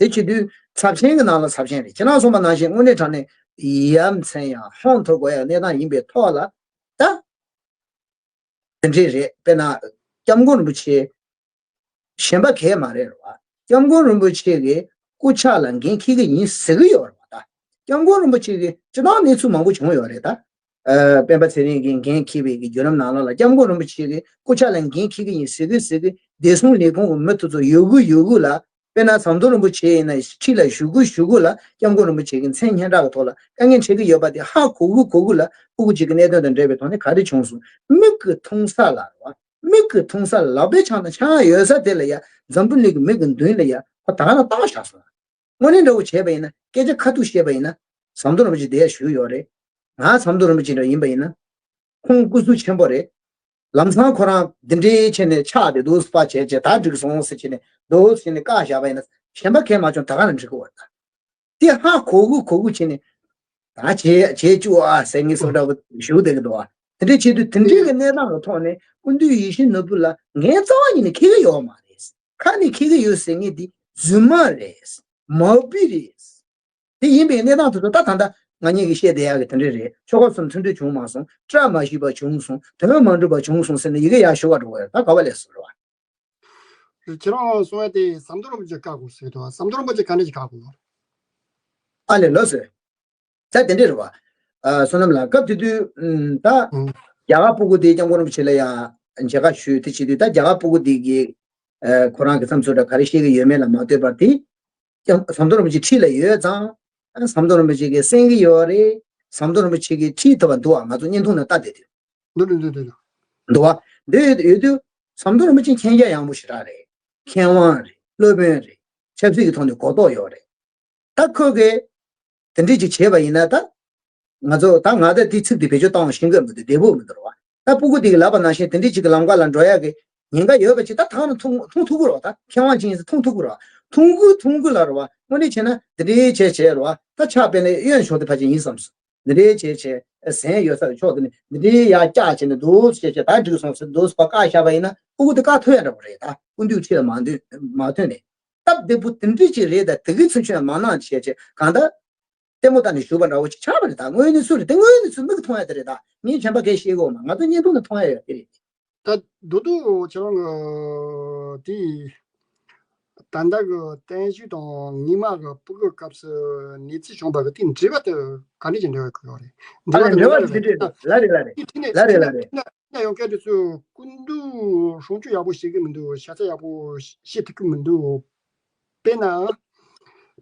དེ་བྱེད་དུས་ཚབས་ཆེན་གྱི་ནང་ལ་ཚབས་ཆེན་རེད། ཁྱེད་རང་གསུངས་པ་ནང་བཞིན་དངོས་གནས་དྲང་གནས་ཡ་མཚན་ཡང་ཧོན་ཐོར་དགོས་ཡ་གནས་སྟངས་ཡིན་པའི་ཐོག་ལ་ད། དེ་འདྲས་རེད། དཔེར་ན་སྐྱབས་མགོན་རིན་པོ་ཆེ་གཞན་པ་གས་མ་རེད་རེད་བ། སྐྱབས་མགོན་རིན་པོ་ཆེ་གི་སྐུ་ཕྱག་ལ་འགན་འཁྱེར་གི་ཡིན་ཟེར་གི་ཡོད་རེད་བ་ད། སྐྱབས་མགོན་རིན་པོ་ཆེ་གི་སྤྱི་བཏང་གནས་ཚུལ་མང་པོ་བྱུང་ཡོད་རེད་ད། ཨ། སྤེན་པ་ཚེ་རིང་གིས་འགན་འཁྱེར་བའི་གི་བརྒྱུད་རིམ་ནང་ལོགས་ལ་སྐྱབས་མགོན་རིན་པོ་ཆེ་གི་སྐུ་ཕྱག་ལ་འགན་འཁྱེར་གི་ཡིན་ཟེར་གི་ཟེར་གི་བདེ་སྲུང་ལས་ཁུངས་ཀྱི་མི་དེ་ཚོ་ཡོད་གི་ཡོད་གི་ལ། དཔེར་ན་ཟམ་གདོང་རིན་པོ་ཆེ་ཡིན་ན་ཁྲི་ལ་བཞུགས་གི་བཞུགས་གི་ལ་སྐྱབས་མགོན་རིན་པོ་ཆེ་གི་མཚན་སྙན་གྲགས་ཀྱི་ཐོག་ལ་དཀའ་ངལ་འཕྲད་གི་ཡོད་པ་དེ་ཧ་གོ་གི་གོ་གི་ལ། ཕྲུ་གུ་གཅིག་གི་གནད་དོན་དང་འབྲེལ་བའི་ཐོག་ནས་ག་རེ་བྱུང་སོང་། མིག་གི་མཐོང་ས་ལ་རེད་བ། མིག་གི་མཐོང་ས་ལག་པའི་འཆང་དང་འཆང་ཡོད་ས་དེ་ལ་ཡ་འཛམ་བུ་གླིང་གི་མིག་གི་མདུན་ལ་ཡ་ཁོ་ད་ག་རང་བཏང་བཞག་སོང་། དངོས་གནས་འདྲ་བོ་བྱས་པ་ཡིན་ན། སྐད་ཆ་ཁ་ཐུག་བཤད་པ་ཡིན་ན། ཟམ་གདོང་རིན་པོ་ཆེ་དེ་ཡ་བཞུགས་ཡོད་རེད། ང་ཟམ་གདོང་རིན་པོ་ཆེ་འདྲ་ཡིན་པ་ཡིན་ན། ཁོང་སྐུ་གཟུགས་ཆེན་པོ་རེད། ལམ་སང་ཁོ་རང་འདི་འདྲའི་བྱས་ནས་ཕྱག་དེ་འདུག་སེ་བྱས་བྱས་ད་འགྲིག་སོང་ཟེར་བྱས་ནས་འདུག་སེ་བྱས་ནས་བཀག་བཞག་པ་ཡིན་ན་གཞན་པ་གས་མ་བྱུང་ད་ག་ནས་འགྲིག་གི་ཡོད་རེད་ད། དེ་ཧ་གོ་གི་གོ་གི་བྱས་ནས་ད་བྱས་བྱས་བཅུག་ཨ་ཟེར་ངེས་སོ་འདྲ་བོ་བཞུགས་བསྡད་ཀྱི་འདུག་ཨ། དེ་འདྲའི་ཆེད་དུ་དེ་འདྲའི་གི་གནས་སྟངས་ཀྱི་ཐོག་ནས་སྐུ་མདུན་ཡིད་བཞིན་ནོར་བུ་ལ་ངའི་རྩ་བ་ཉིད་ནས་མཁས་གི་ཡོད་མ་རེད། ཁ་ནས་མཁས་གི་ཡོད་ཟེར་ངེས་དེ་རྫུན་མ་རེད། མ་བི་རེད། དེ་ཡིན་པའི་གནས་སྟངས་དེ་ཚོ་ད་ད་ལྟ་ང་གཉིས་ཀྱིས་བཤད་བསྡད་ཡག་གི་དེ་འདྲ་རེད། ཆོལ་ཁ་གསུམ་མཐུན་སྒྲིལ་བྱུང་མ་སོང་། བཀྲ་མ་ཤིས་པ་བྱུང་སོང་། དོན་མ་འགྲུབ་པ་བྱུང་སོང་ཟེར་ནས་ཡི་གེ་ཡར་ཞུ་བ་འགྲོ་བ་ཡོད། ད་ག་བ་ལས་ཟེར་བ། ཁྱེད་རང་གསུང་ཡ་དེ་ཟམ་གདོང་རིན་པོ་ཆེ་བཀག་དགོས་ཟེར་འདུག་ཟམ་གདོང་རིན་པོ་ཆེ་ག་འདྲ་ཞིག་བཀག་དགོས་ཡོད། ཨ་ལས་ལོས་ཟེར། ད་དེ་འདྲ་རེད་བ། ཨ། བསོད་ནམས་ལགས། སྐབས་དེ་དུས་ཨུམ། ད་ཨུམ། རྒྱ་གར་སྤུ་གུ་དེ་སྐྱབས་མགོན་རིན་པོ་ཆེ་ལ་ཡང་མཇལ་ཁ་ཞུས་ཏེ་བྱེད་དུས་ད་རྒྱ་གར་སྤུ་གུ་དེ་གིས་ཨ། ཁོ་རང་གི་བསམ་ཚུལ་འདྲ་ག་རེ་བཤད་ཀྱི་ཡོད་མེད་ལ་མ་ལྟོས་པར་དེ། ཀྱང་ཟམ་གདོང་རིན་པོ་ཆེ་འཁྲིས་ལ་ཡོད་ཙང་། ཨ། ཟམ་གདོང་རིན་པོ་ཆེ་གིས་གསན་གྱི་ཡོད་རེད། ཟམ་གདོང་རིན་པོ་ཆེ་གིས་ཁྲིད་ཐུབ་པ་འདུག་ཨ། ང་ཚོ་བརྙན་ཐུང་ནང་ལྟ་བསྡད་དུས། འདུག་འདུག་འདུག་འདུག་འདུག་འདུག་བ། འདི་ཡོད་དུས་ཟམ་གདོང་རིན་པོ་ཆེ་མཁྱེན་རྒྱ་ཡངས་པོ་ཞེ་དྲག་རེད། མཁས་དབང་རེད། སློབ་དཔོན་རེད། ཆབ་སྲིད་ཀྱི་ཐོག་ནས་གོ་རྟོགས་ཡོད་རེད། ད་ཁོས་གི་དེ་འདྲས་ཅིག་བྱས་པ་ཡིན་ན་ད། ང་ཚོ་ད་ང་ད་དེ་ཚིག་དེ་བེད་སྤྱོད་བཏང་བ་ཤེས་ཀྱི་མི་འདུག་བདེ་པོ་མི་འདུག་ར་བ། ད་སྤུ་གུ་དེ་གི་ལབ་པ་ནང་བཞིན་དེ་འདྲས་ཅིག་གི་ལམ་ཁ་ལ་འགྲོ་ཡག་གི་ཉེན་ཁ་ཡོད་པ་ཅིག་ད་ཐང་ནས་མཐོང་མཐོང་ཐུབ་ཀྱི་ར་བ། ད་མཁས་དབང་ཅིག་ཡིན་ཟེར་མཐོང་ཐུབ་ཀྱི་ར་བ། མཐོང་གི་མཐོང་གི་ལ་ར་བ། དངོས་གནས་བྱས་ན་དེ་འདྲས་བྱས་བྱས་ར་བ། ད་ཕྱག་དཔེ་ལས་གཡོན་ཕྱོགས་དེ་ཕ་ཆེན་ཡིན་བསམ་སོང་། འདི་འདྲའི་བྱས་བྱས་ཟན་ཡོད་ས་ཕྱོགས་དེ་ནས་འདི་འདྲའི་ཡར་བཀྱག་བྱས་ནས་འདུག་བྱས་བྱས་ད་འགྲིག་སོང་ཟེར་འདུག་སེ་ཕར་བཀག་བཞག་པ་ཡིན་ན་སྤུ་གུ་དེ་བཀག་ཐུབ་ཡ་འདྲ་པོ་རེད། ད་སྐུ་མདུན་འཁྲིས་ལ་མ་འདུས་མ་ཐོན་ནས་སྟབས་བདེ་པོ་དེ་འདྲ་ཅིག་རེད། ད་དེ་གི་ཚུན་ཆད་མ་གནང་བྱས་བྱས་གང་ལྟར་ལྟད་མོ་ལྟ་ནས་བཞུགས་པ་འདྲ་པོ་ཅིག་ཆགས་པ་རེད། ད་དངོས་གནས་སུ་རེད། དེ་དངོས་གནས་སུ་མིག་གིས་མཐོང་ཡ་དེ་རེད། ད་ངས་གཞན་པ་གས་བཤད་གི་ཡོད་མ། ང་ཚོ་བརྙན་ཐུང་ནས་མཐོང་ཡ་ཡོད་དེ་རེད། ད་རྡོ་རྡོ་ཁྱེད་རང་གི་དེ་ད་ལྟ་གི་བརྟན་བཞུགས་དང་ཉི་མ་གི་སྤུ་གུ་སྐབས་སུ་གནས་ཚུལ་བྱུང་བ་གི་དེ་འབྲེལ་བ་དེ་ག་འདྲ་ཅིག་འབྲེལ་བ་ཡོད་རེད། ཨ་འབྲེལ་བ་ལས་འབྲེལ་བ་དེ་འདྲ་རེད། ལ་རེད་ལ་རེད། དེ་ཐད་ནས་ལ་རེད་ལ་རེད། ཡང་སྐད་དུ་ཚུར་སྐུ་མདུན་སྲུང་སྐྱོབ་ཡག་པོ་བྱེད་ཀྱི་མི་འདུག་ཤ་ཚ་ཡག་པོ་བྱེད་ཐུབ་ཀྱི་མི་འདུག་དཔེར་ན།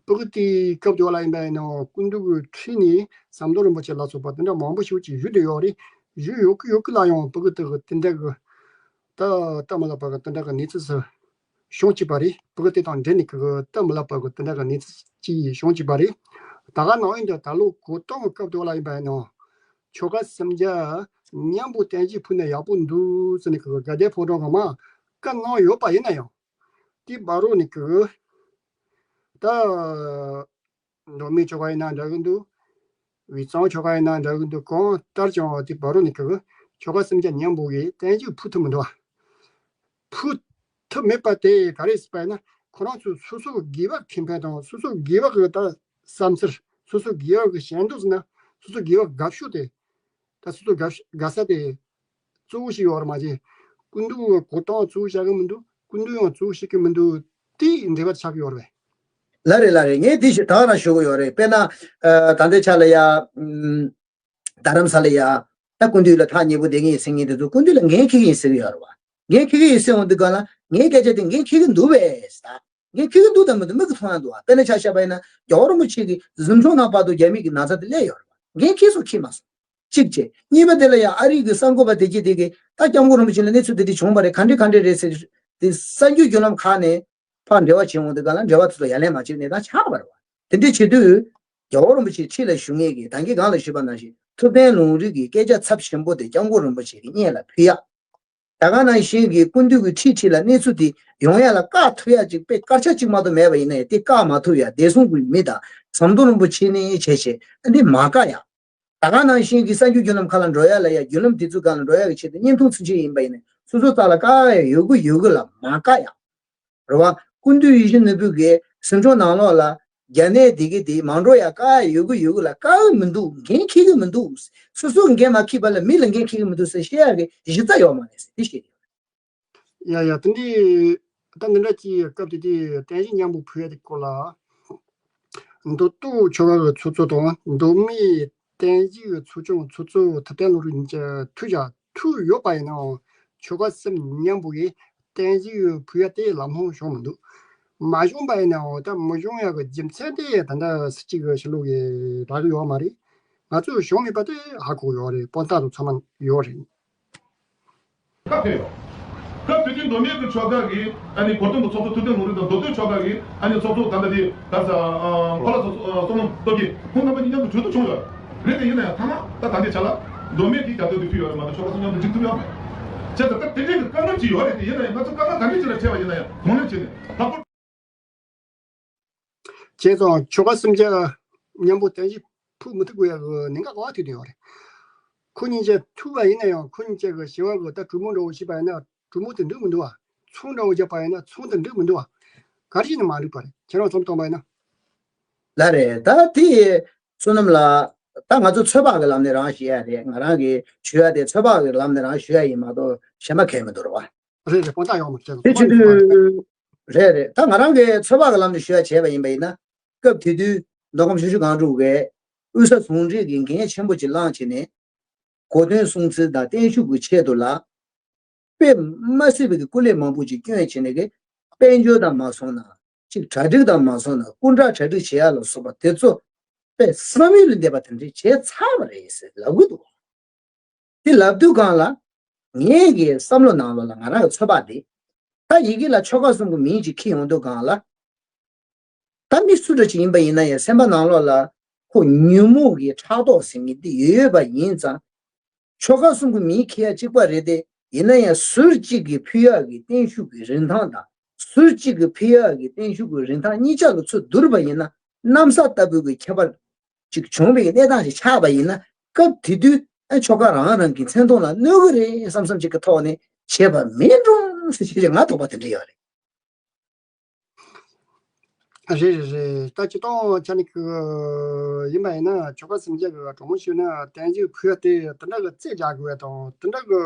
སྤུ་གུ་དེའི་སྐབས་དེ་བ་ལ་ཡིན་པ་ཡིན་ན་སྐུ་མདུན་གྱི་འཁྲིས་ནས་ཟམ་གདོང་རིན་པོ་ཆེ་ལ་སོགས་པ་དེ་འདྲ་མང་པོ་ཞིག་ཅིག་བཞུགས་བསྡད་ཡོད་རེད། བཞུགས་ཡོད་ཀི་ཡོད་ཀི་ལ་ཡང་སྤུ་གུ་དེ་གི་དེ་འདྲ་གི་ད་སྟབས་མ་ལེགས་པ་གི་དེ་འདྲ་གི་གནས་ཚུལ་ཞིག་བྱུང་བཅུག་པ་རེད། སྤུ་གུ་དེ་དང་འབྲེལ་ནས་གི་གི་སྟབས་མ་ལེགས་པ་གི་དེ་འདྲ་གི་གནས་ཚུལ་ཅིག་བྱུང་བཅུག་པ་རེད། ད་ག་ནང་བཞིན་དུ་ད་ལོ་གོ་སྟོན་གི་སྐབས་དེ་བ་ལ་ཡིན་པ་ཡིན་ན་ཆོལ་ཁ་སུམ་བརྒྱ་མཉམ་པོ་རྟེན་གཞི་ཕུལ་ན་ཡག་པོ་འདུག་ཟེར་ནས་གི་གི་དགའ་ལྡན་ཕོ་བྲང་གི་མ་བཀའ་གནང་ཡོད་པ་ཡིན་ན་ཡང་། དེའི་བར་རོ་ནས་གི་ད་མདོ་སྨད་ཆོལ་ཁ་ཡིན་ན་འདྲ་གི་འདུག་དབུས་གཙང་ཆོལ་ཁ་ཡིན་ན་འདྲ་གི་འདུག་གང་ལྟར་ཀྱང་དེའི་བར་རོ་ནས་གི་ཆོལ་ཁ་སུམ་བརྒྱ་མཉམ་པོ་གི་རྟེན་གཞི་ཕུལ་ཐུབ་མི་འདུག་ཕུལ་ཐུབ་མེད་པ་དེ་ག་རེ་ཟེར་བ་ཡིན་ན་ཁོ་རང་ཚོ་སོ་སོ་དགེ་བ་ཁེ་ཕན་དང་སོ་སོ་དགེ་བ་གི་ད་བསམ་ཚུལ་སོ་སོ་དགེ་བ་གི་ཞེ་འདོད་ཟེར་ན་སོ་སོ་དགེ་བ་དགའ་ཤོས་དེ། ད་སོ་སོ་དགའ་དགའ་ས་དེ་གཙོ་བོ་ཞིག་ཡོད་རེད་མ་གཞི། སྐུ་མདུན་གོ་སྟངས་གཙོ་བོ་བཞག་གི་མི་འདུག་སྐུ་མདུན་ཡང་གཙོ་བོ་བཞག་གི་མི་འདུག་དེ་འབྲེལ་བ་ཆགས་ཀྱི་ཡོད་རེད་པས། ལ་རེད་ལ་རེད། ངས་དེ་ཞིག་ད་རང་ཞུ་གི་ཡོད་རེད། དཔེར་ན་ཨ། ད་ལྟའི་ཆ་ལ་ཡ། ཨམ། རྡ་རམ་ས་ལ་ཡ། ད་སྐུ་མདུན་ལ་ཐག་ཉེ་པོ་བསྡད་མཁན་ཡིན་ཟེར་མཁན་དེ་ཚོ་སྐུ་མདུན་ལ་འགན་འཁྱེར་གི་ཡིན་ཟེར་གི་ཡོད་རེད་བ། འགན་འཁྱེར་གི་ཡིན་ཟེར་འོང་དུས་སྒང་ལ་ངའི་སྐད་ཆ་དེ་འགན་འཁྱེར་གི་འདུག་པས་ཟེར། འགན་འཁྱེར་གི་འདུག་དང་མི་འདུག་མིག་གིས་མཐོང་ཡ་འདུག་བ། དཔེར་ན་ཆ་བཞག་པ་ཡིན་ན་རྒྱལ་བ་རིན་པོ་ཆེ་གི་གཟིམ་ཆུང་ནང་བར་དུ་རྒྱ་མི་གི་ན་ཚ་དེ་སླེབས་ཡོད་རེད་བ། འགན་འཁྱེར་སོང་འཁྱེར་མ་སོང་། གཅིག་བྱས། གཉིས་པ་དེ་ལ་ཡང་ཨ་རི་གི་གསར་འགོད་པ་དེ་གྱིས་དེ་གི་ད་སྐྱབས་མགོན་རིན་པོ་ཆེ་ལ་གནས་ཚུལ་དེ་འདྲ་བྱུང་བ་རེད། ག་འདྲ་ག་འདྲ་རེད་ཟེར་དེ་གསར་འགྱུར་བརྒྱུད་ལམ་ཁག་ནས་ཕར་འབྲེལ་བ་བྱེད་འོང་དུས་སྒང་ལ་འབྲེལ་བ་དེ་ཚོ་ཡ་ལན་མ་བྱེད་ནས་ད་ཆགས་པ་རེད་བ། དེ་འདྲ་བྱེད་དུས་རྒྱལ་བ་རིན་པོ་ཆེ་འཁྲིས་ལ་བཞུགས་མཁན་གྱི་ད་གིན་གོང་ལ་ཞུས་པ་ནང་བཞིན་ ཐུབ་བསྟན་ལུང་རིགས་ཀྱི་སྐད་ཆ་ཚབས་ཆེན་པོ་དེ་སྐྱབས་མགོན་རིན་པོ་ཆེ་གི་སྙན་ལ་ཕུལ་ཡ། ད་ག་ནང་བཞིན་གྱི་སྐུ་མདུན་གྱི་ཁྲིད་ཁྲིད་ལ་གནས་ཚུལ་དེ་ཡོང་ཡ་ལ་བཀག་ཐུབ་ཡ་ཅིག་དཔེ་སྐར་ཆ་གཅིག་མ་གཏོགས་མེད་པ་ཡིན་ན་ཡང་དེ་བཀག་མ་ཐུབ་ཡ། བདེ་སྲུང་གི་མི་དང་ཟམ་གདོང་རིན་པོ་ཆེ་ནས་བྱས་བྱས་ཨ་འདི་མ་བཀག་ཡ། ད་ག་ནང་བཞིན་གྱི་གསར་འགྱུར་བརྒྱུད་ལམ་ཁག་ལ་འགྲོ་ཡ་ལ་ཡ་བརྒྱུད་ལམ་དེ་ཚོའི་སྒང་ལ་འགྲོ་ཡ་གི་ཆེད་དུ་བརྙན་ཐུང་ཚུན་ཆད་ཡིན་པ་ཡིན་ན་སོ་སོ་རྩ་ལ་བཀག་ཡ་ཡོད་གི་ཡོད་གི་ལ་མ་བཀག་ཡ། རེད་བ། སྐུ་མདུན་ཡིད་བཞིན་ནོར་བུ་གིས་ཟིང་འཁྲུག་ནང་ལོགས་ལ་རྒྱ་ནད་དེ་གི་དེ་མ་འགྲོ་ཡ་བཀག་ཡ་ཡོད་གི་ཡོད་གི་ལ་བཀག་གི་མི་འདུག་འགན་འཁྱེར་གི་མི་འདུག་སོ་སོ་འགན་མ་འཁྱེར་བ་ལ་མི་ལ་འགན་འཁྱེར་གི་མི་འདུག་ཟེར་བཤད་ཡ་གི་གཞི་རྩ་ཡོད་མ་རེད་ཟེར་དེ་བཤད་ཡོད། ཡ་ཡ་དེ་འདྲའི་ད་འདི་འདྲ་གྱི་སྐབས་དེ་དུས་བསྟན་བཅོས་མཉམ་པོ་ཕུལ་ཡ་དེ་སྐོར་ལ། མདོ་སྟོད་ཆོལ་ཁ་གི་ཚོགས་གཙོ་དང་མདོ་སྨད་བསྟན་བཅོས་ཀྱི་ཚོགས་ཆུང་ཚོགས་གཙོ་ཐུབ་བསྟན་ལུང་རིགས་གཉིས་ཀྱི་ཐུགས་ཀྱང་ཐུག་ཡོད་པ་ཡིན་ནའང་ཆོལ་ཁ་གསུམ་མཉམ་པོ་གིས་བསྟན་བཅོས་ཕུལ་ཡ་དེ་ལམ་ལྷོང་བྱུང་མི་འདུག་མ་བྱུང་པ་ཡིན་ནའང་ད་མི་བྱུང་ཡ་གི་རྒྱུ་མཚན་དེ་ད་ལྟ་སྲིད་སྤྱི་གི་ཕྱི་ལོགས་ཀྱི་རག་གི་ཡོད་མ་རེད། ང་ཚོས་བྱུང་མེད་པ་དེ་ཧ་གོ་ཡོད་རེད། དཔང་རྟགས་དང་ཚང་མ་ཡོད་རེད། སྐབས་དེ་ཡོད། སྐབས་དེ་དུས་མདོ་སྨད་ཀྱི་ཆོལ་ཁ་གིས་ཨ་ནི་གོ་སྟོན་པ་ཚོགས་གཙོ་ཐུབ་བསྟན་ལུང་རིགས་དང་མདོ་སྟོད་ཆོལ་ཁ་གིས་ཨ་ནི་ཚོགས་གཙོ་ད་ལྟ་དེ་ད་ས་ཨ་ཕ་ལ་ཚོགས་གཙོ་ཨ་བསོད་ནམས་སྟོབས་རྒྱས་ཁོང་རྣམ་པ་གཉིས་མཉམ་དུ་གྲོས་བསྡུར་བྱུང་ཡོད་རེད། དེ་ཡིན་ན་ཡང་ཐ་ན་ད་ད་ལྟའི་ཆ་ལ་མདོ་སྨད་ཀྱིས་རྒྱ་སྟོད་དུ་ཕུལ་ཡོད་རེད་མ་གཏོགས་ཆོལ་ཁ་གསུམ་མཉམ་དུ་འགྲིག་ཐུབ་ཡོད་མེད། བྱས་ཙང་ད་དེ་འདྲའི་གི་དཀའ་ངལ་ཅིག་ཡོད་རེད། དེ་ཡིན་ན་ཡང་ང་ཚོ་དཀའ་ངལ་ག་འདྲ་ཅིག་ལ་འཕྲད་པ་ཡིན་ན་ཡང་གདོང་ལེན་བྱས་ནས་ལྷག་པར། བྱས་ཙང་ཆོལ་ཁ་གསུམ་ཆ་མཉམ་པོ་བསྟན་བཅོས་ཕུལ་མི་ཐུབ་དགོས་ཡག་གི་གནད་འགག་ག་པར་ཐུག་བསྡད་ཡོད་རེད། ཁོ་གཉིས་ཆ་ཐུག་པ་ཡིན་ན་ཡང་ཁོ་གཉིས་ཆ་གི་བྱ་བ་གི་ད་གྲོས་མོལ་འདྲ་བོ་བྱས་པ་ཡིན་ན་གྲོས་མོལ་དེ་འགྲིག་མི་འདུག་བ། ཚོང་འདྲ་བོ་བརྒྱབ་པ་ཡིན་ན་ཚོང་དེ་འགྲིག་མི་འདུག་བ། ག་རེ་བྱས་ནས་མ་འགྲིག་པ་རེད། ཁྱེད་རང་བསམ་བློ་གཏོང་པ་ཡིན་ན། ལགས་རེད། ད་དེ་བསོད་ནམས་ལགས། ད་ང་ཚོ་ཚོད་དཔག་གི་ལམ་ནས་རང་ཞུ་ཡ་རེད། ང་རང་གི་ཞུ་ཡ་དེ་ཚོད་དཔག་གི་ལམ་ནས་རང་ཞུ་ཡ་ཡིན་མ་གཏོགས་གཞན་པ་གང་ཡང་མི་འདུག་རེད་བ། རེད་རེད། དཔང་རྟགས་ཡོད་མ་རེད། དེ་བྱེད་དུས། རེད་རེད། ད་ང་རང་གི་ཚོད་དཔག་གི་ལམ་ནས་ཞུ་ཡ་བྱས་པ་ཡིན་པ་ཡིན་ན། སྐབས་དེ་དུས་མདོ་ཁམས་ཆུ་བཞི་སྒང་དྲུག་གིས་དབུས་ས་ཟུང་འབྲེལ་གྱི་འགན་ཆེན་པོ་ཅིག་བླངས་བྱས་ནས་གོ་སྟོན་སྲུང་བརྩི་དང་བརྟན་བཞུགས་ཀྱི་ཆེད་དུ་ལ་དཔེ་མ་སྲིད་པའི་གི་སྐུ་ལས་མང་པོ་ཅིག་བསྐྱོན་བྱས་ནས་གི་དཔལ་འབྱོར་དང་མ་སོང་ན་ཅིག་གྲ་སྒྲིག་དང་མ་སོང་ན་སྐུ་འདྲ་གྲ་སྒྲིག་བྱེད་ཡ་ལ་སོགས་པ་དེ་ཚོ་དཔེ་བསམ་ཡུལ་ལས་འདས་པ་དེ་འདྲ་བྱས་ཚར་བ་རེད་ཟེར་ལབ་གི་འདུག་དེ་ལབ་དུས་སྒང་ལ། ངའི་གི་བསམ་བློ་ནང་ལོགས་ལ་ང་རང་གི་ཚོད་དཔག་འདི། ད་ཡི་གེ་ལ་ཆོལ་ཁ་གསུམ་གྱི་མིང་ཅིག་འཁྱེར་ཡོང་དུས་སྒང་ལ། ད་མི་སུ་འདྲ་ཅིག་ཡིན་པ་ཡིན་ན་ཡང་སེམས་པ་ནང་ལོགས་ལ་ཁོ་ཉོན་མོངས་ཀྱི་ཕྲག་དོག་ཟེར་མཁན་འདི་ཡོད་ཡོད་པ་ཡིན་ཙང་། ཆོལ་ཁ་གསུམ་གྱི་མིང་འཁྱེར་ཡ་གཅིག་པ་རེད་དེ། ཡིན་ན་ཡང་ཟུར་གཅིག་གི་ཕུལ་ཡག་གི་བརྟན་བཞུགས་ཀྱི་རིན་ཐང་དང་ཟུར་གཅིག་གི་ཕུལ་ཡག་གི་བརྟན་བཞུགས་ཀྱི་རིན་ཐང་གཉིས་ཆ་ལ་ཚུར་བསྡུར་བ་ཡིན་ན་གནམ་ས་ལྟ་བུའི་གི་ཁྱད་པར་ཅིག་བྱུང་བའི་གནས་སྟངས་ཤིག་ཆགས་པ་ཡིན་ན་སྐབས་དེ་དུས་ཨ་ཆོལ་ཁ་རང་རང་གི་མཚན་མཐོང་ལ་གནོད་གི་རེད་བསམ་བསམ་ཅིག་གི་ཐོག་ནས་བྱས་པ་མིན་འགྲོ་ཟེར་བྱས་ང་དོགས་པ་དེ་འདྲ་ཡོད་རེད། རེད་རེད་རེད། ད་སྤྱིར་བཏང་ཆ་ནས་གི་ཡིན་པ་ཡིན་ན་ཆོལ་ཁ་སུམ་བརྒྱ་གི་གྲོས་མོལ་ཞུས་ན་བསྟན་བཅོས་ཕུལ་དེ་དེ་འདྲ་གི་རྩོད་རྒྱག་དགོས་པ་དང་དེ་འདྲ་གི་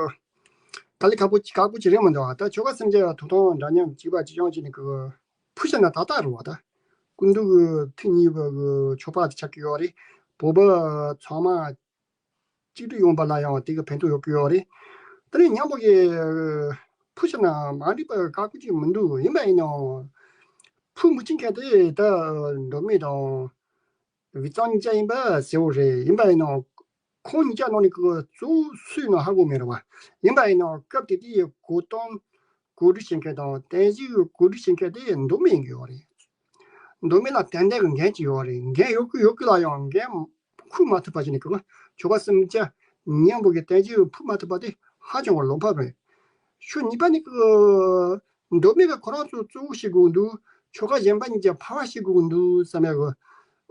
དཀའ་ལས་ཁག་པོ་ཁག་པོ་ཅིག་རེད་མི་འདུག་ད་ཆོལ་ཁ་སུམ་བརྒྱ་ཐོབ་ཐང་འདྲ་མཉམ་གཅིག་པ་གཅིག་རྐྱང་བྱས་ནས་གི་ཕུལ་བཞག་ན་ཏག་ཏག་རེད་བ། ད་སྐུ་མདུན་གི་ཐུགས་མཉེས་པ་གི་ཆོས་པ་དེ་ཆགས་ཀྱི་ཡོད་རེད། བོད་པ་ཚང་མ་གཅིག་སྒྲིལ་ཡོང་པ་ལ་ཡང་དེ་གི་ཕན་ཐོགས་ཡོད་ཀྱི་ཡོད་རེད། དེ་ནས་མཉམ་པོ་གི་ཕུལ་བཞག་ན་མ་འགྲིག་པ་ཁག་པོ་ཅིག་མི་འདུག་ཡིན་པ་ཡིན་ནའང་ཕུལ་མི་བྱེད་མཁན་དེ་ད་མདོ་སྨད་དང་། དབུས་གཙང་གཉིས་ཆ་ཡིན་པ་གསལ་བོ་རེད། ཡིན་པ་ཡིན་ནའང་ཁོང་གཉིས་ཆ་ནང་ནས་གི་གཙོ་བོ་སུ་ཡིན་ནོ་ཧ་གོ་མེད་རེད་བ། ཡིན་པ་ཡིན་ནའང་སྐབས་དེ་དུས་གོ་སྟངས་གོ་སྒྲིག་བྱེད་མཁན་དང་བསྟན་བཅོས་གོ་སྒྲིག་བྱེད་མཁན་དེ་མདོ་སྨད་ཡིན་གྱི་ཡོད་རེད། མདོ་སྨད་ལ་ཏན་ཏན་གྱི་འགན་ཅིག་ཡོད་རེད། འགན་ཡོད་ཀི་ཡོད་ཀི་ལ་ཡང་འགན་འཁུར་མ་ཐུབ་པ་ཞིག་ནི་གི་ཆོལ་ཁ་སུམ་ཅུ་མཉམ་པོ་གི་བསྟན་བཅོས་འཁུར་མ་ཐུབ་པ་དེ་ཧ་ཅང་གི་བློ་ཕམ་རེད། ཤུགས་གཉིས་པ་ནི་གི་མདོ་སྨད་ཀྱི་ཁོ་རང་ཚོ་གཙོ་བོ་བྱེད་དགོས་འདུག་ཆོལ་ཁ་གཞན་པ་གཉིས་ཀྱི་ཕར་བ་བྱེད་དགོས་འདུག་བསམ་ཡ་གི་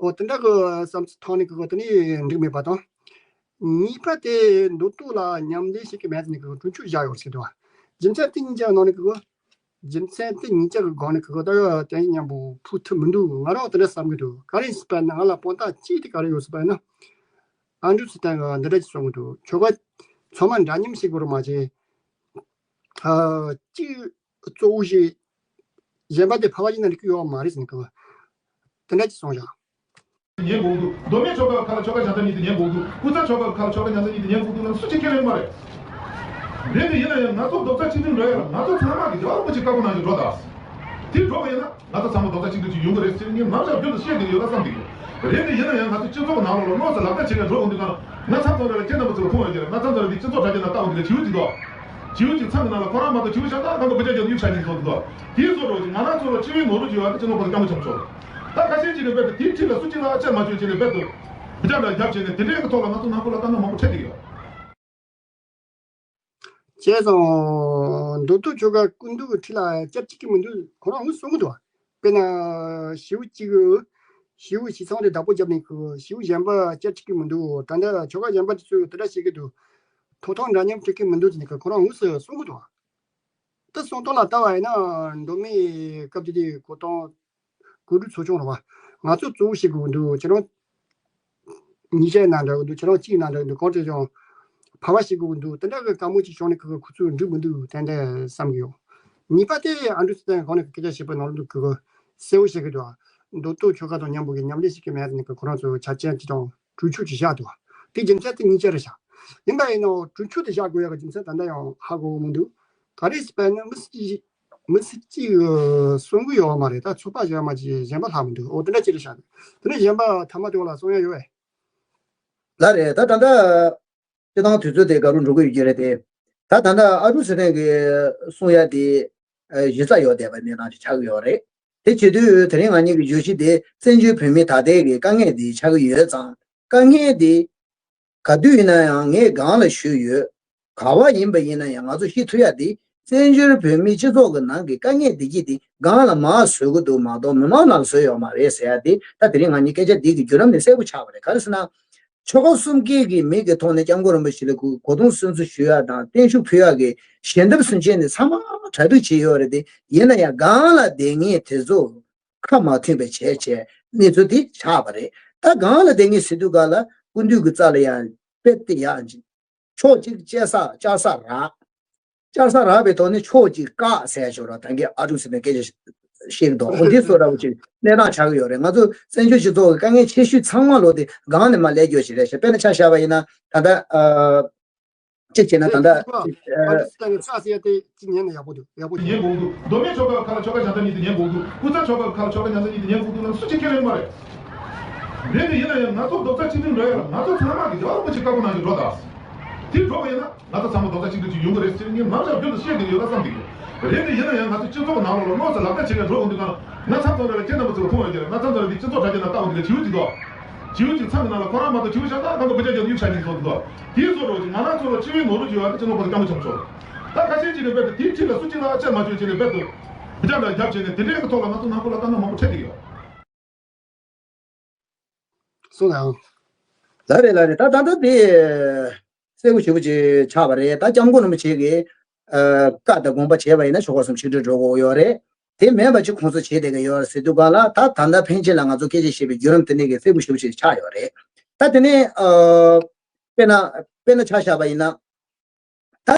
འོ་དེ་འདྲ་གི་བསམ་ཚུལ་ཐོག་ནས་གི་དེ་ནི་འགྲིག་མེད་པ་དང་། གཉིས་པ་དེ་མདོ་སྟོད་ལ་མཉམ་ལས་བྱེད་ཀྱི་མེད་ཟེར་ནས་གི་གྲོས་ཆོད་བཞག་ཡོད་ཟེར་འདུག་བ། རྒྱུ་མཚན་དེ་གཉིས་ཀྱི་ནང་ནས་གི་རྒྱུ་མཚན་དེ་གཉིས་ཀ་གི་སྒང་ནས་ཁོ་ད་གཏན་ནས་མཉམ་པོ་ཕུལ་ཐུབ་མི་འདུག་ང་རང་དེ་འདྲ་བསམ་གི་འདུག་ག་རེ་ཟེར་བ་ན་ང་ལ་དཔང་རྟགས་གཅིག་དེ་ག་རེ་ཡོད་ཟེར་བ་ན། ཨ་འབྲུག་ཚེ་བརྟན་གྱིས་འདི་འདྲ་ཅིག་གསུང་གི་འདུག་ཆོལ་ཁ་ཚང་མ་འདྲ་མཉམ་བྱེད་དགོས་རེད་མ་གཞི། ཨ་གཅིག་གཙོ་བོ་ཞིག་གཞན་པ་དེ་ཕལ་པ་ཡིན་ན་འགྲིག་གི་ཡོད་མ་རེད་ཟེར་ནས་གི་དེ་འདྲ་ཅིག་གསུངས་བཞག་ཉན་དགོས་འདུག་མདོ་སྨད་ཆོལ་ཁ་ཁ་ལ་ཆོལ་ཁ་གཞན་དག་གཉིས་དེ་ཉན་དགོས་འདུག་དབུས་གཙང་ཆོལ་ཁ་ཁ་ལ་ཆོལ་ཁ་གཞན་དག་གཉིས་དེ་ཉན་དགོས་འདུག་ལབ་སུ་གཅིག་ཁས་ལེན་མ་རེད། རེད་དེ་ཡིན་ན་ཡང་ང་ཚོ་རྡོག་རྩ་གཅིག་སྒྲིལ་འགྲོ་ཡ་ལ་ང་ཚོ་ཚང་མ་གི་རྒྱལ་བ་རིན་པོ་ཆེ་བཀའ་དགོངས་གནང་བཞིན་འགྲོ་དང་། དེ་འགྲོ་བ་ཡིན་ན་ང་ཚོ་ཚང་མ་རྡོག་རྩ་གཅིག་སྒྲིལ་ཅིག་ཡོང་གི་རེད་ཟེར་ངས་ནམ་ཞག་རྒྱུན་དུ་བཤད་བསྡད་ཡོད་ན་བསམ་གི་ཡོད། རེད་དེ་ཡིན་ན་ཡང་ང་ཚོ་སྤྱི་ཚོགས་ཀྱི་ནང་ལོགས་ལ་དངོས་སུ་ལག་བསྟར་བྱེད་མཁན་འགྲོ་འོང་དུས་ན་ང་ཚང་ཚང་རེ་ལ་ཁྱེད་རྣམ་པ་ཚོ་ལ་མཐོང་བ་ཡིན་ན་ང་ཚང་ཚང་རེ་འདི་སྤྱི་ཚོགས་དྲ་རྒྱ་ནང་ལྟ་འོང་དུས་ལ་བྱིའུ་གཅིག་འདུག་བྱིའུ་གཅིག་ཚང་གི་ནང་ལ་ཁོ་རང་མ་གཏོགས་བྱིའུ་གཞན་དག་གང་ག་བུ་ཆ་རྒྱབ་ཡུག་ཆ་ཉིན་ཚོ་འདུག་དེའི་བཟོ་འདྲ་ཅིག་ང་རང་ཚོ་ལ་སྤྱི་བའི་ནོར་བུ་ཅིག་ཡོད་ཨ་ནི་སྤྱི་ནོར་ཁོ་ཚོ་སྐམ་པོ་ཆགས་ཆོག་ད་ཁ་ཤས་ཅིག་གིས་རྦད་དེ་དེའི་འཁྲིས་ལ་སུ་གཅིག་ལ་ཨ་ཅག་མ་བཅོས་བྱས་ནས་རྦད་དེ། བུ་ཆ་འདྲ་རྒྱབ་བྱས་ནས་དེ་འདྲའི་གི་ཐོག་ལ་ང་ཚོ་ནང་ཁུལ་ལ་དཀའ་ངལ་མང་པོ་འཕྲད་ཀྱི་ཡོད། བྱས་ཙང་མདོ་སྟོད་ཆོལ་ཁ་སྐུ་མདུན་གྱི་འཁྲིས་ལ་སྐྱབས་གཅིག་གི་མི་འདུག་ཁོ་རང་ངོས་གསུང་གི་འདུག་དཔེར་ན་ཞེའུ་གཅིག་གི་ཞེའུ་ཞི་ཚང་དེ་བདག་པོ་བརྒྱབ་ནས་ཁུ་ཞེའུ་གཞན་པ་སྐྱབས་གཅིག་གི་མི་འདུག་ད་ལྟ་ཆོལ་ཁ་གཞན་པ་དེ་ཚོས་དེ་འདྲ་བྱེད་ཀྱི་འདུག་ཐོབ་ཐང་འདྲ་མཉམ་སྤྲད་ཀྱི་མི་འདུག་ཟེར་ནས་ཁོ་རང་ངོས་སུ་གསུང་གི་འདུག་ད་གསུང་སྟངས་ལ་ལྟ་བ་ཡིན་ན་མདོ་སྨད་སྐབས་དེ་དུས་གོ་སྟངས་གོ་སྒྲིག་ཚོགས་ཆུང་རེད་བ། ང་ཚོ་གཙོ་བོ་བྱེད་དགོས་འདུག་ཁྱེད་རང་ཉིས་ཆའི་ནང་འདྲ་གི་འདུག་ཁྱེད་རང་གཅིག་ནང་འདྲ་གི་འདུག་གང་དྲན་ཀྱང་ཕ་བ་བྱེད་དགོས་འདུག་དེ་འདྲ་གི་དཀའ་མོ་ཅིག་བྱུང་ནས་ཁོ་ཁོ་ཚོས་འགྲིག་མི་འདུག་ཏན་ཏན་བསམ་གི་ཡོད། གཉིས་པ་དེ་ཨ་འབྲུག་ཚེ་བརྟན་གང་ནས་སྐད་ཆ་བཤད་པའི་ནང་ལ་འདུག་གི་གསལ་བོ་བཤད་གི་འདུག་མདོ་སྟོད་ཆོལ་ཁ་དང་མཉམ་པོ་གི་མཉམ་ལས་བྱེད་ཀྱི་མེད་ཟེར་ནས་ཁོ་རང་ཚོས་ཆ་རྐྱེན་ཅིག་དང་གྲོས་ཆོད་ཅིག་བཞག་འདུག་དེ་རྒྱུ་མཚན་དེ་གཉིས་ཆ་རེད་ཤག་ཡིན་པ་ཡིན་ནའང་གྲོས་ཆོད་དེ་བཞག་དགོས་ཡག་གི་རྒྱུ་མཚན་ད་ལྟ་ཡང་ཧ་གོ་གི་མི་འདུག་ག་རེ་ཟེར་བ་ཡིན་ན་མི་སྲིད་མི་སྲིད་ཅིག་གསུང་གི་ཡོད་མ་རེད། ད་ཚོད་དཔག་བྱས་མ་ཅིག་གཞན་པ་ལྷག་མི་འདུག་འོ་དེ་འདྲ་ཅིག་རེད་ཤག་དེ་ནས་གཞན་པ་ཐ་མ་དེ་བ་ལ་གསུང་ཡ་ཡོད་པས། ལགས་རེད། ད་ད་ལྟ་སྤྱི་བཏང་དུས་ཚོད་དེ་ག་རུ་འགྲོ་གི་ཡོད་ཀྱི་རེད་དེ། ད་ད་ལྟ་ཨ་འབྲུག་ཚེ་བརྟན་གྱིས་གསུང་ཡ་དེ་གཞི་རྩ་ཡོད་བསྡད་པའི་གནས་སྟངས་ཅིག་ཆགས་ཀྱི་ཡོད་རེད། དེ་བྱེད་དུས་དེ་རིང་ང་གཉིས་ཀྱི་བརྗོད་གཞི་དེ་བཙན་བྱོལ་བོད་མི་ད་ལྟའི་གི་དཀའ་ངལ་འདི་ཆགས་ཀྱི་ཡོད་ཙང་དཀའ་ངལ་འདི་ག་དུས་ཡིན་ན་ཡང་ངས་སྒང་ལ་ཞུས་ཡོད། ག་བ་ཡིན་པ་ཡིན་ན་ཡང་ང་ཚོ་ཤེས་ཐུབ་ཡ་དེ་བཙན་བྱོལ་བོད་མིའི་སྤྱི་ཚོགས་ཀྱི་ནང་གི་དཀའ་ངལ་འདི་གྱིས་དེ་སྒང་ལ་མར་བཟོ་གི་འདུག་མ་གཏོགས་མི་མང་ནང་ལ་བཟོས་ཡོད་མ་རེད་ཟེར་ཡ་དེ་ད་དེ་རིང་ང་གཉིས་སྐད་ཆ་འདི་གི་བརྒྱུད་རིམ་ནས་གསལ་པོ་ཆགས་པ་རེད། ག་རེ་ཟེར་ན། ཆོལ་ཁ་གསུམ་ཀའི་གི་མི་གི་ཐོག་ནས་སྐྱབས་མགོན་རིན་པོ་ཆེ་ལ་གུ་གོ་སྟོན་སྲུང་བརྩི་ཞུ་ཡ་དང་བརྟན་བཞུགས་ཕུལ་ཡ་གི་ཞལ་འདེབས་སུན་ཆེན་ནས་ཚང་མ་གྲ་སྒྲིག་བྱས་ཡོད་རེད་དེ་ཡིན་ན་ཡང་སྒང་ལ་བསྡད་མཁན་དེ་ཚོ་ཁ་མ་མཐུན་པའི་བྱས་བྱས་གནས་ཚུལ་དེ་ཆགས་པ་རེད། ད་སྒང་ལ་བསྡད་མཁན་ཟེར་དུས་ག་ལ་སྐུ་མདུན་གྱི་རྩ་ལ་ཡང་དཔེ་དེ་ཡག་ཕྱོགས་གཅིག་བཅད་ས་བཅག་ས་རག་བཅག་ས་རག་པའི་ཐོག་ནས་ཕྱོགས་གཅིག་བཀག་ཟེར་ཞོར་ལ་ད་གིན་ཨ་ཀྲུག་ཟེར་ནས་སྐད་ཆ་བཤད་ཀྱི་འདུག་འོ་འདི་ཚོ་འདྲ་བོ་ཅིག་གནས་སྟངས་ཆགས་ཀྱི་ཡོད་རེད། ང་ཚོ་བཙན་བྱོལ་སྤྱི་ཚོགས་ཀྱི་དཀའ་ངལ་ཆེ་ཤོས་ཚང་མ་ལོ་དེ་སྒང་ནས་མར་སླེབས་རྒྱུ་ཞིག་རེད་ཤག་དཔེར་ན་ཆ་བཞག་པ་ཡིན་ན་ད་ལྟ་ཨ། གཅིག་བྱས་ན་ད་ལྟ་ཨ་ཅིག་ཨ་ཨ་ཅིག་ལྟ་ནས་ཚ་ཟེར་ཡ་དེ་གཅིག་ཉན་ན་ཡག་པོ་འདུག་ཡག་པོ་ཉན་དགོས་འདུག་མདོ་སྨད་ཆོལ་ཁ་ཁ་ལ་ཆོལ་ཁ་གཞན་དག་གཉིས་དེ་ཉན་དགོས་འདུག་སྐུ་ཚ་ཆོལ་ཁ་ཁ་ལ་ཆོལ་ཁ་གཞན་དག་གཉིས་དེ་ཉན་དགོས་འདུག་ལ་སུ་གཅིག་ཁས་ལེན་མ་རེད། རེད་དེ་ཡིན་ན་ཡང་ང་ཚོ་རྡོག་རྩ་གཅིག་སྒྲིལ་འགྲོ་ཡ་ལ་ང་ཚོ་ཚང་མ་གི་རྒྱབ་ལ་མི་གཅིག་བཀའ་བསྒོ་གནང་གི་འགྲོ་དང་། དེ་འགྲོ་བ་ཡིན་ན་ང་ཚོ་ཚང་མ་རྡོག་རྩ་གཅིག་སྒྲིལ་གྱི་ཡོང་གི་རེད་ཟེར་ངས་ནམ་ཞག་རྒྱུན་དུ་བཤད་བསྡད་ཡོད་ལ་བསམ་བསྡད་ཡོད། རེད་དེ་ཡིན་ན་ཡང་ང་ཚོ་སྤྱི་ཚོགས་ནང་ལོགས་ལ་དངོས་སུ་ལག་བསྟར་བྱེད་མཁན་འགྲོ་འོང་དུས་གང་ལ་ང་ཚང་ཚང་རེ་ལ་ཁྱེད་རྣམ་པ་ཚོ་ལ་མཐོང་བ་ཡོད་ཀྱི་རེད། ང་ཚང་ཚང་རེ་འདི་སྤྱི་ཚོགས་དྲ་རྒྱ་ནང་ལྟ་འོང་དུས་ལ་བྱིའུ་གཅིག་དོ། བྱིའུ་གཅིག་མཚམས་ཀྱི་ནང་ལ་ཁོ་རང་མ་གཏོགས་བྱིའུ་ཤ་སྟག་གང་ག་བུ་ཆ་རྒྱབ་ཡུག་ཆ་གཉིས་ཚོ་འདུག་དེའི་བཟོ་འདྲ་བོ་ཅིག་ང་རང་ཚོ་ལ་སྤྱི་བའི་ནོར་བུ་བྱེད་ཡོད་ཨ་ནི་སྤྱི་ནོར་ཁོ་ཚོ་སྐྱ་མོ་ཆུང་ཆུང་། ད་ཁ་ཤས་ཅིག་ནས་རྦད་དེ་དེའི་འཁྲིས་ལ་སུ་གཅིག་ལ་ཨ་ཅག་མ་བྱོས་བྱས་ནས་རྦད་དེ་བུ་ཆ་འདྲ་རྒྱབ་བྱས་ནས་དེ་འདྲའི་གི་ཐོག་ལ་ང་ཚོ་ནང་ཁུལ་ལ་དཀའ་ངལ་མང་པོ་འཕྲད་བསྡད་ཡོད། སོང་ཙང་། ལགས་རེད་ལགས་རེད། ད་ད་ལྟ་དེ་གསལ་པོ་ཞེ་པོ་ཅིག་ཆགས་པ་རེད། ད་སྐྱབས་མགོན་རིན་པོ་ཆེ་གིས་ཨ་བཀའ་དང་དགོངས་པ་བྱས་པ་ཡིན་ན་ཆོལ་ཁ་གསུམ་ཆིག་སྒྲིལ་འགྲོ་དགོས་ཡོད་རེད། དེ་མེད་པ་ཅིག་ཁོང་ཚོ་བྱེད་བསྡད་ཀྱི་ཡོད་རེད་ཟེར་དུས་གང་ལ་ད་ད་ལྟ་ཕན་ཆད་ལ་ང་ཚོ་སྐད་ཆ་བཤད་པའི་བརྒྱུད་རིམ་དེ་འདྲ་གི་གསལ་པོ་ཞེ་པོ་ཅིག་ཆགས་ཡོད་རེད། ད་དེ་ནས་ཨ་དཔེར་ན་དཔེར་ན་ཆ་བཞག་པ་ཡིན་ན། ད་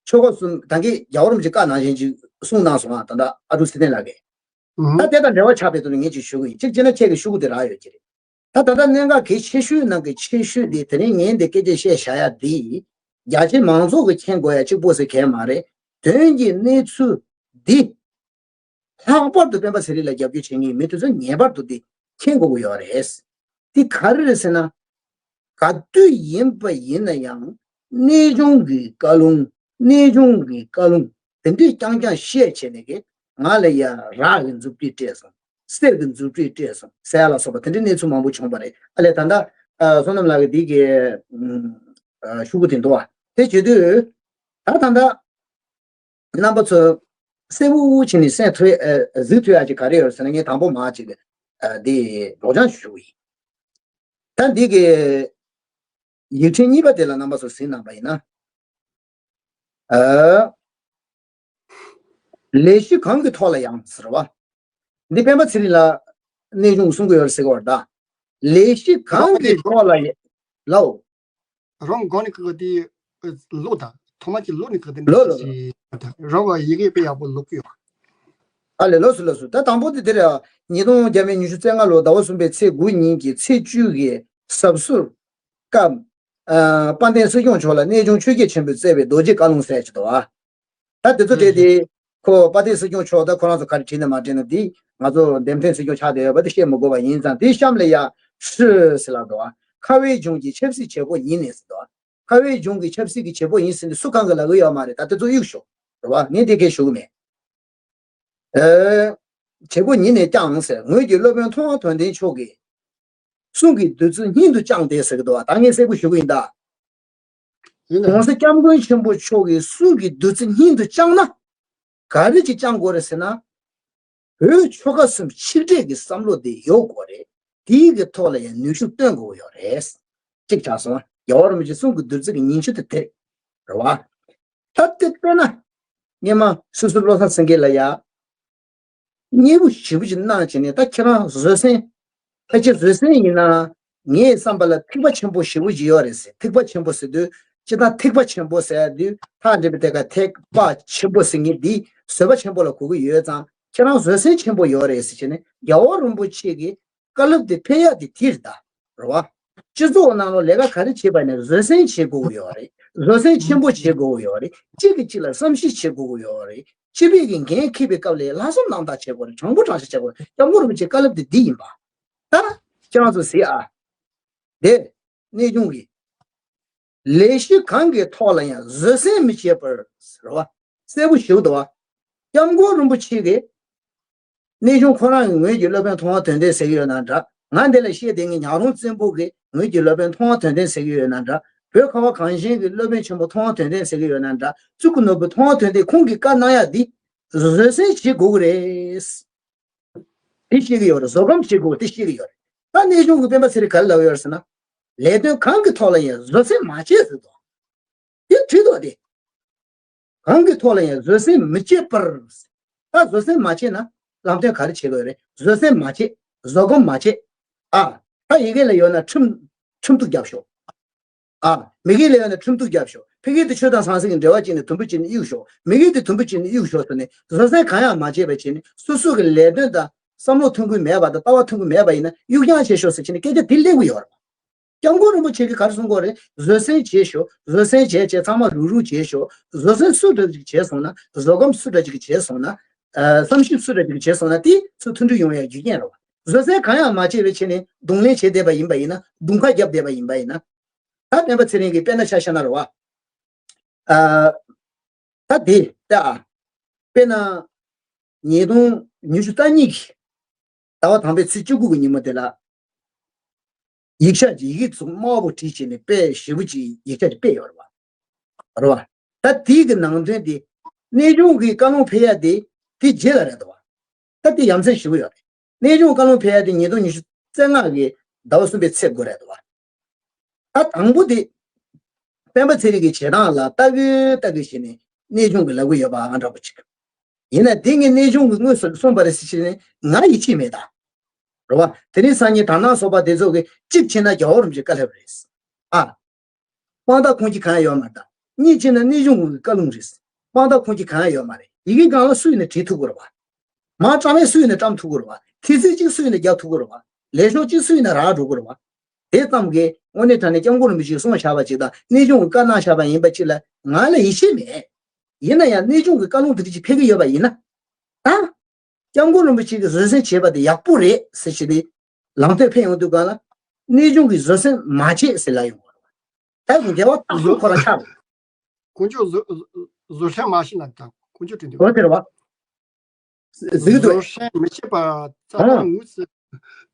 ཆོལ་ཁ་གསུམ་ད་གིན་རྒྱལ་བ་རིན་པོ་ཆེ་བཀའ་ནང་བཞིན་ཅིག་གསུངས་གནང་སོང་ང་། ད་ལྟ་ཨ་ཀྲུག་ཚེ་བརྟན་ལགས་ཀྱིས། ད་དེ་དང་འབྲེལ་བ་ཆགས་པའི་ཐོག་ནས་ངས་ཅིག་ཞུ་གི་ཡིན། གཅིག་བྱས་ན་ཁྱེད་ཀྱི་ཤོག་གུ་དེ་རག་ཡོད་ཀྱི་རེད། ད་ད་ལྟ་གནད་འགག་གལ་ཆེ་ཤོས་ནང་གི་ཆེ་ཤོས་དེ་དེ་རིང་ངས་འདི་སྐད་ཆ་བཤད་བཞག་ཡ་འདི་རྒྱ་ཆེ་མང་ཚོགས་ཀྱིས་མཁྱེན་དགོས་ཡ་གཅིག་པོ་ཟེར་གལ་མ་རེད། དོན་གྱི་གནས་ཚུལ་འདི། ལྷག་པར་དུ་སྤེན་པ་ཚེ་རིང་ལ་རྒྱབ་སྐྱོར་བྱེད་མཁན་མི་དེ་ཚོ་ངེས་པར་དུ་འདི་མཁྱེན་དགོས་ཀྱི་ཡོད་རེད། འདི་ག་རེ་རེད་ཟེར་ན། ག་དུས་ཡིན་པ་ཡིན་ན་ཡང་གནས་ཆུང་གི་བཀའ་ལུང་། གནས་ཆུང་གི་བཀའ་ལུང་དེ་འདྲས་རྐྱང་རྐྱང་བཤད་བྱས་ནས་ཀྱི་ང་ལ་ཡ་རག་གི་མཛུབ་ཐེལ་སྤྲད་སོང་། གསེར་གྱི་མཛུབ་ཐེལ་སྤྲད་སོང་ཟེར་ཡ་ལ་སོགས་པ་དེ་འདྲའི་གནས་ཚུལ་མང་པོ་བྱུང་བ་རེད། ཨ་ལས་ད་ལྟ་བསོད་ནམས་ལགས་ཀྱི་འདི་གི་ཤོག་གུ་དེ་འདུག་བ། དེ་བྱེད་དུས་ད་ད་ལྟ། རྣམ་པ་ཚོ་གསལ་པོ་བྱས་ནས་གསན་ཐུབ་ཨ་གཟིགས་ཐུབ་ཡ་ཅིག་ག་རེ་ཡོད་ཟེར་ན། ངས་དང་པོ་མ་ཅིག་ཨ་འདི་སློབ་སྦྱོང་ཞུ་གི་ཡིན། ད་འདི་གི་ཡིག་ཕྲེང་གཉིས་པ་དེ་ལ་རྣམ་པ་ཚོ་གཟིགས་གནང་པ་ཡིན་ན། ཨ་ལས་གཞི་གང་གི་ཐོག་ལ་ཡང་ཟེར་བ། འདི་སྤེན་པ་ཚེ་རིང་ལ་གནས་ཆུང་གསུང་གི་ཡོད་ཟེར་གི་བར་ད། ལས་གཞི་གང་གི་ཐོག་ལ་ཡ་ལའོ། རང་གང་ནས་ཁག་དེ་ལོ་དང་ཐོག་མ་གྱི་ལོ་ནས་ཁག་དེ་ལོ་ལོ་ལོ། རང་ག་ཡི་གེ་དཔེ་ཡག་པོ་ཀློག་གི་ཡོད། ཨ་ལས་ལོ་སུ་ལོ་སུ། ད་དང་པོ་དེ་དེ་རེད། ཉིས་སྟོང་བརྒྱ་མེད་ཉི་ཤུ་རྩ་ལྔ་ལོ་ཟླ་བ་གསུམ་པའི་ཚེས་དགུ་ཉིན་གྱི་ཚེས་བཅུ་གི་གཟབ་གཟབ་སྐབས། ཨ་དཔལ་ལྡན་སྲིད་སྐྱོང་མཆོག་ལ་གནས་ཆུང་ཆོས་རྒྱལ་ཆེན་པོས་བསྩལ་བའི་རྡོ་རྗེ་བཀའ་ལུང་ཟེར་གྱི་འདུག་ཨ། ད་དེ་ཚོ་བྲིས་ཏེ། ཁོ་དཔལ་ལྡན་སྲིད་སྐྱོང་མཆོག་ད་ཁོ་རང་ཚོ་ག་རེ་བྲིས་ན་མ་བྲིས་ན་འདི་ང་ཚོ་འདེམས་ཐོན་སྲིད་སྐྱོང་ཆགས་བསྡད་ཡོད་པ་དེ་བཤད་མི་དགོས་པ་ཡིན་ཙང་། དེའི་གཤམ་ལ་ཡ་ཧྲི་ཟེར་ལབ་འདུག་ཨ། ཁ་བའི་གཞུང་གི་ཆབ་སྲིད་བྱེད་སྒོ་ཡིན་ནས་ཟེར་འདུག་ཨ། ཁ་བའི་གཞུང་གི་ཆབ་སྲིད་ཀྱི་བྱེད་སྒོ་ཡིན་ཟེར་ནས་སུ་གང་གི་ལབ་གི་ཡོད་མ་རེད། ད་དེ་ཚོ་གཡུག་ཞོག་རེད་བ། ངས་དེ་གས་ཞུ་གི་མེད། ཨེ། བྱེད་སྒོ་ཡིན་ནས་ཀྱང་ཟེར། ངོས་ཀྱི་སློབ་དཔོན་མཐོང་བ་དོན་ལྡན་མཆོག་གིས། གསུང་གི་བདུད་རྩི་སྙིང་དུ་བཅངས་ཏེ་ཟེར་གི་འདུག་བ། ད་ངས་གསལ་པོ་ཞུ་གི་ཡིན་ད། ཡིན་ན། གོང་ས་སྐྱབས་མགོན་ཆེན་པོ་མཆོག་གིས་གསུང་གི་བདུད་རྩི་སྙིང་དུ་བཅངས་ན། ག་རེ་ཅིག་བཅངས་དགོས་རེད་ཟེར་ན། བོད་ཆོལ་ཁ་གསུམ་ཆིག་སྒྲིལ་གྱི་བསམ་བློ་དེ་ཡོད་དགོས་རེད། དེའི་གི་ཐོག་ལ་ཡང་ནུས་ཤུགས་བཏོན་དགོས་ཡོད་རེད། གཅིག་ཆགས་སོང་། རྒྱལ་བ་རིན་པོ་ཆེ་གསུང་གི་བདུད་རྩི་གི་ཉིང་བཅུད་དེ་དེ་རེད་བ། ད་དེ་ལྟ་ན། སྔོན་མ་སོ་སོ་བློ་བཟང་སེང་གེ་ལ་ཡ། མཉེས་པོ་ཞེ་པོ་ཅིག་གནང་བྱས་ནས། ད་ཁྱེད་རང་བཟོད་བསྲན། ཕལ་ཆེར་བཟོད་བསྲན་ཡིན་ན། ངའི་བསམ་པ་ལ་ཐེག་པ་ཆེན་པོ་ཞེ་པོ་ཅིག་ཡོད་རེད་ཟེར། ཐེག་པ་ཆེན་པོ་ཟེར་དུས། སྤྱིར་བཏང་ཐེག་པ་ཆེན་པོ་ཟེར་དུས། ཐག་འགྲིག་པའི་ཐད་ཀ་ཐེག་པ་ཆེན་པོ་ཟེར་མཁན་འདི་བཟོད་པ་ཆེན་པོ་ལ་གོ་གི་ཡོད་ཙང་། ཁྱེད་རང་བཟོད་བསྲན་ཆེན་པོ་ཡོད་རེད་ཟེར་བྱས་ནས། རྒྱལ་བ་རིན་པོ་ཆེ་གི་བཀའ་སློབ་དེ་ཕུལ་ཡག་དེ་དེ་རེད་ད། རེད་བ། སྤྱི་ཚོགས་ནང་ལོགས་ལས་ཀ་ག་རེ་བྱེད་པ་ནས་བཟོད་བསྲན་བྱེད་དགོས་ཀྱི་ཡོད་རེད། བཟོད་བསྲན་ཆེན་པོ་བྱེད་དགོས་ཀྱི་ཡོད་རེད། གཅིག་གིས་གཅིག་ལ་བསམ་ཤེས་བྱེད་དགོས་ཀྱི་ཡོད་རེད། སྤྱི་པའི་གི་འགན་འཁྱེར་བའི་སྐབས་ལ་ལྷག་བསམ་རྣམ་དག་བྱེད་དགོས་རེད། དྲང་པོ་དྲང་བཞག་བྱེད་དགོས་རེད། སྐྱབས་མགོན་རིན་པོ་ཆེའི་བཀའ་སློབ་དེ་འདི་ཡིན་པ། ད་ཁྱེད་རང་ཚོ་གཟིགས་ཨ། དེ། གནས་ཆུང་གིས། ལས་གཞི་གང་གི་ཐོག་ལ་ཡང་བཟོད་བསྲན་མི་བྱེད་པར། རེད་བ། གསལ་པོ་ཞིག་འདུག་བ། སྐྱབས་མགོན་རིན་པོ་ཆེ་གིས། གནས་ཆུང་ཁོ་རང་གི་ངོས་ཀྱི་སློབ་དཔོན་མཐོང་བ་དོན་ལྡན་ཟེར་གྱི་ཡོད་ན་འདྲ། ང་འདི་ལ་བཤད་བསྡད་མཁན་ཉག་རོང་བཙན་པོ་གི་ངོས་ཀྱི་སློབ་དཔོན་མཐོང་བ་དོན་ལྡན་ཟེར་གྱི་ཡོད་ན་འདྲ། བོད་ཁ་བ་གངས་ཅན་གྱི་སློབ་དཔོན་ཆེན་པོ་མཐོང་བ་དོན་ལྡན་ཟེར་གྱི་ཡོད་ན་འདྲ། གཙུག་གི་ནོར་བུ་མཐོང་བ་དོན་ལྡན་ཁོང་གིས་བཀའ་གནང་ཡག་འདི་བཟོད་བསྲན་བྱེད་དགོས་ཀྱི་རེད། དེ་བཤད་ཀྱི་ཡོད་རེད། བཟོད་སྒོམ་བྱེད་དགོས་དེ་བཤད་ཀྱི་ཡོད་རེད། ད་གནས་ཆུང་གི་སྤེན་པ་ཚེ་རིང་ག་རེ་ལབ་ཡོད་རེད་ཟེར་ན། ལས་དོན་གང་གི་ཐོག་ལ་ཡང་བཟོད་བསྲན་མ་བྱེད་ཟེར་དོ། དེ་བྲིས་འདུག་སྟེ། གང་གི་ཐོག་ལ་ཡང་བཟོད་བསྲན་མི་བྱེད་པར། ད་བཟོད་བསྲན་མ་བྱེད་ན་ལམ་སྟོན་ག་རེ་བྱེད་དགོས་རེད། བཟོད་བསྲན་མ་བྱེད། བཟོད་སྒོམ་མ་བྱེད། ཨ། ད་ཡི་གེ་ལ་ཡོད་ན་ཁྲིམས་ཁྲིམས་གཏུག་རྒྱབ་ཤོག་ཨ། མི་སྒེར་ལ་ཡོད་ན་ཁྲིམས་གཏུག་རྒྱབ་ཤོག་ཕ་གི་དེ་ཆོས་དང་ཟང་ཟིང་གི་འབྲེལ་བ་བྱས་ནས་དུམ་བུ་གཅིག་ནས་གཡུག་ཤོག་མི་སྒེར་དེ་དུམ་བུ་གཅིག་ནས་གཡུག་ཤོག་ཟེར་ནས། བཟོད་བསྲན་གང་ཡང་མ་བྱས་པ་བྱས་ནས། སོ་སོ་གི་ལས་དོན་དང་བསམ་བློ་ཐོན་ཁུལ་མེད་པ་དང་ལྟ་བ་ཐོན་ཁུལ་མེད་པ་ཡིན་ན་གཡུག་རྐྱང་བྱེད་ཤོག་ཟེར་བྱས་ནས་སྐད་ཆ་འདི་སླེབས་ཀྱི་ཡོད་རེད། སྐྱབས་མགོན་རིན་པོ་ཆེ་གིས་ག་རེ་གསུང་གི་ཡོད་རེད། བཟོད་བསྲན་བྱེད་ཤོག་བཟོད་བསྲན་བྱས་བྱས་ཚང་མ་རུག་རུག་བྱེད་ཤོག་བཟོད་བསྲན་སུ་འདྲ་ཅིག་བྱས་སོང་ན། བཟོད་སྒོམ་སུ་འདྲ་ཅིག་བྱས་སོང་ན། ཨ། བསམ་ཞིབ་སུ་འདྲ་ཅིག་བྱས་སོང་ན། དེ་ཚོ་མཐུན་སྒྲིལ་ཡོང་ཡག་རྒྱུ་རྐྱེན་རེད་བ། བཟོད་བསྲན་གང་ཡང་མ་བྱས་པའི་ཆ་ནས་གདོང་ལེན་བྱས་བསྡད་པ་ཡིན་པ་ཡིན་ན། དུང་ཁ་བརྒྱབ་བསྡད་པ་ཡིན་པ་ཡིན་ན། ད་སྤེན་པ་ཚེ་རིང་གིས་དཔེར་ན་ཆ་བཞག་ན་རེད་བ། ཨ། ད་དེ་ལྟ་ཨ། དཔེར་ན། ཉིས་སྟོང་ཉི་ཤུ་རྩ་གཉིས་ཀྱི་ཟླ་བ་དང་པའི་ཚེས་བཅུ་དགུ་གི་ཉིན་མོ་དེ་ལ། ཡིག་ཆ་ཅིག་ཡི་གེ་ཚོ་དམར་པོ་བྲིས་བྱས་ནས་དཔེ་ཞེ་པོ་ཅིག་ཡིག་ཆ་ཅིག་སྤེལ་ཡོད་རེད་བ། རེད་བ། ད་དེའི་གི་ནང་དོན་དེ། གནས་ཆུང་གི་བཀའ་ལུང་ཕེབས་ཡ་དེ། དེ་རྗེས་ལ་རེད་འདུག་བ། ད་དེ་ཡ་མཚན་ཞེ་པོ་ཡོད་རེད། གནས་ཆུང་བཀའ་ལུང་ཕེབས་ཡ་དེ་ཉིས་སྟོང་ཉི་ཤུ་རྩ་ལྔ་གི་ཟླ་བ་གསུམ་པའི་ཚེས་དགུ་རེད་འདུག་བ། ད་དང་པོ་དེ། སྤེན་པ་ཚེ་རིང་གི་བྱེད་སྟངས་ལ་ལྟ་གི་ལྟ་གི་བྱས་ནས་གནས་ཆུང་གི་ལབ་གི་ཡོད་པ་ཨ་འདྲ་པོ་ཅིག་ཡིན་ན་དེ་ངས་གནས་ཆུང་གི་དངོས་སུ་གསུངས་པ་རེད་ཟེར་བྱས་ནས་ང་ཡིད་ཆེས་མེད་ད། རེད་བ། དེ་རིང་སང་ཉིན་དར་ནག་ཚོགས་པ་དེ་ཚོ་གིས་གཅིག་བྱས་ན་རྒྱལ་བ་རིན་པོ་ཆེའི་བཀའ་སློབ་རེད། ཨ། དཔང་རྟགས་ཁུངས་སྐྱེལ་གང་ཡང་ཡོད་མ་རེད་ད། གཉིས་བྱས་ན་གནས་ཆུང་གི་བཀའ་ལུང་རེད། དཔང་རྟགས་ཁུངས་སྐྱེལ་གང་ཡང་ཡོད་མ་རེད། ཡི་གེ་སྒང་ལ་སུ་ཡིན་ན་བྲིས་ཐུབ་ཀྱི་རེད་བ། མ་བཀྲམ་ཡས་སུ་ཡིན་ན་བཀྲམ་ཐུབ་ཀྱི་རེད་བ། ཐེལ་ཙེ་གཅིག་སུ་ཡིན་ན་རྒྱག་ཐུབ་ཀྱི་རེད་བ། ལས་ཤོག་གཅིག་སུ་ཡིན་ན་རག་འགྲོ་གི་རེད་བ། དེ་ཙམ་གྱིས་དངོས་གནས་དྲང་གནས་སྐྱབས་མགོན་རིན་པོ་ཆེས་གསུངས་བཞག་པ་ཅིག་དང་གནས་ཆུང་གིས་བཀའ་གནང་བཞག་པ་ཡིན་པ་ཅིག་ལ་ང་ལ་ཡིད་ཆེས་མེད། ཡིན་ན་ཡང་གནས་ཆུང་གི་བཀའ་ལུང་དེ་འདྲ་ཅིག་ཕེབས་ཀྱི་ཡོད་པ་ཡིན་ན། ད། སྐྱབས་མགོན་རིན་པོ་ཆེ་གིས་བཟོད་བསྲན་བྱས་པ་དེ་ཡག་པོ་རེད་ཟེར་བྱས་ཏེ། ལམ་སྟོན་ཕེབས་ཡོང་དུས་སྒང་ལ། གནས་ཆུང་གིས་བཟོད་བསྲན་མ་བྱེད་ཟེར་ལབ་ཡོང་བ་རེད། ད་འགལ་བ་དང་པོ་ཁོ་རང་ཆགས་རེད། དཀོན་མཆོག་བཟོད་བཟོད་བསྲན་མ་བྱེད་ལ་དང་དཀོན་མཆོག་བྲིས་འདུག་འོ་དེ་རེད་བ། གཟིགས་འདུག་བཟོད་བསྲན་མི་བྱེད་པ་རྩ་ཨ། བ་ངོས་སུ་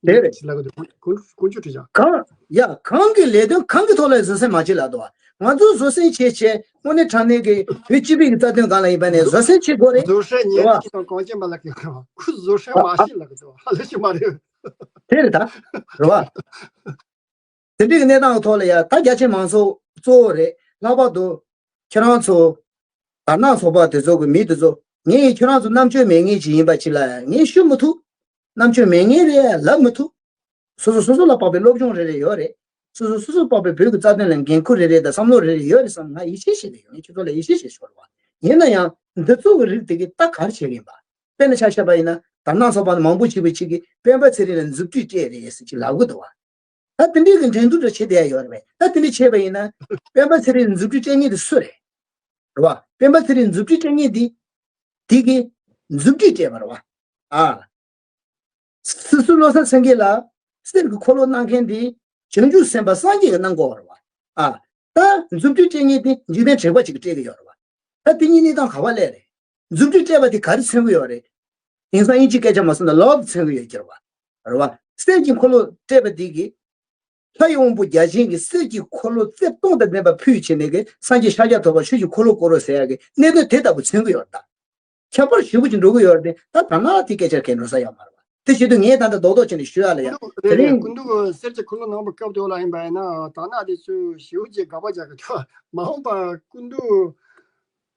དེ་རེད། ལ་གི་དཀོན་དཀོན་མཆོག་བྲིས་ཀྱང་། གང་ཡ་གང་གི་ལས་དོན་གང་གི་ཐོག་ལ་བཟོད་བསྲན་མ་བྱེད་ལབ་འདུག་བ། ང་ཚོ་བཟོད་བསྲན་བྱེད་བྱེད་དངོས་གནས་དྲང་གནས་ཀྱི་བོད་སྤྱི་པའི་རྩ་དོན་སྒང་ལ་ཡིན་པ་ནས་བཟོད་བསྲན་བྱེད་དགོས་རེད། བཟོད་བསྲན་ཉན་རེད་བ། གྱི་དང་གངས་ཅན་པ་ལ་གི་ཁུ་བཟོད་བསྲན་མ་བྱེད་ལ་གི་དང་ཧ་ལས་ཤི་མ་རེད། དེ་རེད་ད། རེད་བ། དེ་འདྲའི་གནས་སྟངས་ཐོག་ལ་ཡ་ད་རྒྱ་ཆེ་མང་ཚོགས་གཙོ་བོ་རེད། ལྷག་པར་དུ་ཁྱེད་རང་ཚོ་དར་ནག་ཚོགས་པ་དེ་ཚོ་གི་མི་དེ་ཚོ་ངས་ཁྱེད་རང་ཚོ་རྣམ་དཔྱོད་མེད་མཁན་ཅིག་ཡིན་པ་ཅིག་ལ་ངས་ཞུ་མི་ཐུབ། རྣམ་དཔྱོད་མེད་མཁན་རེད་ལབ་མི་ཐུབ། སོ་སོ་སོ་སོ་ལ་དཔག་པའི་སློབ་སྦྱོང་རེ་རེ་ཡོད་རེད། སོ་སོ་སོ་སོ་དཔག་པའི་བོད་ཀྱི་རྩ་དོན་ལ་འགན་ཁུར་རེ་རེ་དང་བསམ་བློ་རེ་རེ་ཡོད་རེད་བསམ་ང་ཡིད་ཆེས་བྱེད་ཀྱི་ཡོད། ངས་ཁྱེད་ཚོ་ལ་ཡིད་ཆེས་བྱེད་ཆོག་རེད་བ། ཡིན་ན་ཡང་འདི་ཚོ་གི་རིགས་དེ་གིས་ད་ག་རེ་བྱེད་ཀྱི་ཡིན་པ། དཔེར་ན་ཆ་བཞག་པ་ཡིན་ན་དར་ནག་ཚོགས་པ་ནས་མང་པོ་ཅིག་པའི་ཅིག་གིས་སྤེན་པ་ཚེ་རིང་ལ་མཛུབ་ཐེལ་སྤྲད་རེད་ཟེར་ཅིག་ལབ་གི་འདུག་བ། ད་དེ་འདྲའི་གི་འགྲན་བསྡུར་འདྲ་བྱེད་བསྡད་ཡ་ཡོད་རེད་པས། ད་དེ་འདྲ་བྱས་པ་ཡིན་ན་སྤེན་པ་ཚེ་རིང་མཛུབ་ཐེལ་སྤྲད་མཁན་དེ་སུ་རེད། རེད་བ། སྤེན་པ་ཚེ་རིང་མཛུབ་ཐེལ་སྤྲད་མཁན་དེ། དེ་གིས་མཛུབ་ཐེལ་སྤྲད་པ་རེད་བ། ཨ། སོ་སོ་བློ་བཟང་སེང་གེ་ལ་གསེར་གྱི་འཁོར་ལོ་གནང་མཁན་དེ་བྱང་ཆུབ་སེམས་དཔའ་སངས་རྒྱས་ཀྱིས་གནང་དགོས་པ་རེད་བ། ཨ། ད་མཛུབ་ཐེལ་སྤྲད་མཁན་དེ་འཇིག་རྟེན་དྲེགས་པ་ཅིག་གིས་སྤྲད་ཀྱི་ཡོད་རེད་བ། ད་དེ་གཉིས་གནས་སྟངས་ག་པར་སླེབས་རེད། མཛུབ་ཐེལ་སྤྲད་པ་དེ་ག་རེ་མཚོན་གྱི་ཡོད་རེད། དེང་སང་དབྱིན་ཇིའི་སྐད་ཆ་མ་སོང་ན་ལོབ་མཚོན་གྱི་ཡོད་ཀྱི་རེད་བ། རེད་བ། གསེར་གྱི་འཁོར་ལོ་སྤྲད་པ་དེ་གིས་ ལྷ་ཡི་དབང་པོ་བརྒྱ་བྱིན་གྱིས་གསེར་གྱི་འཁོར་ལོ་རྩིབས་སྟོང་དང་ལྡན་པ་ཕུལ་བྱས་ནས་གི་སངས་རྒྱས་ཤཱཀྱ་ཐུབ་པ་ཆོས་ཀྱི་འཁོར་ལོ་བསྐོར་རོ་ཟེར་ཡ་གི་གནད་དོན་དེ་ལྟ་བུ་མཚོན་གི་ཡོད་རེད་ད། ཁྱད་པར་ཞེ་པོ་ཅིག་འགྲོ་གི་ཡོད་རེད་དེ། ད་ད་ན་དེ་སྐད་ཆ་གས་འགྲོ་ས་ཡོད་མ་རེད་བ། དེ་བྱེད་དུས་ངས་ད་ལྟ་རྡོག་རྡོག་བྱས་ནས་ཞུ་ཡ་ལ་ཡ། ཀུན་འདུག་དེ་རེད་རེད། རིང་ཀུན་འདུག་གསེར་གྱི་འཁོར་ལོ་གནང་བའི་སྐབས་དེ་ལ་ཡིན་པ་ཡིན་ན་ད་ན་དེ་ཚོས་ཞེ་པོ་ཅིག་དགག་པ་རྒྱག་གི་འདུག་མ་འོངས་པ་ཀུན་འདུག་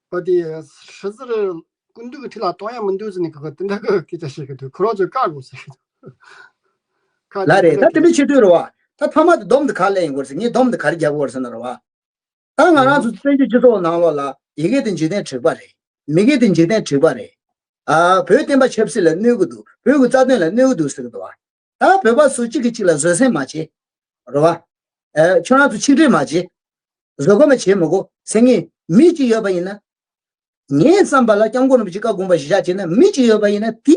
པ་དེ་ཧྲི་ཟི་རི་ཀུན་འདུག་གི་ཁྲི་ལ་གཏོང་ཡ་མི་འདུག་ཟེར་ནས་གི་དེ་འདྲ་གི་སྐད་ཆ་བཤད་གི་འདུག་ཁོ་རང་ཚོས་བཀག་དགོས་ཟེར་གི་འདུག་ཁ་ལ་དེ་རེད། ད་དེ་འདྲ་བྱེད་དུས་རེད་བ། ད་ཐ་མ་དེ་སྡོམ་དེ་ག་ལ་ཡིན་དགོས་ཟེར། ངས་སྡོམ་དེ་ག་རེ་རྒྱག་དགོས་ཟེར་ན་རེད་བ། ད་ང་རང་ཚོ་བཙན་བྱོལ་སྤྱི་ཚོགས་ནང་ལོགས་ལ་ཡི་གེ་དེ་འཇིག་རྟེན་དྲེགས་པ་རེད། མི་གེ་དེ་འཇིག་རྟེན་དྲེགས་པ་རེད། ཨ་བོད་བསྟན་པ་ཆབ་སྲིད་ལ་གནོད་གི་འདུག་བོད་ཀྱི་རྩ་དོན་ལ་གནོད་གི་འདུག་ཟེར་གི་འདུག་བ། ད་བོད་པ་སུ་གཅིག་གིས་གཅིག་ལ་བཟོད་བསྲན་མ་བྱེད། རེད་བ། ཨ་ཁྱོད་རང་ཚོ་ཆིག་སྒྲིལ་མ་བྱེད། བཟོད་སྒོམ་བྱེད་མི་དགོས་ཟེར་མཁན་མི་གཅིག་ཡོད་པ་ཡིན་ན། ངའི་བསམ་པ་ལ་སྐྱབས་མགོན་རིན་པོ་ཆེ་བཀའ་དགོངས་པ་གཞི་བཞག་བྱས་ན་མི་གཅིག་ཡོད་པ་ཡིན་ན་དེ་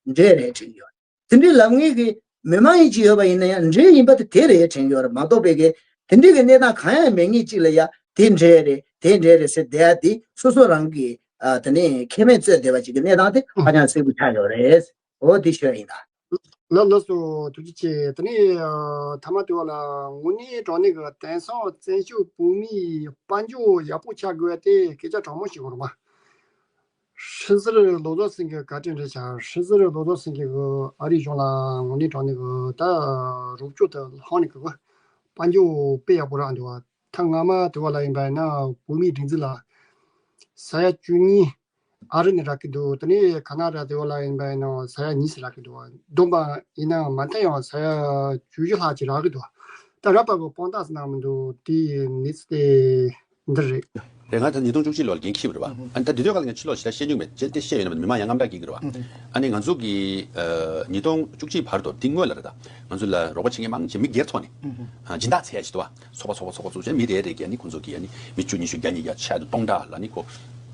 འདྲས་རེད་དྲན་གྱི་ཡོད། དེ་འདྲའི་ལབ་མཁན་གྱི་མི་མང་ཡིན་གཅིག་ཡོད་པ་ཡིན་ན་ཡང་འདྲས་ཡིན་པ་དེ་དེ་རེད་དྲན་གྱི་ཡོད་རེད་མ་གཏོགས་པའི་གི་དེ་འདྲའི་གི་གནས་སྟངས་གང་ཡང་མེད་མཁན་གཅིག་ལ་ཡ་དེ་འདྲས་རེད་དེ་འདྲས་རེད་ཟེར་བསྡད་ཡ་དེ་སོ་སོ་རང་གི་ཨ་དེ་ནས་ཁེ་ཕན་རྩོད་བསྡད་པ་ཅིག་གི་གནས་སྟངས་དེ་ཧ་ཅང་གསལ་པོ་ཆགས་ཡོད་རེད། འོ་དེ་ཤོད་ཡིན་ད། ལགས་ལགས་སོ་ཐུགས་རྗེ་ཆེ། དེ་ནས་ཨ་ཐ་མ་དེ་བ་ལ་དངོས་གནས་དྲང་གནས་ཀྱི་དེང་སང་བཙན་བྱོལ་བོད་མིའི་དཔལ་འབྱོར་ཡག་པོ་ཆགས་དགོས་པ་དེ་སྐད་ཆ་དྲང་མོ་ཞིག་གོ་རེད་མ། ཧྲི་ཟི་རི་བློ་བཟང་སེང་གེ་བཀའ་དྲིན་རེད་ཤག་ཧྲི་ཟི་རི་བློ་བཟང་སེང་གེ་གི་ཨ་རིའི་གཞུང་ལ་དངོས་གནས་དྲང་གནས་ཀྱི་ད་རོགས་སྐྱོར་དུ་ལྷང་ནས་ཀྱི་དཔལ་འབྱོར་དཔེ་ཡག་པོ་རག་འདུག་བ། ད་སྔ་མ་དེ་བ་ལ་ཡིན་པ་ཡིན་ན་བོད་མིའི་སྒྲིག་འཛུགས་ལ་ས་ཡ་བཅུ་གཉིས་ཨ་རི་ནས་རག་གི་འདུག་དེ་ནས་ཁ་ན་ཌ་དེ་བ་ལ་ཡིན་པ་ཡིན་ན་ས་ཡ་གཉིས་ཙམ་རག་གི་འདུག་བསྡོམས་པ་ཡིན་ན་མ་མཐའ་ཡང་ས་ཡ་བཅུ་བཞི་ལྷག་ཅིག་རག་གི་འདུག་ད་རག་པ་གི་དཔང་རྟགས་ཟེར་ན་མི་འདུག་དེའི་གནས་ཚུལ་དེ་འདི་རེད། རེད། ང་ད་ཉིས་སྟོང་བཅུ་གཅིག་ལོར་འགན་འཁྱེར་བ་རེད་བ། ཨ་ནི་ད་དེ་དུས་སྒང་ལ་ངས་ཕྱི་ལོགས་ཞེ་དྲག་བཤད་མྱོང་མེད། བྱས་ཏེ་བཤད་ཡོད་ན་མི་མང་ཡང་དངངས་སྐྲག་སྐྱེ་གི་རེད་བ། ཨ་ནི་ང་ཚོ་གི་ཉིས་སྟོང་བཅུ་གཅིག་བར་དུ་དེ་སྔོན་ལ་རེད་ད། ང་ཚོ་ལ་རོགས་པ་བྱེད་མཁན་མང་ཆེ་མི་སྒེར་ཐོག་ནས་སྦྱིན་བདག་འཚོལ་ཡ་ཞིག་འདུག་བ། ཚོགས་པ་ཚོགས་པ་ཚོགས་པ་བཙུགས་བྱས་ནས་མི་རེ་རེ་གིས་ཨ་ནི་ཁོང་ཚོ་གིས་ཨ་ནི་མི་བཅུ་ཉི་ཤུ་བརྒྱ་ཉིས་བརྒྱ་ཆ་དུ་སྟོང་ཕྲག་ལ་ནི་ཁོ་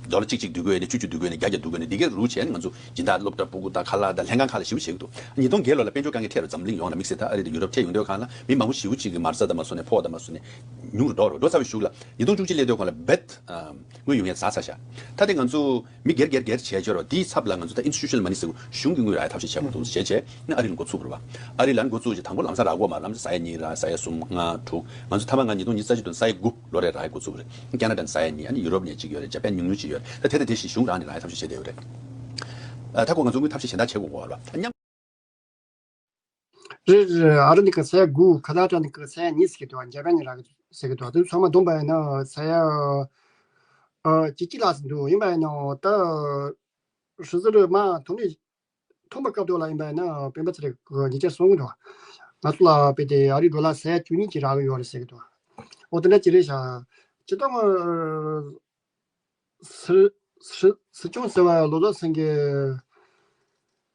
ཌོ་ལར་གཅིག་གཅིག་བསྡུ་དགོས་ནས་བཅུ་བཅུ་བསྡུ་དགོས་ནས་བརྒྱ་བརྒྱ་བསྡུ་དགོས་ནས་འདི་གའི་རུ་བྱས་ནས་ང་ཚོ་སྦྱིན་བདག་སློབ་གྲྭ་སྤུ་གུ་དང་ཁ་ལག་དང་ལྷན་ཁང་ཁག་ལ་ཞེ་པོ་བྱེད་ཀྱི་འདུག་ཉིས་སྟོང་བརྒྱད་ལོ་ལ་དཔལ་འབྱོར་དཀའ་ངལ་འཕྲད་རུ་འཛམ་གླིང་ཡོངས་ལ་དམིགས་བསལ་ད་ཨ་རི་དང་ཡུ་རོབ་འཕྲད་ཡོང་དུས་སྒང་ལ་མི་མང་པོ་ཞེ་པོ་ཅིག་གིས་མ་རྩ་དང་མ་སོ་ནས་ཕོགས་དང་མ་སོ་ནས་ཉུང་རུ་འགྲོ་རུ་འགྲོ་ཚར་བའི་གཞུག་ལ་ཉིས་སྟོང་བཅུ་གཅིག་སླེབས་དུས་སྒང་ལ་བེད་དངུལ་ཡོང་ཡ་ཟ་ཚར་ཤག་ད་དེ་ང་ཚོ་མི་སྒེར་སྒེར་སྒེར་བྱས་བྱས་རོགས་དེའི་ཚབ་ལ་ང་ཚོ་ད་institutional money་ཟེར་གཞུང་གི་དངུལ་རག་ཡ་ཐབས་ཤེས་བྱས་མ་འདུག་བྱས་བྱས་ནས་ཨ་རི་ལ་འགོ་ཚུགས་པ་རེད་བ། ཨ་རི་ལ་འགོ་ཚུགས་བྱས་དང་པོ་ལམ་སང་རག་གི་ཡོད་མ་རེད། ལམ་སང་ས་ཡ་གཉིས་རག་ས་ཡ་གསུམ་ལྔ་དྲུག་ང་ཚོ་མཐའ་མ་ང་ཉིས་སྟོང་ཉི་ཤུ་རྩ་གཅིག་དང་ས་ཡ་དགུ་ལོ་རེ་རག་ཡ་འགོ་ཚུགས་པ་རེད། ཁེ་ན་ཌ་ནས་ས་ཡ་གཉིས། ཨ་ནི་ཡུ་རོབ་ནས་གཅིག་ཡོད་རེད། ཇ་པན་ཉུང་ཉུང་གཅིག་ཡོད་རེད། ད་དེ་དང་དེ་བཞིན་གཞུང་རག་ནས་རག་ཡ་ཐབས་ཤེས་བྱས་བསྡད་ཡོད་རེད། ཨ་ད་ཁོ་ང་ཚོ་དངུལ་ཐབས་ཤེས་གཞན་དག་བྱེད་དགོས་པ་རེད་བ། ད་མཉམ། རེད་རེད། ཨ་རི་ནས་ཀྱི་ས་ཡ་དགུ། ཁ་ན་ཌ་ནས་ཀྱི་ས་ཡ་གཉིས་ཟེར་གི་འདུག་ཇ་པན་ནས་རག་གི་ཟེར་གི་འདུག་དེ་ཚང་མ་བསྡོམས་པ་ཡིན་ན་ས་ཡ་ཨ་བཅུ་གཅིག་ལྷག་ཙམ་འདུག་ཡིན་པ་ཡིན་ན་ད་ཧྲི་ཟི་རི་མ་ཐོན་ནས་ཐོན་པའི་སྐབས་དུས་ལ་ཡིན་པ་ཡིན་ན་སྤེན་པ་ཚེ་རིང་གིས་ཉེ་ཆར་གསུང་གི་འདུག་ང་ཚོ་ལ་དཔེ་དེ་ཨ་རི་ཌོ་ལར་ས་ཡ་བཅུ་གཉིས་ཅིག་རག་གི་ཡོད་རེད་ཟེར་གི་འདུག་འོ་དེ་འདྲ་ཅིག་རེད་ཤག་སྤྱིར་བཏང་སྲིད་སྲིད་སྲིད་སྐྱོང་ཟེར་བ་བློ་བཟང་སེང་གེ་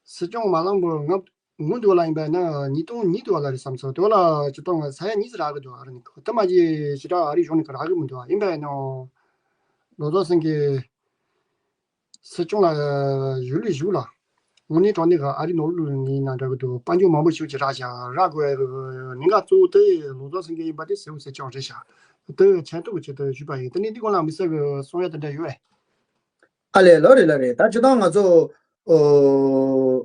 སྲིད་སྐྱོང་མ་ལངས་པར་སྔ་སྔོན་དུ་ལ་ཡིན་པ་ན་ཉིས་སྟོང་གཉིས་དུ་ལ་རེད་བསམ་སོང་། དེ་ལ་སྤྱིར་བཏང་ས་ཡ་གཉིས་ཙམ་རག་གི་འདུག་ཨ་རི་ནས་ད་མ་གཞི་ཞེ་དྲག་ཨ་རི་གཞུང་ནས་རག་གི་མི་འདུག་ཡིན་པ་ཡིན་ནའང་བློ་བཟང་སེང་གེ་སྲིད་སྐྱོང་ལ་ཡུལ་ལས་བཞུགས་ལ། དངོས་གནས་དྲང་གནས་ཀྱི་ཨ་རི་ནང་ལོགས་ནས་ན་འདྲ་གི་འདུག་དཔལ་འབྱོར་མང་པོ་ཞིག་ཅིག་རག་བཞག་རག་དགོས་ཡ་གི་གནད་འགག་གཙོ་བོ་དེ་བློ་བཟང་སེང་གེ་ཡིན་པ་དེ་གསལ་པོ་གསལ་རྐྱང་རེད་ཤག་དེ་མཁྱེན་རྟོགས་ཀྱི་ཆེད་དུ་ཞུས་པ་ཡིན། དེ་ནས་འདི་སྐོར་ལ་མི་སེར་གྱི་གསུང་ཡ་དེ་འདྲ་ཡོད་པས། ཨ་ལས་ལོ་རེད་ལོ་རེད། ད་སྤྱིར་བཏང་ང་ཚོ་ཨོ་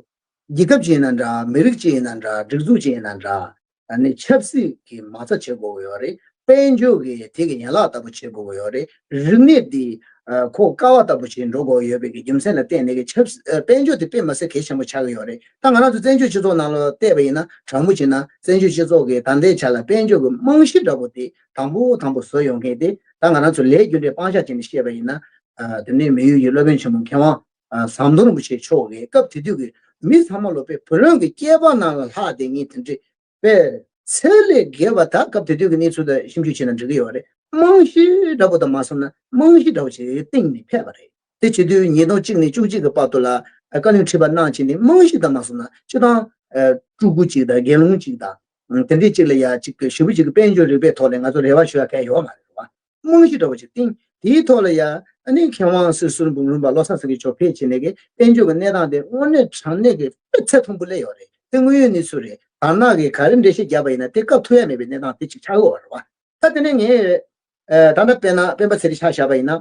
རྒྱལ་ཁབ་ཅིག་ཡིན་ན་འདྲ། མི་རིགས་ཅིག་ཡིན་ན་འདྲ། སྒྲིག་འཛུགས་ཅིག་ཡིན་ན་འདྲ། ཨ་ནི་ཆབ་སྲིད་ཀྱི་མ་རྩ་བྱེད་དགོས་ཀྱི་ཡོད་རེད། དཔལ་འབྱོར་གྱི་དེ་གི་ཡན་ལག་ལྟ་བུ་བྱེད་དགོས་ཀྱི་ཡོད་རེད། རིག་གནས་འདི་ཨ་ཁོ་ཀ་བ་ལྟ་བུ་བྱེད་འགྲོ་དགོས་ཡོད་པའི་གི་རྒྱུ་མཚན་ལ་བརྟེན་ནས་གི་ཆབ་སྲིད་ཨ་དཔལ་འབྱོར་དེ་དཔེ་མ་སྲིད་གལ་ཆེན་པོ་ཆགས་ཀྱི་ཡོད་རེད། ད་ང་རང་ཚོ་བཙན་བྱོལ་སྤྱི་ཚོགས་ནང་ལ་བལྟས་པ་ཡིན་ན་དྲང་པོ་བྱས་ན་བཙན་བྱོལ་སྤྱི་ཚོགས་ཀྱི་ད་ལྟའི་ཆ་ལ་དཔལ་འབྱོར་གྱི་རྨང་གཞི་འདྲ་པོ་དེ་དང་པོ་དང་པོ་བཟོ་ཡོང་མཁན་དེ་ད་ང་རང་ཚོ་ལས་རྒྱུ་འབྲས་སྤང་བྱ་བྱས་ནས་བཤད་པ་ཡིན་ན། ཨ་དེ་ནས་མི་ཡུལ་གྱི་སློབ་དཔོན་ཆེན་པོ་མཁས་དབང་ཨ་ཟམ་གདོང་རིན་པོ་ཆེ་མཆོག་གིས་སྐབས་དེ་དུས་ཀྱི་མི་ཚང་མ་ལོ་པའི་བུ་ལོན་གྱི་སྐྱེས་པ་རྣམས་ལ་ལྷག་བསྡད་མཁན་དེ་འདྲ་དཔེ་ཚད་ལས་བརྒལ་བ། ད་སྐབས་དེ་དུས་ཀྱི་གནས་ཚུལ་དང་ཞིབ་འཇུག་བྱས་ན་འགྲིག་གི་ཡོད་རེད། རྨང་གཞི་འདྲ་པོ་དང་མ་སོང་ན་རྨང་གཞི་འདྲ་པོ་ཞིག་གཏིང་ནས་ཕེབས་པ་རེད། དེ་བྱེད་དུས་ཉིས་སྟོང་གཅིག་ནས་བཅུ་གཅིག་གི་བར་དུ་ལ་ཨ་བཀའ་བློན་ཁྲི་པ་གནང་བྱས་ནས་རྨང་གཞི་དང་མ་སོང་ན་སྤྱིར་བཏང་ཨ་སྤྲུལ་སྐུ་གཅིག་དང་དགེ་སློང་གཅིག་དང་དེ་འདྲའི་གཅིག་ལ་ཡ་གཅིག་གི་ཞེ་པོ་ཅིག་གི་དཔལ་འབྱོར་རིག་པའི་ཐོག་ནས་ང་ཚོ་རེ་བ་ཞུ་ཡ་གང་ཡང་ཡོད་མ་རེད་བ། རྨང་གཞི་འདྲ་བོ་ཅིག་བཏིང་། དེའི་ཐོག་ལ་ཡ་ཨ་ནི་མཁས་དབང་སྲིད་ཟུར་འབུམ་རམས་པ་བློ་བཟང་སེང་གེ་མཆོག་ཕེབས་བྱས་ནས་ཀྱི་དཔལ་འབྱོར་གྱི་གནས་སྟངས་དེ་དངོས་གནས་དྲང་གནས་ཀྱི་དཔེ་ཚད་མཐོན་པོ་སླེབས་ཡོད་རེད། དེ་དངོས་ཡོད་གནས་ཚུལ་རེད། དར་ནག་གིས་ག་རེ་འགྲེལ་བཤད་བརྒྱབ་པ་ཡིན་ན་དེ་བཀབ་ཐུབ་ཡ་མེད་པའི་གནས་སྟངས་དེ་ཅིག་ཆགས་ཡོད་རེད་བ། ད་དེ་ནས་ངས་ཨ་ད་ལྟ་དཔེར་ན་སྤེན་པ་ཚེ་རིང་ཆ་བཞག་པ་ཡིན་ན།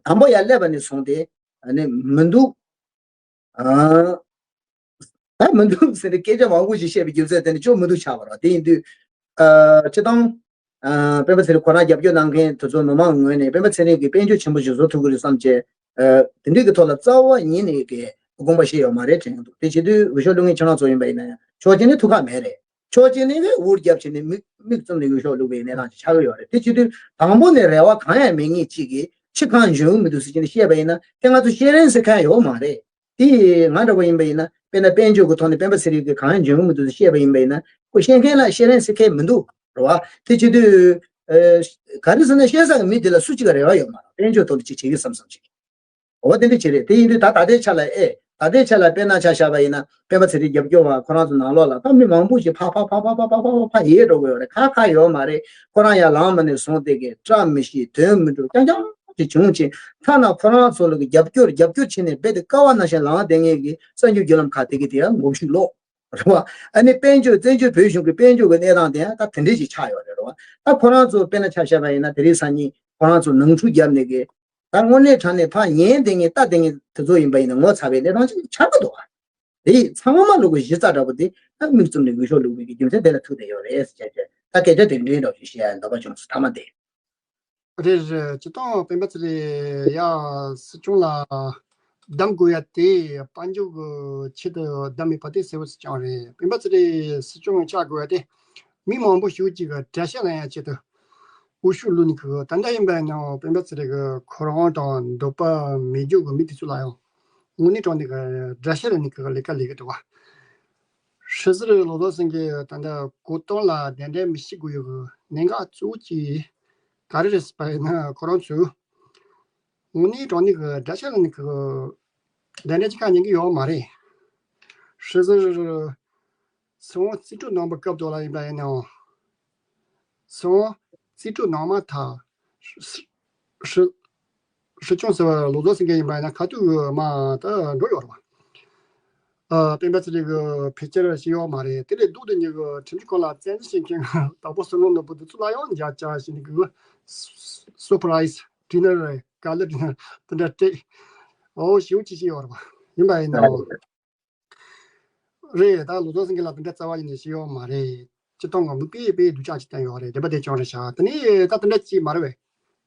དང་པོ་ཡར་སླེབས་པ་ནས་བཟུང་སྟེ་ཨ་ནི་མི་འདུག་ཨ་ད་མི་འདུག་ཟེར་ནས་སྐད་ཆ་མང་པོ་ཞིག་བཤད་པའི་རྒྱུ་མཚན་དེ་ནི་ཅུང་མི་འདུག་ཆགས་པ་རེད། དེ་ཡིན་དུས་ ཨ་སྤྱིར་བཏང་ཨ་སྤེན་པ་ཚེ་རིང་ཁོ་རང་རྒྱབ་སྐྱོར་གནང་མཁན་དེ་ཚོ་མི་མང་ངོས་ནས་སྤེན་པ་ཚེ་རིང་གིས་དཔལ་འབྱོར་ཆེན་པོ་ཞིག་བཟོ་ཐུབ་ཀྱི་རེད་བསམ་བྱས། ཨ་དེ་འདྲའི་གི་ཐོག་ལ་རྩ་བ་ཉིད་ནས་གི་དགོངས་པ་བཞེས་ཡོད་མ་རེད་དྲན་གྱི་འདུག་དེ་བྱེད་དུས་འོས་ཤོག་བླུག་མཁན་ཁྱེད་རང་ཚོ་ཡིན་པ་ཡིན་ན་ཡང་ཕྱོགས་གཅིག་ནས་ཐུགས་ཁག་མེད་རེད། ཕྱོགས་གཅིག་ནས་གི་འུར་རྒྱབ་བྱས་ནས་མིག་མིག་བཙུམ་ནས་འོས་ཤོག་བླུག་པའི་གནས་སྟངས་ཅིག་ཆགས་ཀྱི་ཡོད་རེད། དེ་བྱེད་དུས་དང་པོ་ནས་རེ་བ་གང་ཡང་མེད་མཁན་གཅིག་གིས་ཕྱི་གང་འཇོན་གི་མི་འདུག་ཟེར་གྱི་ནས་བཤད་པ་ཡིན་ན་དེ་ང་ཚོ་ཤེས་རན་ཟེར་མཁན་ཡོད་མ་རེད། དེ་ང་འདྲ་པོ་ཡིན་པ་ཡིན་ན་དཔེར་ན་དཔལ་འབྱོར་གྱི་ཐོག་ནས་སྤེན་པ་ཚེ་རིང་གིས་གང་ཡང་འཇོན་གི་མི་འདུག་ཟེར་བཤད་པ་ཡིན་པ་ཡིན་ན་ཁོ་བཤད་མཁན་ལ་ཤེས་རན་ཟེར་མཁན་མི་འདུག་རེད་བ། དེ་བྱེད་དུས་ཨ་ག་རེ་ཟེར་ན་ཤེས་ས་གི་མི་དེ་ལ་སུ་གཅིག་ག་རེ་བ་ཡོད་མ་རེད། དཔལ་འབྱོར་ཐོག་ནས་ཅིག་བྱེད་ཀྱི་བསམ་བསམ་ཅིག་འོ་དེ་འདྲ་བྱེད་རེད། དེ་ཡིན་དུས་ད་ད་ལྟའི་ཆ་ལ་ཨེ་ད་ལྟའི་ཆ་ལ་དཔེར་ན་ཆ་བཞག་པ་ཡིན་ན་སྤེན་པ་ཚེ་རིང་རྒྱབ་སྐྱོར་བ་ཁོ་རང་ཚོ་ནང་ལོགས་ལ་ད་མི་མང་པོ་ཞིག་ཕ་ཕ་ཕ་ཕ་ཕ་ཕ་ཕ་ཕ་ཕ་ཡས་འགྲོ་གི་ཡོད་རེད། ཁ་ཁ་ཡོད་མ་རེད། ཁོ་རང་ཡང་ལངས་མ་ནས་བཟུང་སྟེ་གི་བཀྲ་མི་ཤིས་དོན་མི་འགྲུབ་རྐྱང་རྐྱང་ཅིག་བྱུང་ཅིང་ཐ་ན་ཁོ་རང་ཚོ་ལ་གི་རྒྱབ་སྐྱོར་རྒྱབ་སྐྱོར་བྱས་ནས་རྦད་དེ་ཀ་བ་ནང་བཞིན་ལངས་བསྡད་མཁན་གི་གསར་འགྱུར་བརྒྱུད་ལམ་ཁག་དེ་གི་དེ་ཡང་ངོ་ཤུགས་ལོག་རེད་བ། ཨ་ནི་དཔལ་འབྱོར་བཙན་བྱོལ་བོད་གཞུང་གི་དཔལ་འབྱོར་གི་གནས་སྟངས་དེ་ཡང་ད་དེ་འདྲས་ཅིག་ཆགས་ཡོད་རེད་རེད་བ། ད་ཁོ་རང་ཚོ་དཔེར་ན་ཆ་བཞག་པ་ཡིན་ན་དེ་རིང་སང་ཉིན་ཁོ་རང་ཚོ་ནང་འཁྲུག་བརྒྱབ་ནས་གི་ད་དངོས་གནས་དྲང་གནས་ཕར་ཉན་བསྡད་མཁན་ལྟ་བསྡད་མཁན་དེ་ཚོ་ཡིན་པ་ཡིན་ན་ངོ་ཚ་བའི་གནས་སྟངས་ཅིག་ཆགས་ཀྱི་འདུག་བ། དེ་ཚང་མ་ལོག་གི་གཞི་རྩ་འདྲ་པོ་དེ་ད་མིག་བཙུམ་ནས་འོས་ཤོག་བླུག་པའི་གི་རྒྱུ་མཚན་དེ་ལ་ཐུག་བསྡད་ཡོད་རེད་ཟེར་བྱས་བྱས་ད་སྐད་ཆ་དེ་འདྲའི་འདྲ་བོ་ཞིག་བཤད་ཡ་འདོད་པ་བྱུང་སོང་མཐའ་མ་དེ། རེད་རེད། སྤྱིར་བཏང་སྤེན་པ་ཚེ་རིང་ཡ་སྲིད་སྐྱོང་ལ་གདམ་དགོས་ཡ་དེ་དཔལ་འབྱོར་གྱི་ཆེད་དུ་གདམ་མེད་པ་དེ་གསལ་བོ་ཞིག་ཀྱང་རེད། སྤེན་པ་ཚེ་རིང་སྲིད་སྐྱོང་ཆགས་དགོས་ཡ་དེ་མི་མང་པོ་ཞིག་ཅིག་གི་དགྲ་ཤ་ལེན་ཡ་ཆེད་དུ་འོས་ཤོག་བླུགས་ནས་ཁུ་ད་ལྟ་ཡིན་པ་ཡིན་ན་སྤེན་པ་ཚེ་རིང་གི་ཁོ་རང་དང་འདོད་པ་མེད་རྒྱུ་གི་མི་དེ་ཚོ་ལ་ཡང་དངོས་གནས་དྲང་གནས་ཀྱི་དགྲ་ཤ་ལེན་ནས་ཁུ་ལས་ཀ་ལས་ཀྱི་འདུག་བ། ཧྲི་ཟུར་ལོ་ལོ་སེང་གེ་ད་ལྟ་གོ་སྟོན་ལ་གདན་འདྲེན་མི་བྱེད་དགོས་ཡོད་གི་གནད་འགག་གཙོ་བོ་གཅིག་ག་རེ་རེད་ཟེར་བ་ཡིན་ན་ཁོ་རང་ཚོས་དངོས་གནས་དྲང་གནས་ཀྱི་དགྲ་ཤ་ལ་ནི་གི་གདན་འདྲེན་གཅིག་ཁ་ཉན་གི་ཡོད་མ་རེད། ཧྲི་ཟུར་སྲིད་དབང་རྩིས་སྤྲོད་གནང་པའི་སྐབས་དུ་ལ་ཡིན་པ་ཡིན་ནའང་སྲིད་དབང་རྩིས་སྤྲོད་གནང་མ་ཐག་ཧྲི་ཧྲི་སྲིད་སྐྱོང་ཟེར་བ་ལོ་ཙཱ་ཟེར་མཁན་ཡིན་པ་ཡིན་ན་ཁ་ཐུག་མ་ད་འགྲོ་ཡོད་རེད་བ། ཨ་སྤེན་པ་ཚེ་རིང་གི་ཕལ་ཆེར་ཞིག་ཡོད་མ་རེད། དེ་ལས་ལྡོག་སྟེ་ཉིད་ཀྱི་ཁྲིམས་ཀྱི་སྐོར་ལ་བཙན་འཛུལ་བྱེད་མཁན་དྭགས་པོ་བསོད་ནམས་ནོར་བུ་འདི་ཚོ་ལ་ཡང་མཇལ་བཅར་བྱས་ནས་གི་སུ་པ་རའི་ཛི་ཌི་ནར་རེད། ག་ལེ་ཌི་ནར་དེ་འདྲ་སྤྲད། ཨོ་ཞེ་པོ་ཅིག་ཞིག་ཡོད་རེད་བ། ཡིན་པ་ཡིན་ནའང་། རེད། ད་ལོ་ཙཱ་ཟེར་མཁན་ལ་དེ་འདྲ་རྩ་བ་ཉིད་ནས་ཞིག་ཡོད་མ་རེད། སྤྱིར་བཏང་གི་མིག་དཔེ་དཔེ་སྡུག་ཅག་ཅིག་བསྟན་ཡོད་རེད། དེ་འདྲ་དེ་ཅང་རེད་ཤག་དེ་ནས་ད་དེ་འདྲ་ཅིག་མ་རེད་བས།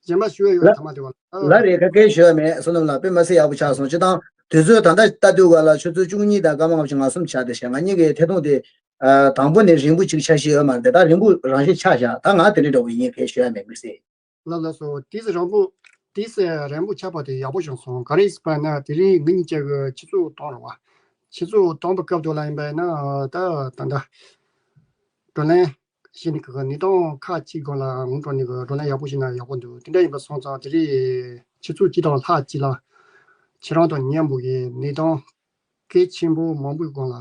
གཞན་པ་ཞུ་ཡ་ཡོད་ལ་ཐ་མ་དེ་བ་ལ། ལ་རེད། ཁ་སྐད་ཞུ་ཡ་མེད། བསོད་ནམས་ལགས་དཔེ་མ་སྲིད་ཡག་པོ་ཆགས་སོང་། སྤྱིར་བཏང་དུས་ཚོད་ད་ལྟ་ལྟ་དུས་ག་ལ་ཆུ་ཚོད་བཅུ་གཉིས་དང་སྐར་མ་ལྔ་བཅུ་ང་གསུམ་ཆགས་བསྡད་ཤག་ང་གཉིས་ཀའི་ཐད་གཏོང་དེ་ཨ་དང་པོ་ནས་རིང་པོ་ཅིག་ཆགས་ཤེས་ཡོད་མ་རེད། ད་རིང་པོ་རང་བཞིན་ཆགས་བཞག་ད་ང་དེ་འདྲའི་འདྲ་བོ་ཡིན། ཁས་ཞུ་ཡ་མེད་དམིགས་བསལ། ལགས་ལགས་སོ། དུས་སུ་རིང་པོ། དུས་སུ་རིང་པོ་ཆགས་པ་དེ་ཡག་པོ་བྱུང་སོང་། ག་རེ་ཟེར་བ་ན་དེ་རིང་ངེད་གཉིས་ཀྱི་ཆུ་ཚོད་བཏང་རེད་བ། ཆུ་ཚོད་བཏང་པའི་སྐབས་དུ་ལ་ཡིན་པ་ཡིན་ན་ད་ད་ད་བགྲོ་གླེང་བྱས་ནས་གི་གནས་སྟངས་ཁག་ཅིག་སྒང་ལ་ངོ་སྤྲོད་ནས་གི་བགྲོ་གླེང་ཡག་པོ་བྱས་ན་ཡག་པོ་འདུག་དེ་འདྲ་ཡིན་པ་སོང་ཙང་དེ་རིང་ཆུ་ཚོད་གཅིག་དང་ལྷག་ཅིག་ལ་ཁྱེད་རང་དང་མཉམ་པོ་གི་གནས་སྟངས་གལ་ཆེན་པོ་མང་པོའི་སྒང་ལ་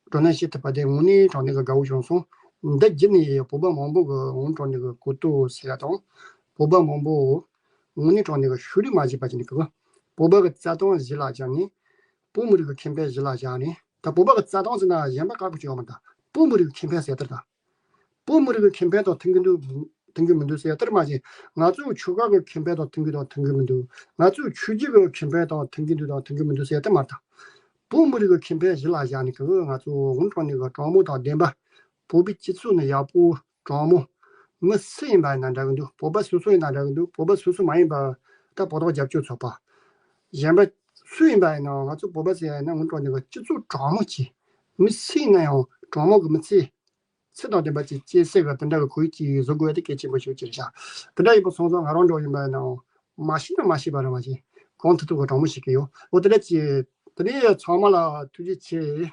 བགྲོ་གླེང་བྱེད་ཐུབ་པ་དེ་དངོས་གནས་དྲང་གནས་ཀྱི་དགའ་བོ་བྱུང་སོང་། འདི་བརྒྱུད་ནས་བོད་པ་མང་པོ་གི་ངོ་སྤྲོད་ནས་གི་གོ་རྟོགས་ཟེར་ཡ་དང་། བོད་པ་མང་པོ་དངོས་གནས་དྲང་གནས་ཀྱི་ཤུགས་རིག་མ་བྱེད་པ་བྱས་ནས་གི་བོད་པ་གི་རྩ་དོན་གཞི་ལ་བཞག་ནས། བོད་མི་རིགས་ཀྱི་ཁེ་ཕན་གཞི་ལ་བཞག་ནས། ད་བོད་པ་གི་རྩ་དོན་ཟེར་ན་གཞན་པ་ཁག་པོ་ཅིག་ཡོད་མ་རེད། ད་བོད་མི་རིགས་ཀྱི་ཁེ་ཕན་ཟེར་ལྟར་དང་། བོད་མི་རིགས་ཀྱི་ཁེ་ཕན་དང་མཐུན་གྱི་འདུག་མཐུན་གྱི་མི་འདུག་ཟེར་ཡ་དེར་མ་ཟད། ང་ཚོ་ཆོལ་ཁ་གི་ཁེ་ཕན་དང་མཐུན་གྱི་དང་མཐུན་གྱི་མི་འདུག་ང་ཚོ་ཆོས་བརྒྱུད་ཀྱི་ཁེ་ཕན་དང་མཐུན་གྱི་འདུག་དང་མཐུན་གྱི་མི་འདུག་ཟེར་ཡ་དེ་མ་རེད། ད་བོད་མི་རིགས་ཀྱི་ཁེ་ཕན་གཞི་ལ་བཞག་ནས་གི་ང་ཚོ་དངོས་དྲང་གནས་ཀྱི་དྲང་མོ་དང་ལྡན་པ། བོད་པའི་སྤྱི་ཚོགས་ནི་ཡག་པོ་དྲང་མོ། མི་སུ་ཡིན་པ་ཡིན་ན་འདྲ་གི་འདུག་བོད་པ་སོ་སོ་ཡིན་ན་འདྲ་གི་འདུག་བོད་པ་སོ་སོ་མ་ཡིན་པ་ད་བོད་ཐོག་རྒྱབ་སྐྱོར་ཚོགས་པ། གཞན་པ་སུ་ཡིན་པ་ཡིན་ནའང་ང་ཚོ་བོད་པ་ཟེར་ཡ་ཡིན་ན་དངོས་དྲང་གནས་ཀྱི་སྤྱི་ཚོགས་དྲང་མོ་ཅིག་མི་སུ་ཡིན་ན་ཡང་དྲང་མོ་གི་མི་ཚེ། ཚེ་དང་ལྡན་པ་ཅིག་སྐྱེལ་སའི་གི་དེ་འདྲ་གི་ཁོར་ཡུག་ཅིག་བཟོ་དགོས་ཡ་དེ་གལ་ཆེན་པོ་ཞིག་ཅིག་རེད་ཤག་དེ་འདྲ་ཡིན་པ་སོང་ཙང་ང་རང་འདྲ་བོ་ཡིན་པ་ཡིན་ནའང་མ་ཤེས་ན་མ་ཤེས་པ་རེད་བ་ཞིག་གང་ཐུབ་ཐུབ་གི་དྲང་མོ་ཞིག་གི་ཡོད། འོ་དེ་འདྲ་ཅིག་དེ་ནས་ཚང་མ་ལ་ཐུགས་རྗེ་ཆེ།